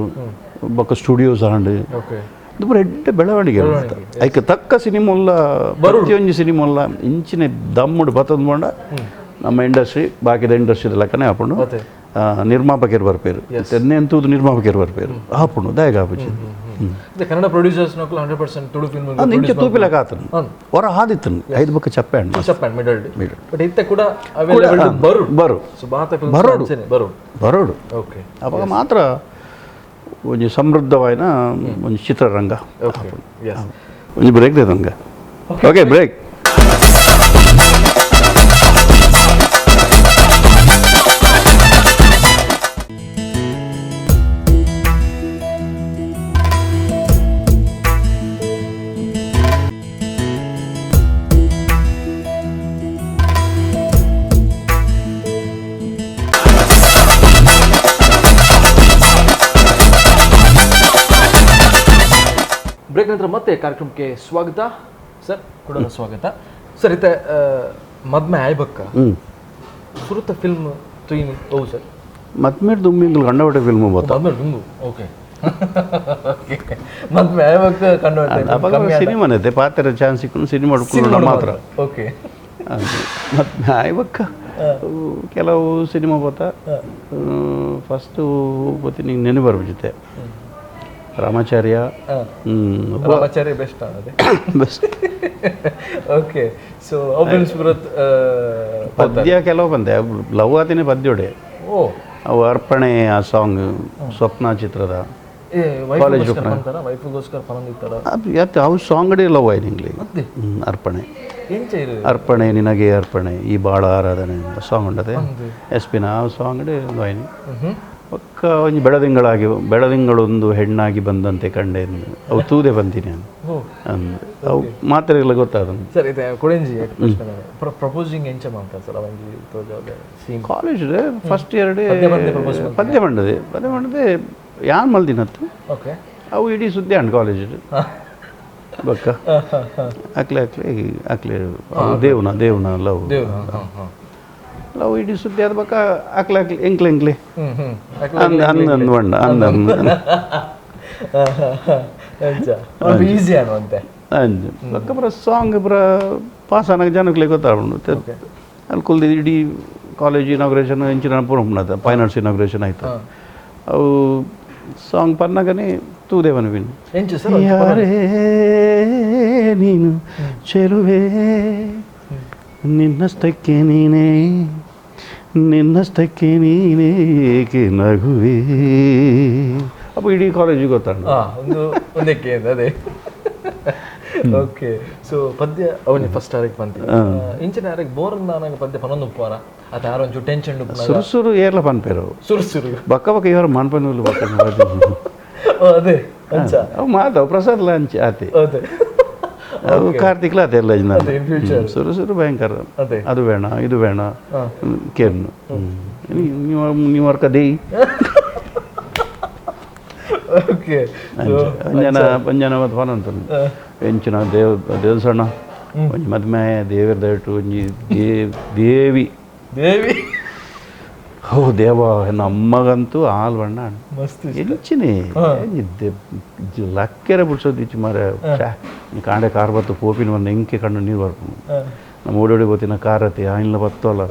ಬೊಕ್ಕ ಸ್ಟುಡಿಯೋಸ್ ಆಂಡ್ ಇದು ಪೂರ ಎಡ್ಡೆ ಬೆಳವಣಿಗೆ ಐಕ್ ತಕ್ಕ ಸಿನಿಮೊಲ್ಲ ಪ್ರತಿಯೊಂಜಿ ಸಿನಿಮೊಲ್ಲ ಇಂಚಿನ ದಮ್ಮುಡು ಬತ್ತದ ಬೋಂಡ ನಮ್ಮ ಇಂಡಸ್ಟ್ರಿ ಬಾಕಿದ ಇಂಡಸ್ಟ್ರಿ ಲೆಕ್ಕನೆ ಆಪುಂಡು ನಿರ್ಮಾಪಕರು ಬರ್ಪೇರು ತೆನ್ನೆ ಅಂತೂ ನಿರ್ಮಾಪಕರು ಬರ್ಪೇರು ಆಪುಂಡು ದಾಯಗ ಆಪುಜಿ ಕನ್ನಡ ಪ್ರೊಡ್ಯೂಸರ್ಸ್ 100% ತುಳು ಫಿಲ್ಮ್ ಇಂಚ ತೂಪಿಲಕ ಆತನು ಹೊರ ಆದಿತ್ತನು ಐದು ಬಕ್ಕ ಚಪ್ಪೆ ಚಪ್ಪೆ ಮಿಡಲ್ ಬಟ್ ಇತ್ತೆ ಕೂಡ ಅವೈಲೇಬಲ್ ಬರು ಬರು ಬರೋಡು ಬರೋಡು ಓಕೆ ಅವಾಗ ಮಾತ್ರ ಒಂಜಿ ಸಮೃದ್ಧವಾಯಿನ ಒಂಜಿ ಚಿತ್ರರಂಗ. ಒಂಜಿ ಬ್ರೇಕ್ ದೇದಂಗ. Okay break. Break ನಂತರ ಮತ್ತೆ ಕಾರ್ಯಕ್ರಮಕ್ಕೆ ಸ್ವಾಗತ ಸರ್, ಕೂಡ ಸ್ವಾಗತ ಸರ್. ಇತ್ತೆ ಮದ್ಮೆ ಆಯ್ಬಕ್ಕ ಸುರುತ ಫಿಲ್ಮ್ ತುಯಿನಿ ಓ ಸರ್ ಮದ್ಮೇಲೆ ದುಮ್ಮಿ ಇಂಗ್ಲು ಕಂಡಪಟ್ಟೆ ಫಿಲ್ಮ್ ಬೋತ. ಮದ್ಮೇಲೆ ಓಕೆ ಮದ್ಮೆ ಯಾವಾಗ ಕಂಡು? ಅವಾಗ ಸಿನಿಮಾನೈತೆ ಪಾತ್ರ ಚಾನ್ಸ್ ಸಿಕ್ಕು ಸಿನಿಮಾ ಹುಡ್ಕೊಂಡು ಮಾತ್ರ. ಓಕೆ. ಮತ್ತು ಆಯ್ಬಕ್ಕ ಕೆಲವು ಸಿನಿಮಾ ಬೋತ. ಫಸ್ಟು ಬೋತಿ ನಿಂಗೆ ನೆನೆ ಬರ್ಬಿಡುತ್ತೆ ರಾಮಾಚಾರ್ಯ. ರಾಮಾಚಾರ್ಯ ಬೆಸ್ಟ್ ಅದೇ. Best. Okay, so films ಬರತ್. ಪದ್ಯ ಕೆಲವು ಬಂದೆ, ಲವ್ ಆತಿನೇ ಪದ್ಯೋಡೆ. ಓ. ಅವು ಅರ್ಪಣೆ, ಆ ಸಾಂಗ್ ಸ್ವಪ್ನ ಚಿತ್ರದ. ಕಾಲೇಜ್. ವೈಫ್ಗೋಸ್ಕರ ಪನೊಂದಿತ್ತಾರ? ಯಾತ್ ಅವು ಸಾಂಗ್ ಲವ್ ಆಯ್ತು ಇಂಗ್ಲಿ. ಮತ್ತೆ ಅರ್ಪಣೆ. ಎಂಚ ಇರು? ಅರ್ಪಣೆ ನಿನಗೆ ಅರ್ಪಣೆ ಈ ಬಾಳ ಆರಾಧನೆ ಸಾಂಗ್ ಉಂಡದೆ ಎಸ್ ಪಿನ. ಆ ಸಾಂಗ್ ವಾಯಿನಿ. ಪಕ್ಕ ಒಂಜಿ ಬೆಳದಿಂಗಳಾಗಿ, ಬೆಳದಿಂಗಳೊಂದು ಹೆಣ್ಣಾಗಿ ಬಂದಂತೆ ಕಂಡೆ, ಅವು ತೂದೆ ಬಂತೀನಿ ನಾನು. ಓ. ಅವು ಮಾತ್ರೆಲ್ಲ ಗೊತ್ತಾದ. ಸರ್, ಇದೆ ಕೊಡೆಂಜಿ ಪ್ರಪೋಸಿಂಗ್ ಎಂಚ ಮಾಡ್ತಾರೆ sir ಅವಂಜಿ ತೋಜಾದ scene? College first year. ಪದ್ಯ ಬಂದೆ propose? ಪದ್ಯ ಮಂಡದೆ, ಪದ್ಯ ಮಂಡದೆ ಯಾನ್ ಮಲ್ದಿನತ್ತು. ಓಕೆ. ಅವು ಇಡೀ ಸುದ್ದಿ ಅಂಡ್ ಕಾಲೇಜ್ ಬಕ್ಕ ಅಕ್ಲೆ ಅಕ್ಲೆ ಅಕ್ಲೆ ಅವು ದೇವ್ನ ದೇವ್ನ ಲವ್. ದೇವ್ರು, ಹಾಂ ಹಾಂ. ಲವ್ ಇಡೀ ಸುದ್ದಿ ಆದ ಬಕ್ಕ ಅಕ್ಲೆ ಅಕ್ಲೆ ಎಂಕ್ಲೆ ಎಂಕ್ಲೆ ಹ್ಮ್ ಹ್ಮ್ ಅಂದ ಅಂದ ಅಂದ ಬಣ್ಣ ಅಂದ ಅಂದ. ಎಂಚ ಈಸಿ ಅನ್ನುವಂತೆ. ಅಂಜ್ ಬಕ್ಕ ಪುರ ಸಾಂಗ್ ಪುರ ಪಾಸ್ ಆನಾಗ ಜನಕ್ಲೆ ಗೊತ್ತಾಗ್ಬಿಡು. ಅಲ್ಲಿ ಕುಲ್ದು ಇಡೀ ಕಾಲೇಜ್ ಇನಾಗ್ರೇಷನ್ ಇಂಚಿನ ಪೂರ ಉಂಟು, fine arts inauguration ಆಯಿತು. ಅವು ಸಾಂಗ್ ಪನ್ನಾಗನೇ ತೂದೆ ಬನವಿನ್. ಎಂಚ ಸರ್? ಯಾರೇ ನೀನು ಚೆಲುವೆ, ನಿನ್ನಷ್ಟಕ್ಕೆ ನೀನೇ, ನಿನ್ನಷ್ಟಕ್ಕೆ ನೀನೇ ಏಕೆ ನಗುವೆ. ಅಪ್ಪ ಇಡೀ ಕಾಲೇಜಿಗೆ ಗೊತ್ತಾಂಡು. ಒಂದು ಒಂದಕ್ಕೆ ಅದೇ. ಓಕೆ, ಸೊ ಪದ್ಯ ಅವನಿ ಫಸ್ಟ್ ಆರಿಗೆ ಬಂತಿ ಇಂಚಿನ ಆರಿಗೆ ಬೋರ್ ನಾನಾಗ ಪದ್ಯ ಪನೊಂದು ಉಪ್ಪಾರ ಅತ ಯಾರು ಒಂಚೂರು ಟೆನ್ಷನ್? ಸುರು ಸುರು ಏರ್ಲ ಪನ್ಪೇರು. ಸುರು ಸುರು. ಬಕ್ಕ ಬಕ್ಕ ಇವರು ಮನ್ಪನ್ನುಲು ಬಕ್ಕ. ಓ, ಅದೇ ಅಂಚ. ಅವು ಮಾತಾವ್ ಪ್ರಸಾದ್ ಲಂಚ್ ಆತೆ. ಅದೇ. ಅವು ಕಾರ್ತಿಕ್ಲ ಆತೆ ಎಲ್ಲ. ಅದೇ, in future. ಸುರು ಸುರು ಭಯಂಕರ. ಅದೇ. ಅದು ಬೇಡ, ಇದು ಬೇಡ ಕೇರ್ನು ನೀವು ನೀವು ವರ್ಕ ದೇಯಿ. ಓಕೆ. ಅಂಜನ ಪಂಜನ ಮತ್ತು ಫೋನ್ ಎಂಚಿನ ದೇವ್ ದೇವಸಣ್ಣ ಒಂಜಿ ಮದ್ಮೆ ದೇವರ ದಯಟು ಒಂಜಿ ದೇವಿ. ದೇವಿ. ಹೋ ದೇವ, ನಮ್ಮಗಂತೂ ಹಾಲು ಬಣ್ಣ. ಮಸ್ತ್. ಎಂಚಿನಿ ಲಕ್ಕೆರೆ ಬಿಡ್ಸೋದು ಇಚ್ಚು ಮಾರೆ. ಕಾಂಡೆ ಕಾರ್ ಬತ್ತು ಪೋಪಿನ ಒಂದು ಎಂಕೆ ಕಣ್ಣು ನೀರು ಬರ್ಪು. ನಮ್ಮ ಓಡೋಡಿ ಬೋತಿನ ಕಾರತಿ ಆಯಿಲ್ನ ಬತ್ತೋಲ್ಲ.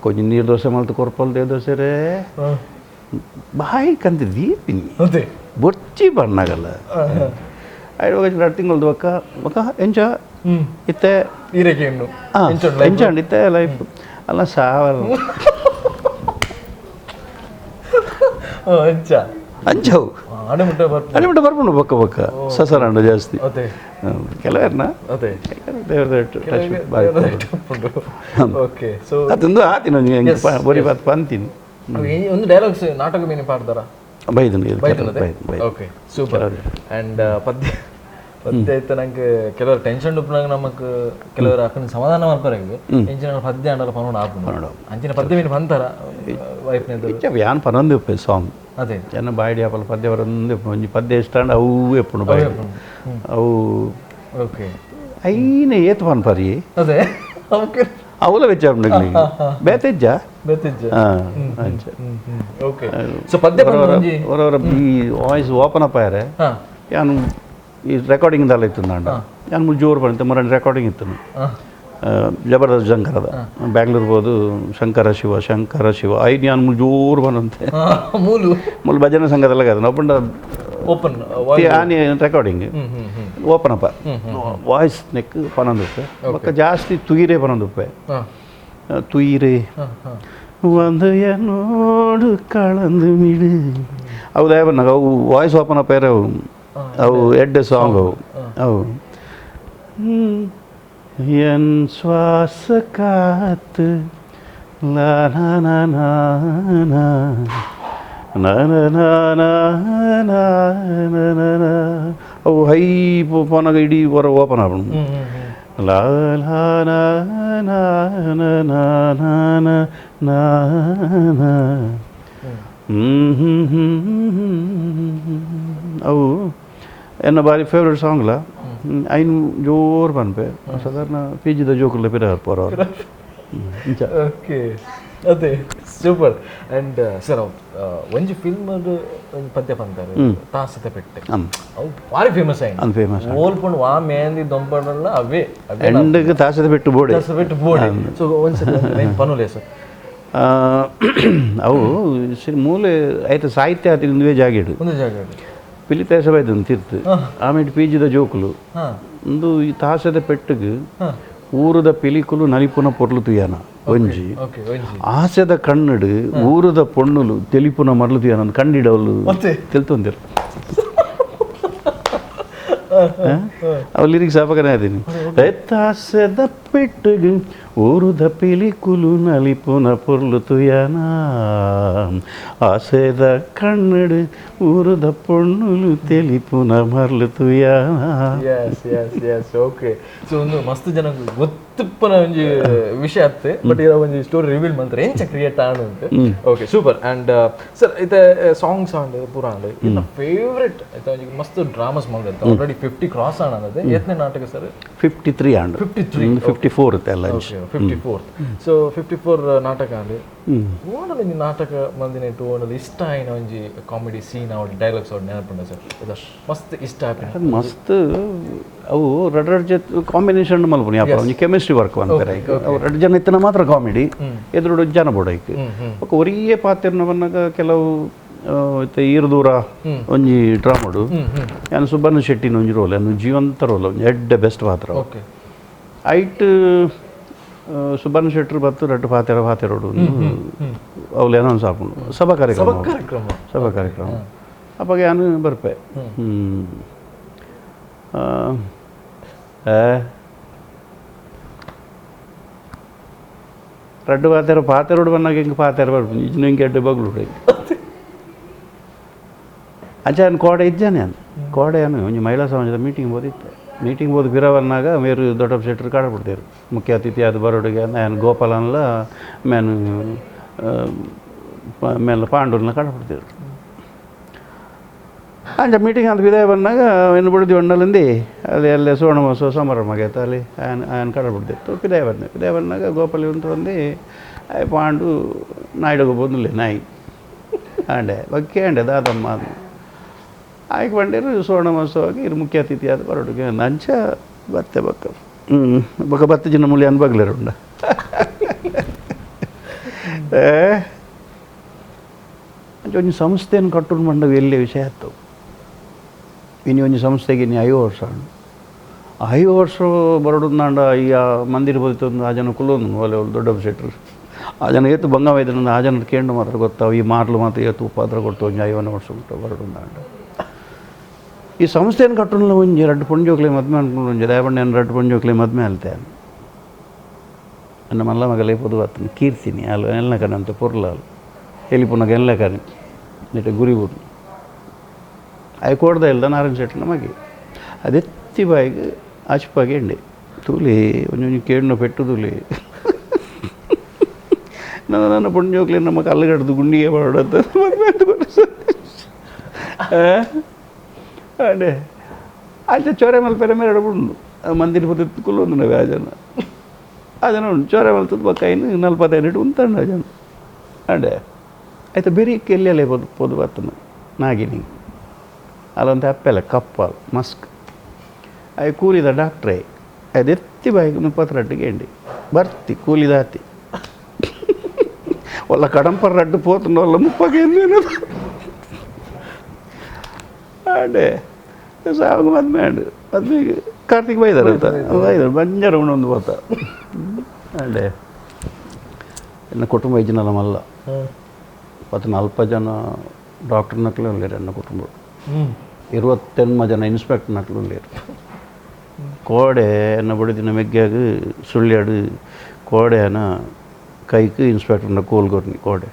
ಒಂಜಿ ನೀರು ದೋಸೆ ಮಲ್ತು ಕೊರ್ಪಲ್ they dosa ರೇ ಬಾಯಿ ಕಂತ ದೀಪಿನಿ. ಅದೇ. ಬೊಚ್ಚಿ ಬಣ್ಣಗಲ್ಲ ಐದು 2 ತಿಂಗಳದ್ದು ಬಕ್ಕ ಬಕ್ಕ ಎಂಚ ಇತ್ತೆ? ಈರೆಗೆ ಇನ್ನು ಎಂಚ ಉಂಡು ಇತ್ತೆ ಲೈಫ್ ಅಲ್ಲ ಸಾವಲ್ಲ. ಅಂಚ. ಅಂಚವು. ಅಡೆ ಮುಟ್ಟ ಬರ್ಪು. ಅಲ್ಲಿ ಬಿಟ್ಟು ಬರ್ಪುಂಡು ಬೊಕ್ಕ ಬೊಕ್ಕ ಸಸರಾಂಡು ಜಾಸ್ತಿ. ಅದೇ. ಕೆಲವೇರ್ನ ಅದೇ. ದೇವ್ರ ಬಾರಿ. ಓಕೆ, ಸೊ ಅದೊಂದು ಆತಿನ ಬರಿ ಬಾತ್ ಪಂತೀನಿ. ಒಂದು ಡೈಲಾಗ್ಸ್ ನಾಟಕ ಮೀನು ಪಾಡ್ದಾರ? ಬೈದನು ಬೈದು. Okay, super. And ಪದ್ಯ ಪದ್ಯ ಇತ್ತ ನಂಗೆ ಕೆಲವರು ಟೆನ್ಷನ್ ಉಪ್ಪುನಾಗ ನಮಕ್ ಕೆಲವರು ಅಕ್ಕನ ಸಮಾಧಾನ ಮಾಡ್ತಾರೆ. ಎಂಚಿನ ಪದ್ಯ ಅಂಡಲ ಪನೋಡ ಆಪುಂಡು. ಅಂಚಿನ ಪದ್ಯ ಮೀನು ಬಂತಾರ ವೈಫ್ನ? ಯಾನ್ ಪನೊಂದು ಉಪ್ಪೆ ಸಾಂಗ್. ಅದೇ. ಜನ ಬಾಯಿಡಿ ಆಪಲ ಪದ್ಯ ಬರೊಂದು ಒಂಜಿ ಪದ್ಯ ಇಷ್ಟ ಅಂಡ ಅವು ಎಪ್ಪುಂಡು ಬಾಯಿ ಅವು. ಓಕೆ. ಐನ ಏತ್ ಪನ್ಪರಿ. ಅದೇ, ಓಕೆ. ಅವುಲ ವಿಚಾರ ಬೇತೆಜ್ಜ. ಬೇತಿಜ್ಜ. ಹಾಂ, ಅಂಚ. ಓಕೆ, ಸೊ ಪದ್ಯ ಒಂಜಿ ಹೊರವರ ಈ voice open up ಆಯರೆ. ಯಾನು ಈ ರೆಕಾರ್ಡಿಂಗ್ ದಾಲ ಇತ್ತು ನಾಂಡ ಯಾನ್ ಮುಲ್ ಜೋರು ಬಂತೆ ಮರಣ ರೆಕಾರ್ಡಿಂಗ್ ಇತ್ತು. ಜಬರ್ದಸ್ತ್ ಶಂಕರದ ಬ್ಯಾಂಗ್ಳೂರ್ ಬೋದು ಶಂಕರ ಶಿವ ಶಂಕರ ಶಿವ ಐದು ಯಾನ್ ಮುಲ್ ಜೋರು ಬಂದಂತೆ. ಮೂಲು ಮುಲ್ ಭಜನೆ ಸಂಘದಲ್ಲ ಕಾದ ಒಬ್ಬಂಡ. ಓಪನ್. ಆನಿ recording open up voice neck ಪನೊಂದುಪ್ಪೆ ಬೊಕ್ಕ ಜಾಸ್ತಿ ತುಯಿರೇ ಪನೊಂದುಪ್ಪೆ. ತುಯಿರೇ ಒಂದು என்னோடு ಕಳಂದು ಮಿಡು ಅವು ದಯ ಬನ್ನಾಗ ಅವು voice open up ಅವು ಅವು ಎಡ್ಡೆ ಸಾಂಗ್ ಅವು ಅವು ಎನ್ ಶ್ವಾಸ ಕಾத்து ಲಾ ನಾ ನಾ ನಾ ನಾ ನಾ ನಾ ನಾ ನಾ ನಾ ನಾ ನಾ ಅವು ಹೈ ಪೋನಾಗ ಇಡೀ ಹೊರ ಓಪನ್ ಆಗ್ಬಿಡು ಲಾ ಲಾ ನಾ ನಾ ನಾ ನಾ ನಾ ನಾ ನಾ ಅವು ಎನ್ನ ಬಾರಿ ಫೇವ್ರೆಟ್ ಸಾಂಗ್ಲ. ಐನು ಜೋರು ಪನ್ಪೆ ಸಾಧಾರಣ ಪಿ ಜಿದ ಜೋಕುಲ್ಲ ಪಿರ ಪೋರವ್ರು. Okay ಅದೇ super. And sir ಒಂಜಿ ಫಿಲ್ಮ್ ಒಂಜಿ ಪದ್ಯ ಪಂತಾರೆ ತಾಸದ ಪೆಟ್ಟೆ, ಅವು ಭಾರಿ ಫೇಮಸ್ ಆಯ್ತು. ಫೇಮಸ್ ಓಲ್ಪಂಡು ವಾ ಮೇಂದಿ ದೊಂಪಂಡಲ್ಲ ಅವೇ ಎಂಡಕ್ಕೆ ತಾಸದ ಪೆಟ್ಟು ಬೋಡೆ, ತಾಸದ ಪೆಟ್ಟು ಬೋಡೆ. ಸೊ ಒಂದ್ಸತಿ ಲೈನ್ ಪನುಲೆ ಸರ್. ಅವು ಮೂಲೆ ಆಯ್ತು ಸಾಹಿತ್ಯ ಆತಿ ಒಂದುವೇ ಜಾಗಿಡು ಒಂದು ಜಾಗ ಪಿಲಿ ತಾಸಬಾಯ್ತು ತಿರ್ತು ಆಮೇಲೆ ಪೀಜಿದ ಜೋಕುಲು ಒಂದು ಈ ತಾಸದ ಪೆಟ್ಟಿಗೆ ಊರದ ಪಿಲಿಕುಲು ನಲಿಪುನ ಪೊರ್ಲು ತುಯಾನ ಒಂಜಿ ಆಸೆದ ಕಣ್ಣಡು ಊರದ ಪೊಣ್ಣುಲು ತೆಲಿಪುನ ಮರಳು ತುಯಾನ ಕಂಡಿಡವಲು ತೆಲ್ತೊಂದಿರು. ಅವು ಲಿರಿಕ್ಸ್ ಆಪಕನೇ ಆತೀನಿ. ತಾಸೆದ ಪೆಟ್ಟಿಗೆ ಊರುದ ಪಿಲಿಕುಲು ನಲಿಪುನ ಪೊರ್ಲು ತುಯಾನ ಆಸೆದ ಕಣ್ಣಡು ಊರುದ ಪೊಣ್ಣುಲು ತೆಲಿಪುನ ಮರಳು ತುಯಾನ. Yes yes yes okay. So ಒಂದು ಮಸ್ತ್ ಜನ ಗೊತ್ತುಪ್ಪನ ಒಂಜಿ ವಿಷಯ ಅತ್ತೆ, ಬಟ್ ಇರ ಒಂಜಿ ಸ್ಟೋರಿ ರಿವೀಲ್ ಮಂತ್ರ ಎಂಚ ಕ್ರಿಯೇಟ್ ಆಣು ಅಂತ. Okay super. And sir ಇತ್ತೆ ಸಾಂಗ್ಸ್ ಆಂಡ್ ಪೂರ ಆಂಡ್ ಇನ್ನ ಫೇವ್ರೆಟ್ ಐತೆ ಒಂಜಿ ಮಸ್ತ್ ಡ್ರಾಮಾಸ್ ಮಲ್ದಂತ ಆಲ್ರೆಡಿ 50 ಕ್ರಾಸ್ ಆಣ ಅನ್ನೋದು. ಎತ್ನೆ ನಾಟಕ ಸರ್? 53 ಆಂಡ್ 53 54 ಇತ್ತೆ ಅಲ್ಲ. ಓಕೆ 54. ಸೊ 54 ನಾಟಕ ಆಂಡ್ ಓಣಲ್ ಒಂಜಿ ನಾಟಕ ಮಂದಿನ ಇಟ್ಟು ಓಣಲ್ ಇಷ್ಟ ಆಯಿನ ಒಂಜಿ ಕಾಮಿಡಿ ಸೀನ್ ಅವ್ರ ಡೈಲಾಗ್ಸ್ ಅವ್ರು ನೆನಪುಂಡ ಸರ್? ಇದು ಮಸ್ತ್ ಇಷ್ಟ ಆಪಿನ ಮಸ್ತ್ ಅವು ರಡ್ ರಡ್ ಜೊತೆ ಕಾಂಬಿನೇಷನ್ ಮಲ್ಪುನಿ ಅಪ್ಪ ಒಂಜಿ ಕೆಮಿಸ್ಟ್ರಿ ವರ್ಕ್ ಅಂತಾರೆ. ಅವು ರಡ್ ಜನ ಇತ್ತನ ಮಾತ್ರ ಕಾಮಿಡಿ, ಎದುರು ಜನ ಬೋಡೈಕ್ ఒక ಒರಿಯೇ ಪಾತ್ರನ ಬನ್ನಾಗ ಕೆಲವು ಈರು ದೂರ ಒಂಜಿ ಡ್ರಾಮಡು ಯಾನು ಸುಬ್ಬಣ್ಣ ಶೆಟ್ಟಿನ ಒಂಜಿ ರೋಲ್, ಯಾನು ಜೀವಂತ ರೋಲ್, ಒಂಜಿ ಎಡ್ಡೆ ಬೆಸ್ಟ್ ಪಾತ್ರ. ಐಟ್ ಸುಬ್ಬಣ್ಣ ಶೆಟ್ಟರು ಬತ್ತು ರಡ್ಡು ಪಾತ್ರ ಪಾತೆರೋಡು ಅವ್ಲು ಏನೋ ಸಾಪುಂಡು ಸಭಾ ಕಾರ್ಯಕ್ರಮ, ಸಭಾ ಕಾರ್ಯಕ್ರಮ ಅಪ್ಪಾಗ ಯಾನು ಬರ್ಪೆ. ರಡ್ಡು ಪಾತೆರ ಪಾತೆರೋಡು ಬನ್ನಾಗ ಹಿಂಗೆ ಪಾತೆರ ಬರ್ಪು ಇಜ್ನು ಹಿಂಗೆ ಎಡ್ಡೆ ಬಗ್ಲು ಅಂಚೆ ನಾನು ಕೋಡೆ ಇಜ್ಜಾನೆ ಅನ್ ಕೋಡೆ ಅನು ಒಂಜಿ ಮಹಿಳಾ ಸಮಾಜದ ಮೀಟಿಂಗ್ ಬೋದಿತ್ತೆ. ಮೀಟಿಂಗ್ ಬೋದು ಪಿರವನ್ನಾಗ ಮೇರು ದೊಡ್ಡ ಶೆಟ್ಟರು ಕಾಡಬಿಡ್ತೇರು ಮುಖ್ಯ ಅತಿಥಿ ಅದು ಬರೋಡಿಗೆ ನಾನು ಗೋಪಾಲನ್ಲ ಮೇನು ಮೇಲೆ ಪಾಂಡೂರ್ನ ಕಾಡಬಿಡ್ತೇರು. ಅಂಚ ಮೀಟಿಂಗ್ ಅಂತ ವಿದಾಯ ಬಂದಾಗ ಏನು ಬಿಡ್ದಿ ಒಣ್ಣಲಿಂದಿ ಅಲ್ಲಿ ಅಲ್ಲೇ ಸುವರ್ಣ ಸಮಾರಂಭ ಆಗೈತೆ ಅಲ್ಲಿ ಆಯನ್ ಆಯನ್ ಕಾಡಬಿಡ್ತಿತ್ತು. ಪಿದಾಯ ಬಂದೆ, ಪಿದಾಯ ಬಂದಾಗ ಗೋಪಾಲಿ ಅಂತ ಬಂದು ಪಾಂಡು ನಾಯ್ಡುಗೆ ಬಂದಿಲ್ಲ ನಾಯಿ ಆಂಡೆ ಬಕ್ಕೆ ಅಂಡೆ ದಾದಮ್ಮ ಅದು ಆಯ್ಕೆ ಬಂಡೇರು ಸುವರ್ಣ ಮಹೋತ್ಸವಕ್ಕೆ ಇರು ಮುಖ್ಯ ಅತಿಥಿ ಆದ ಬರೋಡುಗೆ ಅಂಚ ಬತ್ತೆ ಬಕ್ಕ ಬೊಕ್ಕ ಬತ್ತೆ ಜಿನ್ನ ಮೂಲಿ ಅನ್ಬಗ್ಲೇರು ಉಂಡ. ಅಂಚ ಒಂಜಿ ಸಂಸ್ಥೆಯನ್ನು ಕಟ್ಟುನ್ ಮಂಡವ ಎಲ್ಲಿ ವಿಷಯ ಆಯ್ತು. ಇನ್ನು ಒಂಜಿ ಸಂಸ್ಥೆಗೆ ಇನ್ನು 5 ವರ್ಷ ಆಂಡ್ 5 ವರ್ಷ ಬರೋಡುಂದಾಂಡ ಈ ಮಂದಿರ ಬೋದಿತ್ತು ಆ ಜನ ಕುಲ್ಲೊಂದು ಒಲೆ ದೊಡ್ಡ ಶೆಟ್ರು ಆ ಜನ ಏತು ಬಂಗವಾಯ್ತು ಆ ಜನ ಕೇಂದ್ರ ಮಾತ್ರ ಗೊತ್ತಾವು ಈ ಮಾರ್ಲು ಮಾತ್ರ ಏತು ಉಪಾದ್ರ ಕೊಡ್ತು ಒಂಜಿ 5 ವರ್ಷ ಉಂಟು ಬರೋಡುಂದಾಂಡ. ಈ ಸಂಸ್ಥೆಯನ್ನು ಕಟ್ಟುಲ್ಲ ಒಂಜಿ ರಡ್ಡು ಪೊಂಜೋಕ್ಲೆ ಮದ್ಮೆ ಅನ್ಕೊಂಡು ಒಂಜಿ ದಯಬಣ್ಣ ರಡ್ಡು ಪೊಂಜೋಕ್ಲೆ ಮದ್ಮೆ ಅಲ್ತೆ ನನ್ನ ಮಲ್ಲ ಮಗಲೇ ಪೊದು ಆತನ ಕೀರ್ತಿನಿ ಅಲ್ಲ ಎಲ್ಲ ಕಣ ಅಂತ ಪೊರ್ಲಾಲು ಎಲ್ಲಿ ಪುನಗ ಎಲ್ಲ ಕಣೆ ನೆಟ್ಟ ಗುರಿ ಬುಡ್ನು ಅಯ್ ಕೋಡ್ದ ಇಲ್ದ ನಾರಾಯಣ ಶೆಟ್ಟನ ಮಗೆ ಅದೆತ್ತಿ ಬಾಯಿಗೆ ಆಚಿಪಾಗಿ ಎಂಡೆ ತೂಲಿ ಒಂಜೊಂಜಿ ಕೇಣ್ಣು ಪೆಟ್ಟು ತೂಲಿ ನನ್ನ ನನ್ನ ಪೊಂಜೋಕ್ಲೆ ನಮ್ಮ ಕಲ್ಲುಗಡ್ದು ಗುಂಡಿಗೆ ಮಾಡೋದು ಮದ್ಮೆ ಅಡೆ ಅಂಚೆ ಚೋರೆ ಮಲ್ಪೆರೆ ಮೇಲೆ ಉಂಡು ಮಂದಿರ ಪೊತ್ತು ಕುಲ್ಲೊಂದು ಆ ಜನ ಆ ಜನ ಉಂಡು ಚೋರೆ ಮಲ್ತದ ಬೊಕ್ಕ ಐನು 45 ಉಂತಂಡು ಆ ಜನ ಅಂಡೆ ಆಯ್ತು ಬೆರಿಕ್ ಎಲ್ಲೆಲ್ಲ ಪೊದು ಪೊದು ಬರ್ತನ ನಾಗಿನಿ ಅಲ್ಲೊಂದು ಅಪ್ಪೆಲ್ಲ ಕಪ್ಪಲ್ ಮಸ್ಕ್ ಅಯ್ ಕೂಲಿದ ಡಾಕ್ಟ್ರೇ ಅದೆತ್ತಿ ಬಾಯಿಗೆ 32 ಎಂಡಿ ಬರ್ತಿ ಕೂಲಿದಾತಿ ಒಲ್ಲ ಕಡಂಪರ್ ರಡ್ಡು ಪೋತಂಡು ಒಲ್ಲ ಮುಪ್ಪಗೆ ಅಂಡೆ ಸಾವಾಗ ಮದ್ಮೆ ಅಂಡು ಮದ್ಮೆಗೆ ಕಾರ್ತಿಕ್ ಬೈದಾರ ಅಂತ ಬೈದಾರ ಬಂಜಾರ ಉಂಡು ಹೋತ ಅಂಡೆ ಎನ್ನ ಕುಟುಂಬ ಇಜ್ಜಿನಲ್ಲ ಮಲ್ಲ 14 ಜನ ಡಾಕ್ಟರ್ ನಕ್ಲು ಉಳ್ಳೇರು ಎನ್ನ ಕುಟುಂಬ, 28 ಜನ ಇನ್ಸ್ಪೆಕ್ಟರ್ ನಕ್ಲು ಉಳ್ಳೇರು. ಕೋಡೆ ಎನ್ನ ಬಡಿದಿನ ಮೆಗ್ಗ್ಯಾಗ ಸುಳ್ಯಾಡು ಕೋಡೆನ ಕೈಕ್ ಇನ್ಸ್ಪೆಕ್ಟರ್ನ ಕೋಲ್ ಕೊರ್ನಿ ಕೋಡೆ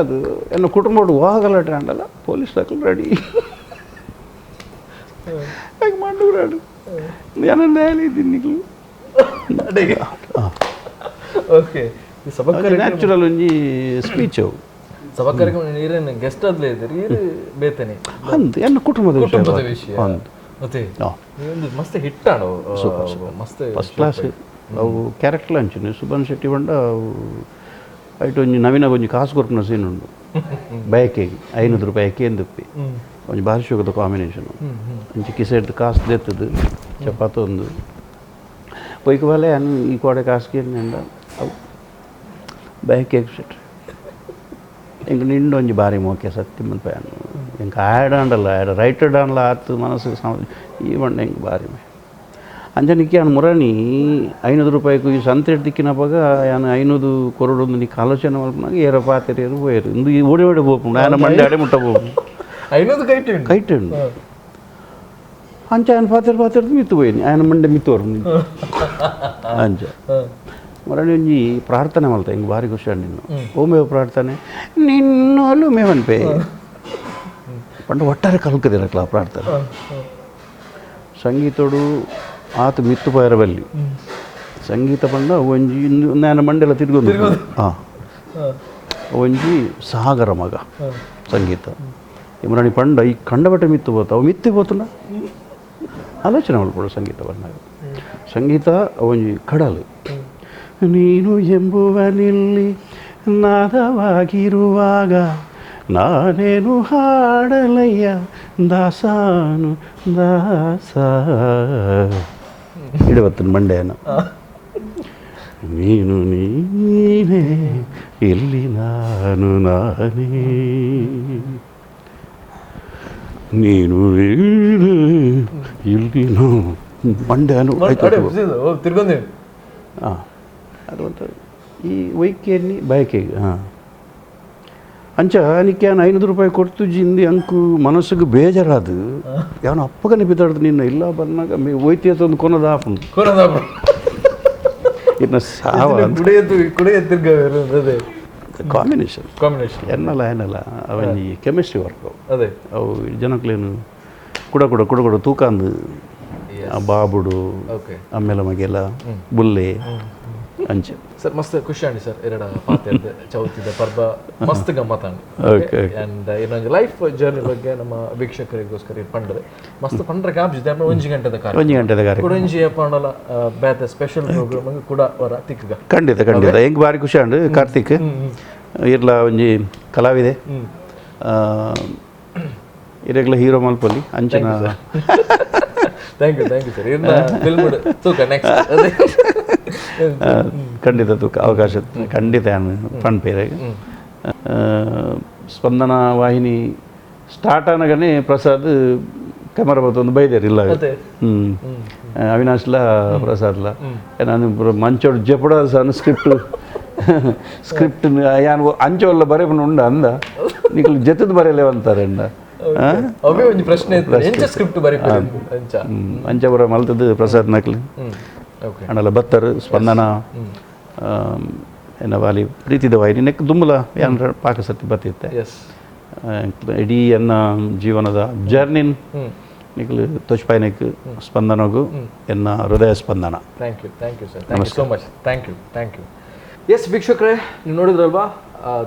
ಅದು ಎನ್ನ ಕುಟುಂಬ ವಾಗಲಾಟ ಅಂಡಲ್ಲ ಪೊಲೀಸ್ ನಕ್ಲು ರೆಡಿ ಮಂಡೂರಾಡು ಇದ್ದೀನಿ. ಓಕೆ ನ್ಯಾಚುರಲ್ ಒಂಜಿ ಸ್ಪೀಚ್ ಅವು ಸಭಾ ಕಾರ್ಯಕ್ರಮ ನೀರೇನು ಗೆಸ್ಟ್ ಆದ್ಲೇ ಇದ್ದೀರಿ ಬೇತನೆ ಅಂದ್ ಎನ್ನ ಕುಟುಂಬದ ವಿಷಯ. ಅಂದ್ ಅದೇ ಹಾಂ. ಒಂದು ಮಸ್ತ್ ಹಿಟ್ಟಾಣು, ಮಸ್ತ್. ಫಸ್ಟ್ ಕ್ಲಾಸ್ ಅವು ಕ್ಯಾರೆಕ್ಟರ್ ಅಂಚಿನ ಸುಬ್ಬನ್ ಶೆಟ್ಟಿ ಬಂಡ ಅವು ಐಟ್ ಒಂಜಿ ನವೀನ ಒಂಜಿ ಕಾಸು ಕೊರ್ಪುನ ಸೀನ್ ಉಂಡು. ಬಯಕೆಗೆ 500 ರೂಪಾಯಿ ಕೇಂದುಪ್ಪಿ ಒಂಜಿ ಭಾರಿ ಶೋಕದ ಕಾಂಬಿನೇಷನ್. ಅಂಚೆ ಕಿಸೆಡ್ದು ಕಾಸು ದೆತ್ತದು ಚಪಾತ ಒಂದು ಪೊಯ್ಕ ಬಾಲೆ ಅನ್ ಈ ಕೋಡೆ ಕಾಸು ಕೇಂದ ಅವು ಬಯಕೆಗೆ ಸೆಟ್ ಎಂಕ್ ನಿಂಡು ಒಂಜಿ ಬಾರಿ ಮೋಕೆ ಸತ್ಯ ಮನ್ಪಯಾನು. ಎಂಕ್ ಆಯಡಾಂಡಲ್ಲ ಆಯಡ ರೈಟ್ ಡಾನ್ಲ ಆತು ಮನಸ್ಸು ಈ ಬಂಡ ಎಂಕ್ ಬಾರಿ ಅಂಚ ನಿಕ್ಕೆ ಮುರಣಿ 500 ರೂಪಾಯಿಗೂ ಈ ಸಂತೆ ದಿಕ್ಕಿನಪಗ ಯಾನ್ 500 ಕೊರಡು ನಿಕ್ ಆಲೋಚನೆ ಮಲ್ಪುನಾಗ ಏರ ಪಾತೆರ ಪೋಯೆರು. ಇಂದು ಈ ಓಡಿ ಓಡಿ ಪೋಪುಂಡು, ಆಯನ ಮಂಡೆ ಅಡೆ ಮುಟ್ಟ ಪೋಪುಂಡು. 500 ಕೈಟ್ ಉಂಡು. ಕೈಟ್ ಉಂಡು. ಅಂಚ ఆయన ಪಾತೆರ ಪಾತೆರ್ದು ಮಿತ್ತು ಪೋಯಿನಿ, ఆయన ಮಂಡೆ ಮಿತ್ತು ಬರ್ಪುಂಡು. ಅಂಚ ಮರಣಿ ಒಂಜಿ ಪ್ರಾರ್ಥನೆ ಮಲ್ತ, ಹಿಂಗೆ ಭಾರಿ ಖುಷಿ ನಿನ್ನು ಓಮೇವ ಪ್ರಾರ್ಥನೆ ನಿನ್ನೋಲು ಮೇವನ್ಪೆ ಪಂಡ ಒಟ್ಟಾರೆ ಕಲ್ಕದಿರಕ್ಲ ಆ ಪ್ರಾರ್ಥನೆ. ಸಂಗೀತೋಡು ಆತ ಮಿತ್ತು ಪೋಯರ ಬಲ್ಲಿ. ಸಂಗೀತ ಪಂಡ ಒಂಜಿ ನಾನು ಮಂಡೆಲ ತಿರ್ಗೊಂದು, ಹಾಂ, ಒಂಜಿ ಸಾಗರ ಮಗ ಸಂಗೀತ. ಇಮ್ರಾಣಿ ಪಂಡ ಈ ಕಂಡಬಟ್ಟೆ ಮಿತ್ತು ಪೋತ, ಅವು ಮಿತ್ತಿ ಪೋತುಂಡ ಆಲೋಚನೆ ಮಲ್ಪೊಡು. ಸಂಗೀತ ಬಂದಾಗ ಸಂಗೀತ ಒಂಜಿ ಕಡಲು. ನೀನು ಎಂಬುವನಿಲ್ಲಿ ನಾದವಾಗಿರುವಾಗ ನಾನೇನು ಹಾಡಲಯ್ಯ ದಾಸಾನು ದಾಸ ಇಡವತ್ತನ ಮಂಡ್ಯನ. ನೀನು ನೀನೇ, ಇಲ್ಲಿ ನಾನು ನಾನೇ. ನೀನು ನೀನೇ, ಇಲ್ಲಿ ನಾನು ಮಂಡ್ಯನು. ಆಯ್ತು, ತಿರ್ಗೊಂದು. ಹಾಂ, ಅದು ಒಂದು ಈ ವೈಕೆಯಲ್ಲಿ ಬಯಕೆಗೆ. ಹಾಂ, ಅಂಚ ನಿಕ್ಕೆ 500 ರೂಪಾಯಿ ಕೊಡ್ತು ಜಿಂದಿ ಅಂಕು ಮನಸ್ಸಿಗೆ ಬೇಜಾರಾದು ಯಾವನ ಅಪ್ಪಗನೆ ಬಿದ್ದಾಡ್ದು ನಿನ್ನ ಇಲ್ಲ ಬಂದಾಗ ಮೇ ಒಯ್ತಿ ಒಂದು ಕೊನದ ಆಪುಂಡು. ಇನ್ನು ಸಾವ. ಕುಡಿಯತ್ತು ಕುಡಿಯ ತಿರ್ಗ ಅದೇ. ಕಾಂಬಿನೇಷನ್. ಕಾಂಬಿನೇಷನ್. ಎನ್ನಲ್ಲ ಏನಲ್ಲ, ಅವನಿ ಕೆಮಿಸ್ಟ್ರಿ ವರ್ಕ್. ಅದೇ. ಅವು ಜನಕ್ಲೇನು ಕುಡ ಕುಡ ಕುಡ ಕುಡ ತೂಕಾಂದು ಆ ಬಾಬುಡು ಆಮೇಲೆ ಮಗೆಲ್ಲ ಬುಲ್ಲೆ ಅಂಚೆ. ಸರ್, ಮಸ್ತ್ ಖುಷಿ ಆಂಡಿ ಸರ್ ಎರಡ ಪಾತೆರ್ದು. ಚೌತಿದ ಪರ್ಬ ಮಸ್ತ್ ಗಮ್ಮತ್ತಾಂಡ್. ಓಕೆ ಅಂಡ್ ಇನ್ನೊಂದು ಲೈಫ್ ಜರ್ನಿ ಬಗ್ಗೆ ನಮ್ಮ ವೀಕ್ಷಕರಿಗೋಸ್ಕರ ಪಂಡ್ರೆ ಮಸ್ತ್ ಪಂಡ್ರೆ ಕಾಪ್ಜಿ ಒಂಜಿ ಗಂಟೆದ ಕಾರ್ಯ. ಒಂಜಿ ಗಂಟೆದ ಕಾರ್ಯ. ಕುಡೊಂಜಿ ಪಂಡಲ ಬೇತೆ ಸ್ಪೆಷಲ್ ಪ್ರೋಗ್ರಾಮ್ ಕೂಡ ವರ ತಿಕ್ಕಗ. ಖಂಡಿತ ಖಂಡಿತ, ಹೆಂಗೆ ಭಾರಿ ಖುಷಿ ಆಂಡ್ ಕಾರ್ತಿಕ್. ಇರ್ಲ ಒಂಜಿ ಕಲಾವಿದೆ, ಇರೆಗ್ಲ ಹೀರೋ ಮಲ್ಪಲ್ಲಿ ಅಂಚಿನ. Thank you, thank you sir. ಇರ್ನ ಫಿಲ್ಮ್ ತೂಕ ನೆಕ್ಸ್ಟ್ ಅದೇ. ಖಂಡಿತ ತೂಕ ಅವಕಾಶ ಖಂಡಿತ ಪನ್ಪೇರೆ. ಸ್ಪಂದನ ವಾಹಿನಿ ಸ್ಟಾರ್ಟ್ ಆನಗನೆ ಪ್ರಸಾದ್ ಕೆಮರಾ ಬತ್ತೊಂದು ಬೈದೇರು ಇಲ್ಲ. ಅದೇ. ಅವಿನಾಶ್ಲ ಪ್ರಸಾದ್ಲ ನಾನು ಮಂಚೋಡು ಜಪಡ ಸಣ್ಣ ಸ್ಕ್ರಿಪ್ಟ್ ಸ್ಕ್ರಿಪ್ಟ್ ಯಾನ್ ಅಂಚೋಲ್ಲ ಬರೆಪುನ ಉಂಡ ಅಂದ ನಿಕಲ್ ಜೊತೆದು ಬರೆಯಲೇ ಅಂತಾರೆ ಅಂಡ. ಅವೇ ಒಂಜಿ ಪ್ರಶ್ನೆ ಇತ್ತು, ಎಂಚ ಸ್ಕ್ರಿಪ್ಟ್ ಬರೀಪೇರು ಅಂಚ. ಅಂಚ ಬರ ಮಲ್ತದ್ದು ಪ್ರಸಾದ್ ನಕ್ಲಿ. ಅಣಲ ಬತ್ತರು ಸ್ಪಂದನ ಎನ್ನ ವಾಲಿ ಪ್ರೀತಿದ ವಾಹಿನಿ ನೆಕ್ ದುಮ್ಮಲ ಯಾನ್ ಪಾಕ ಸತಿ ಬತ್ತಿತ್ತೆ. ಇಡೀ ಎನ್ನ ಜೀವನದ ಜರ್ನಿನ್ ನಿಕ್ಲು ತೊಚ್ಪಾಯ್ನೆಕ್ ಸ್ಪಂದನಗು ಎನ್ನ ಹೃದಯ ಸ್ಪಂದನ. Thank you, thank you sir, thank you so much, thank you, thank you. Yes ವೀಕ್ಷಕರೇ, ನೀವು ನೋಡಿದ್ರಲ್ವಾ,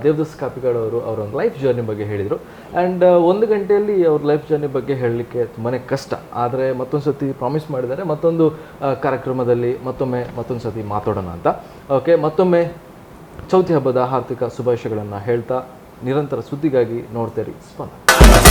ದೇವದಾಸ್ ಕಾಪಿಕಾಡ್ ಅವರು ಅವರ ಒಂದು ಲೈಫ್ ಜರ್ನಿ ಬಗ್ಗೆ ಹೇಳಿದರು. ಆ್ಯಂಡ್ ಒಂದು ಗಂಟೆಯಲ್ಲಿ ಅವ್ರ ಲೈಫ್ ಜರ್ನಿ ಬಗ್ಗೆ ಹೇಳಲಿಕ್ಕೆ ತುಂಬಾ ಕಷ್ಟ. ಆದರೆ ಮತ್ತೊಂದು ಸತಿ ಪ್ರಾಮಿಸ್ ಮಾಡಿದ್ದಾರೆ, ಮತ್ತೊಂದು ಕಾರ್ಯಕ್ರಮದಲ್ಲಿ ಮತ್ತೊಮ್ಮೆ ಮತ್ತೊಂದು ಸತಿ ಮಾತಾಡೋಣ ಅಂತ. ಓಕೆ, ಮತ್ತೊಮ್ಮೆ ಚೌತಿ ಹಬ್ಬದ ಹಾರ್ದಿಕ ಶುಭಾಶಯಗಳನ್ನು ಹೇಳ್ತಾ ನಿರಂತರ ಸುದ್ದಿಗಾಗಿ ನೋಡ್ತೀರಿ ಸ್ಪಂದನ.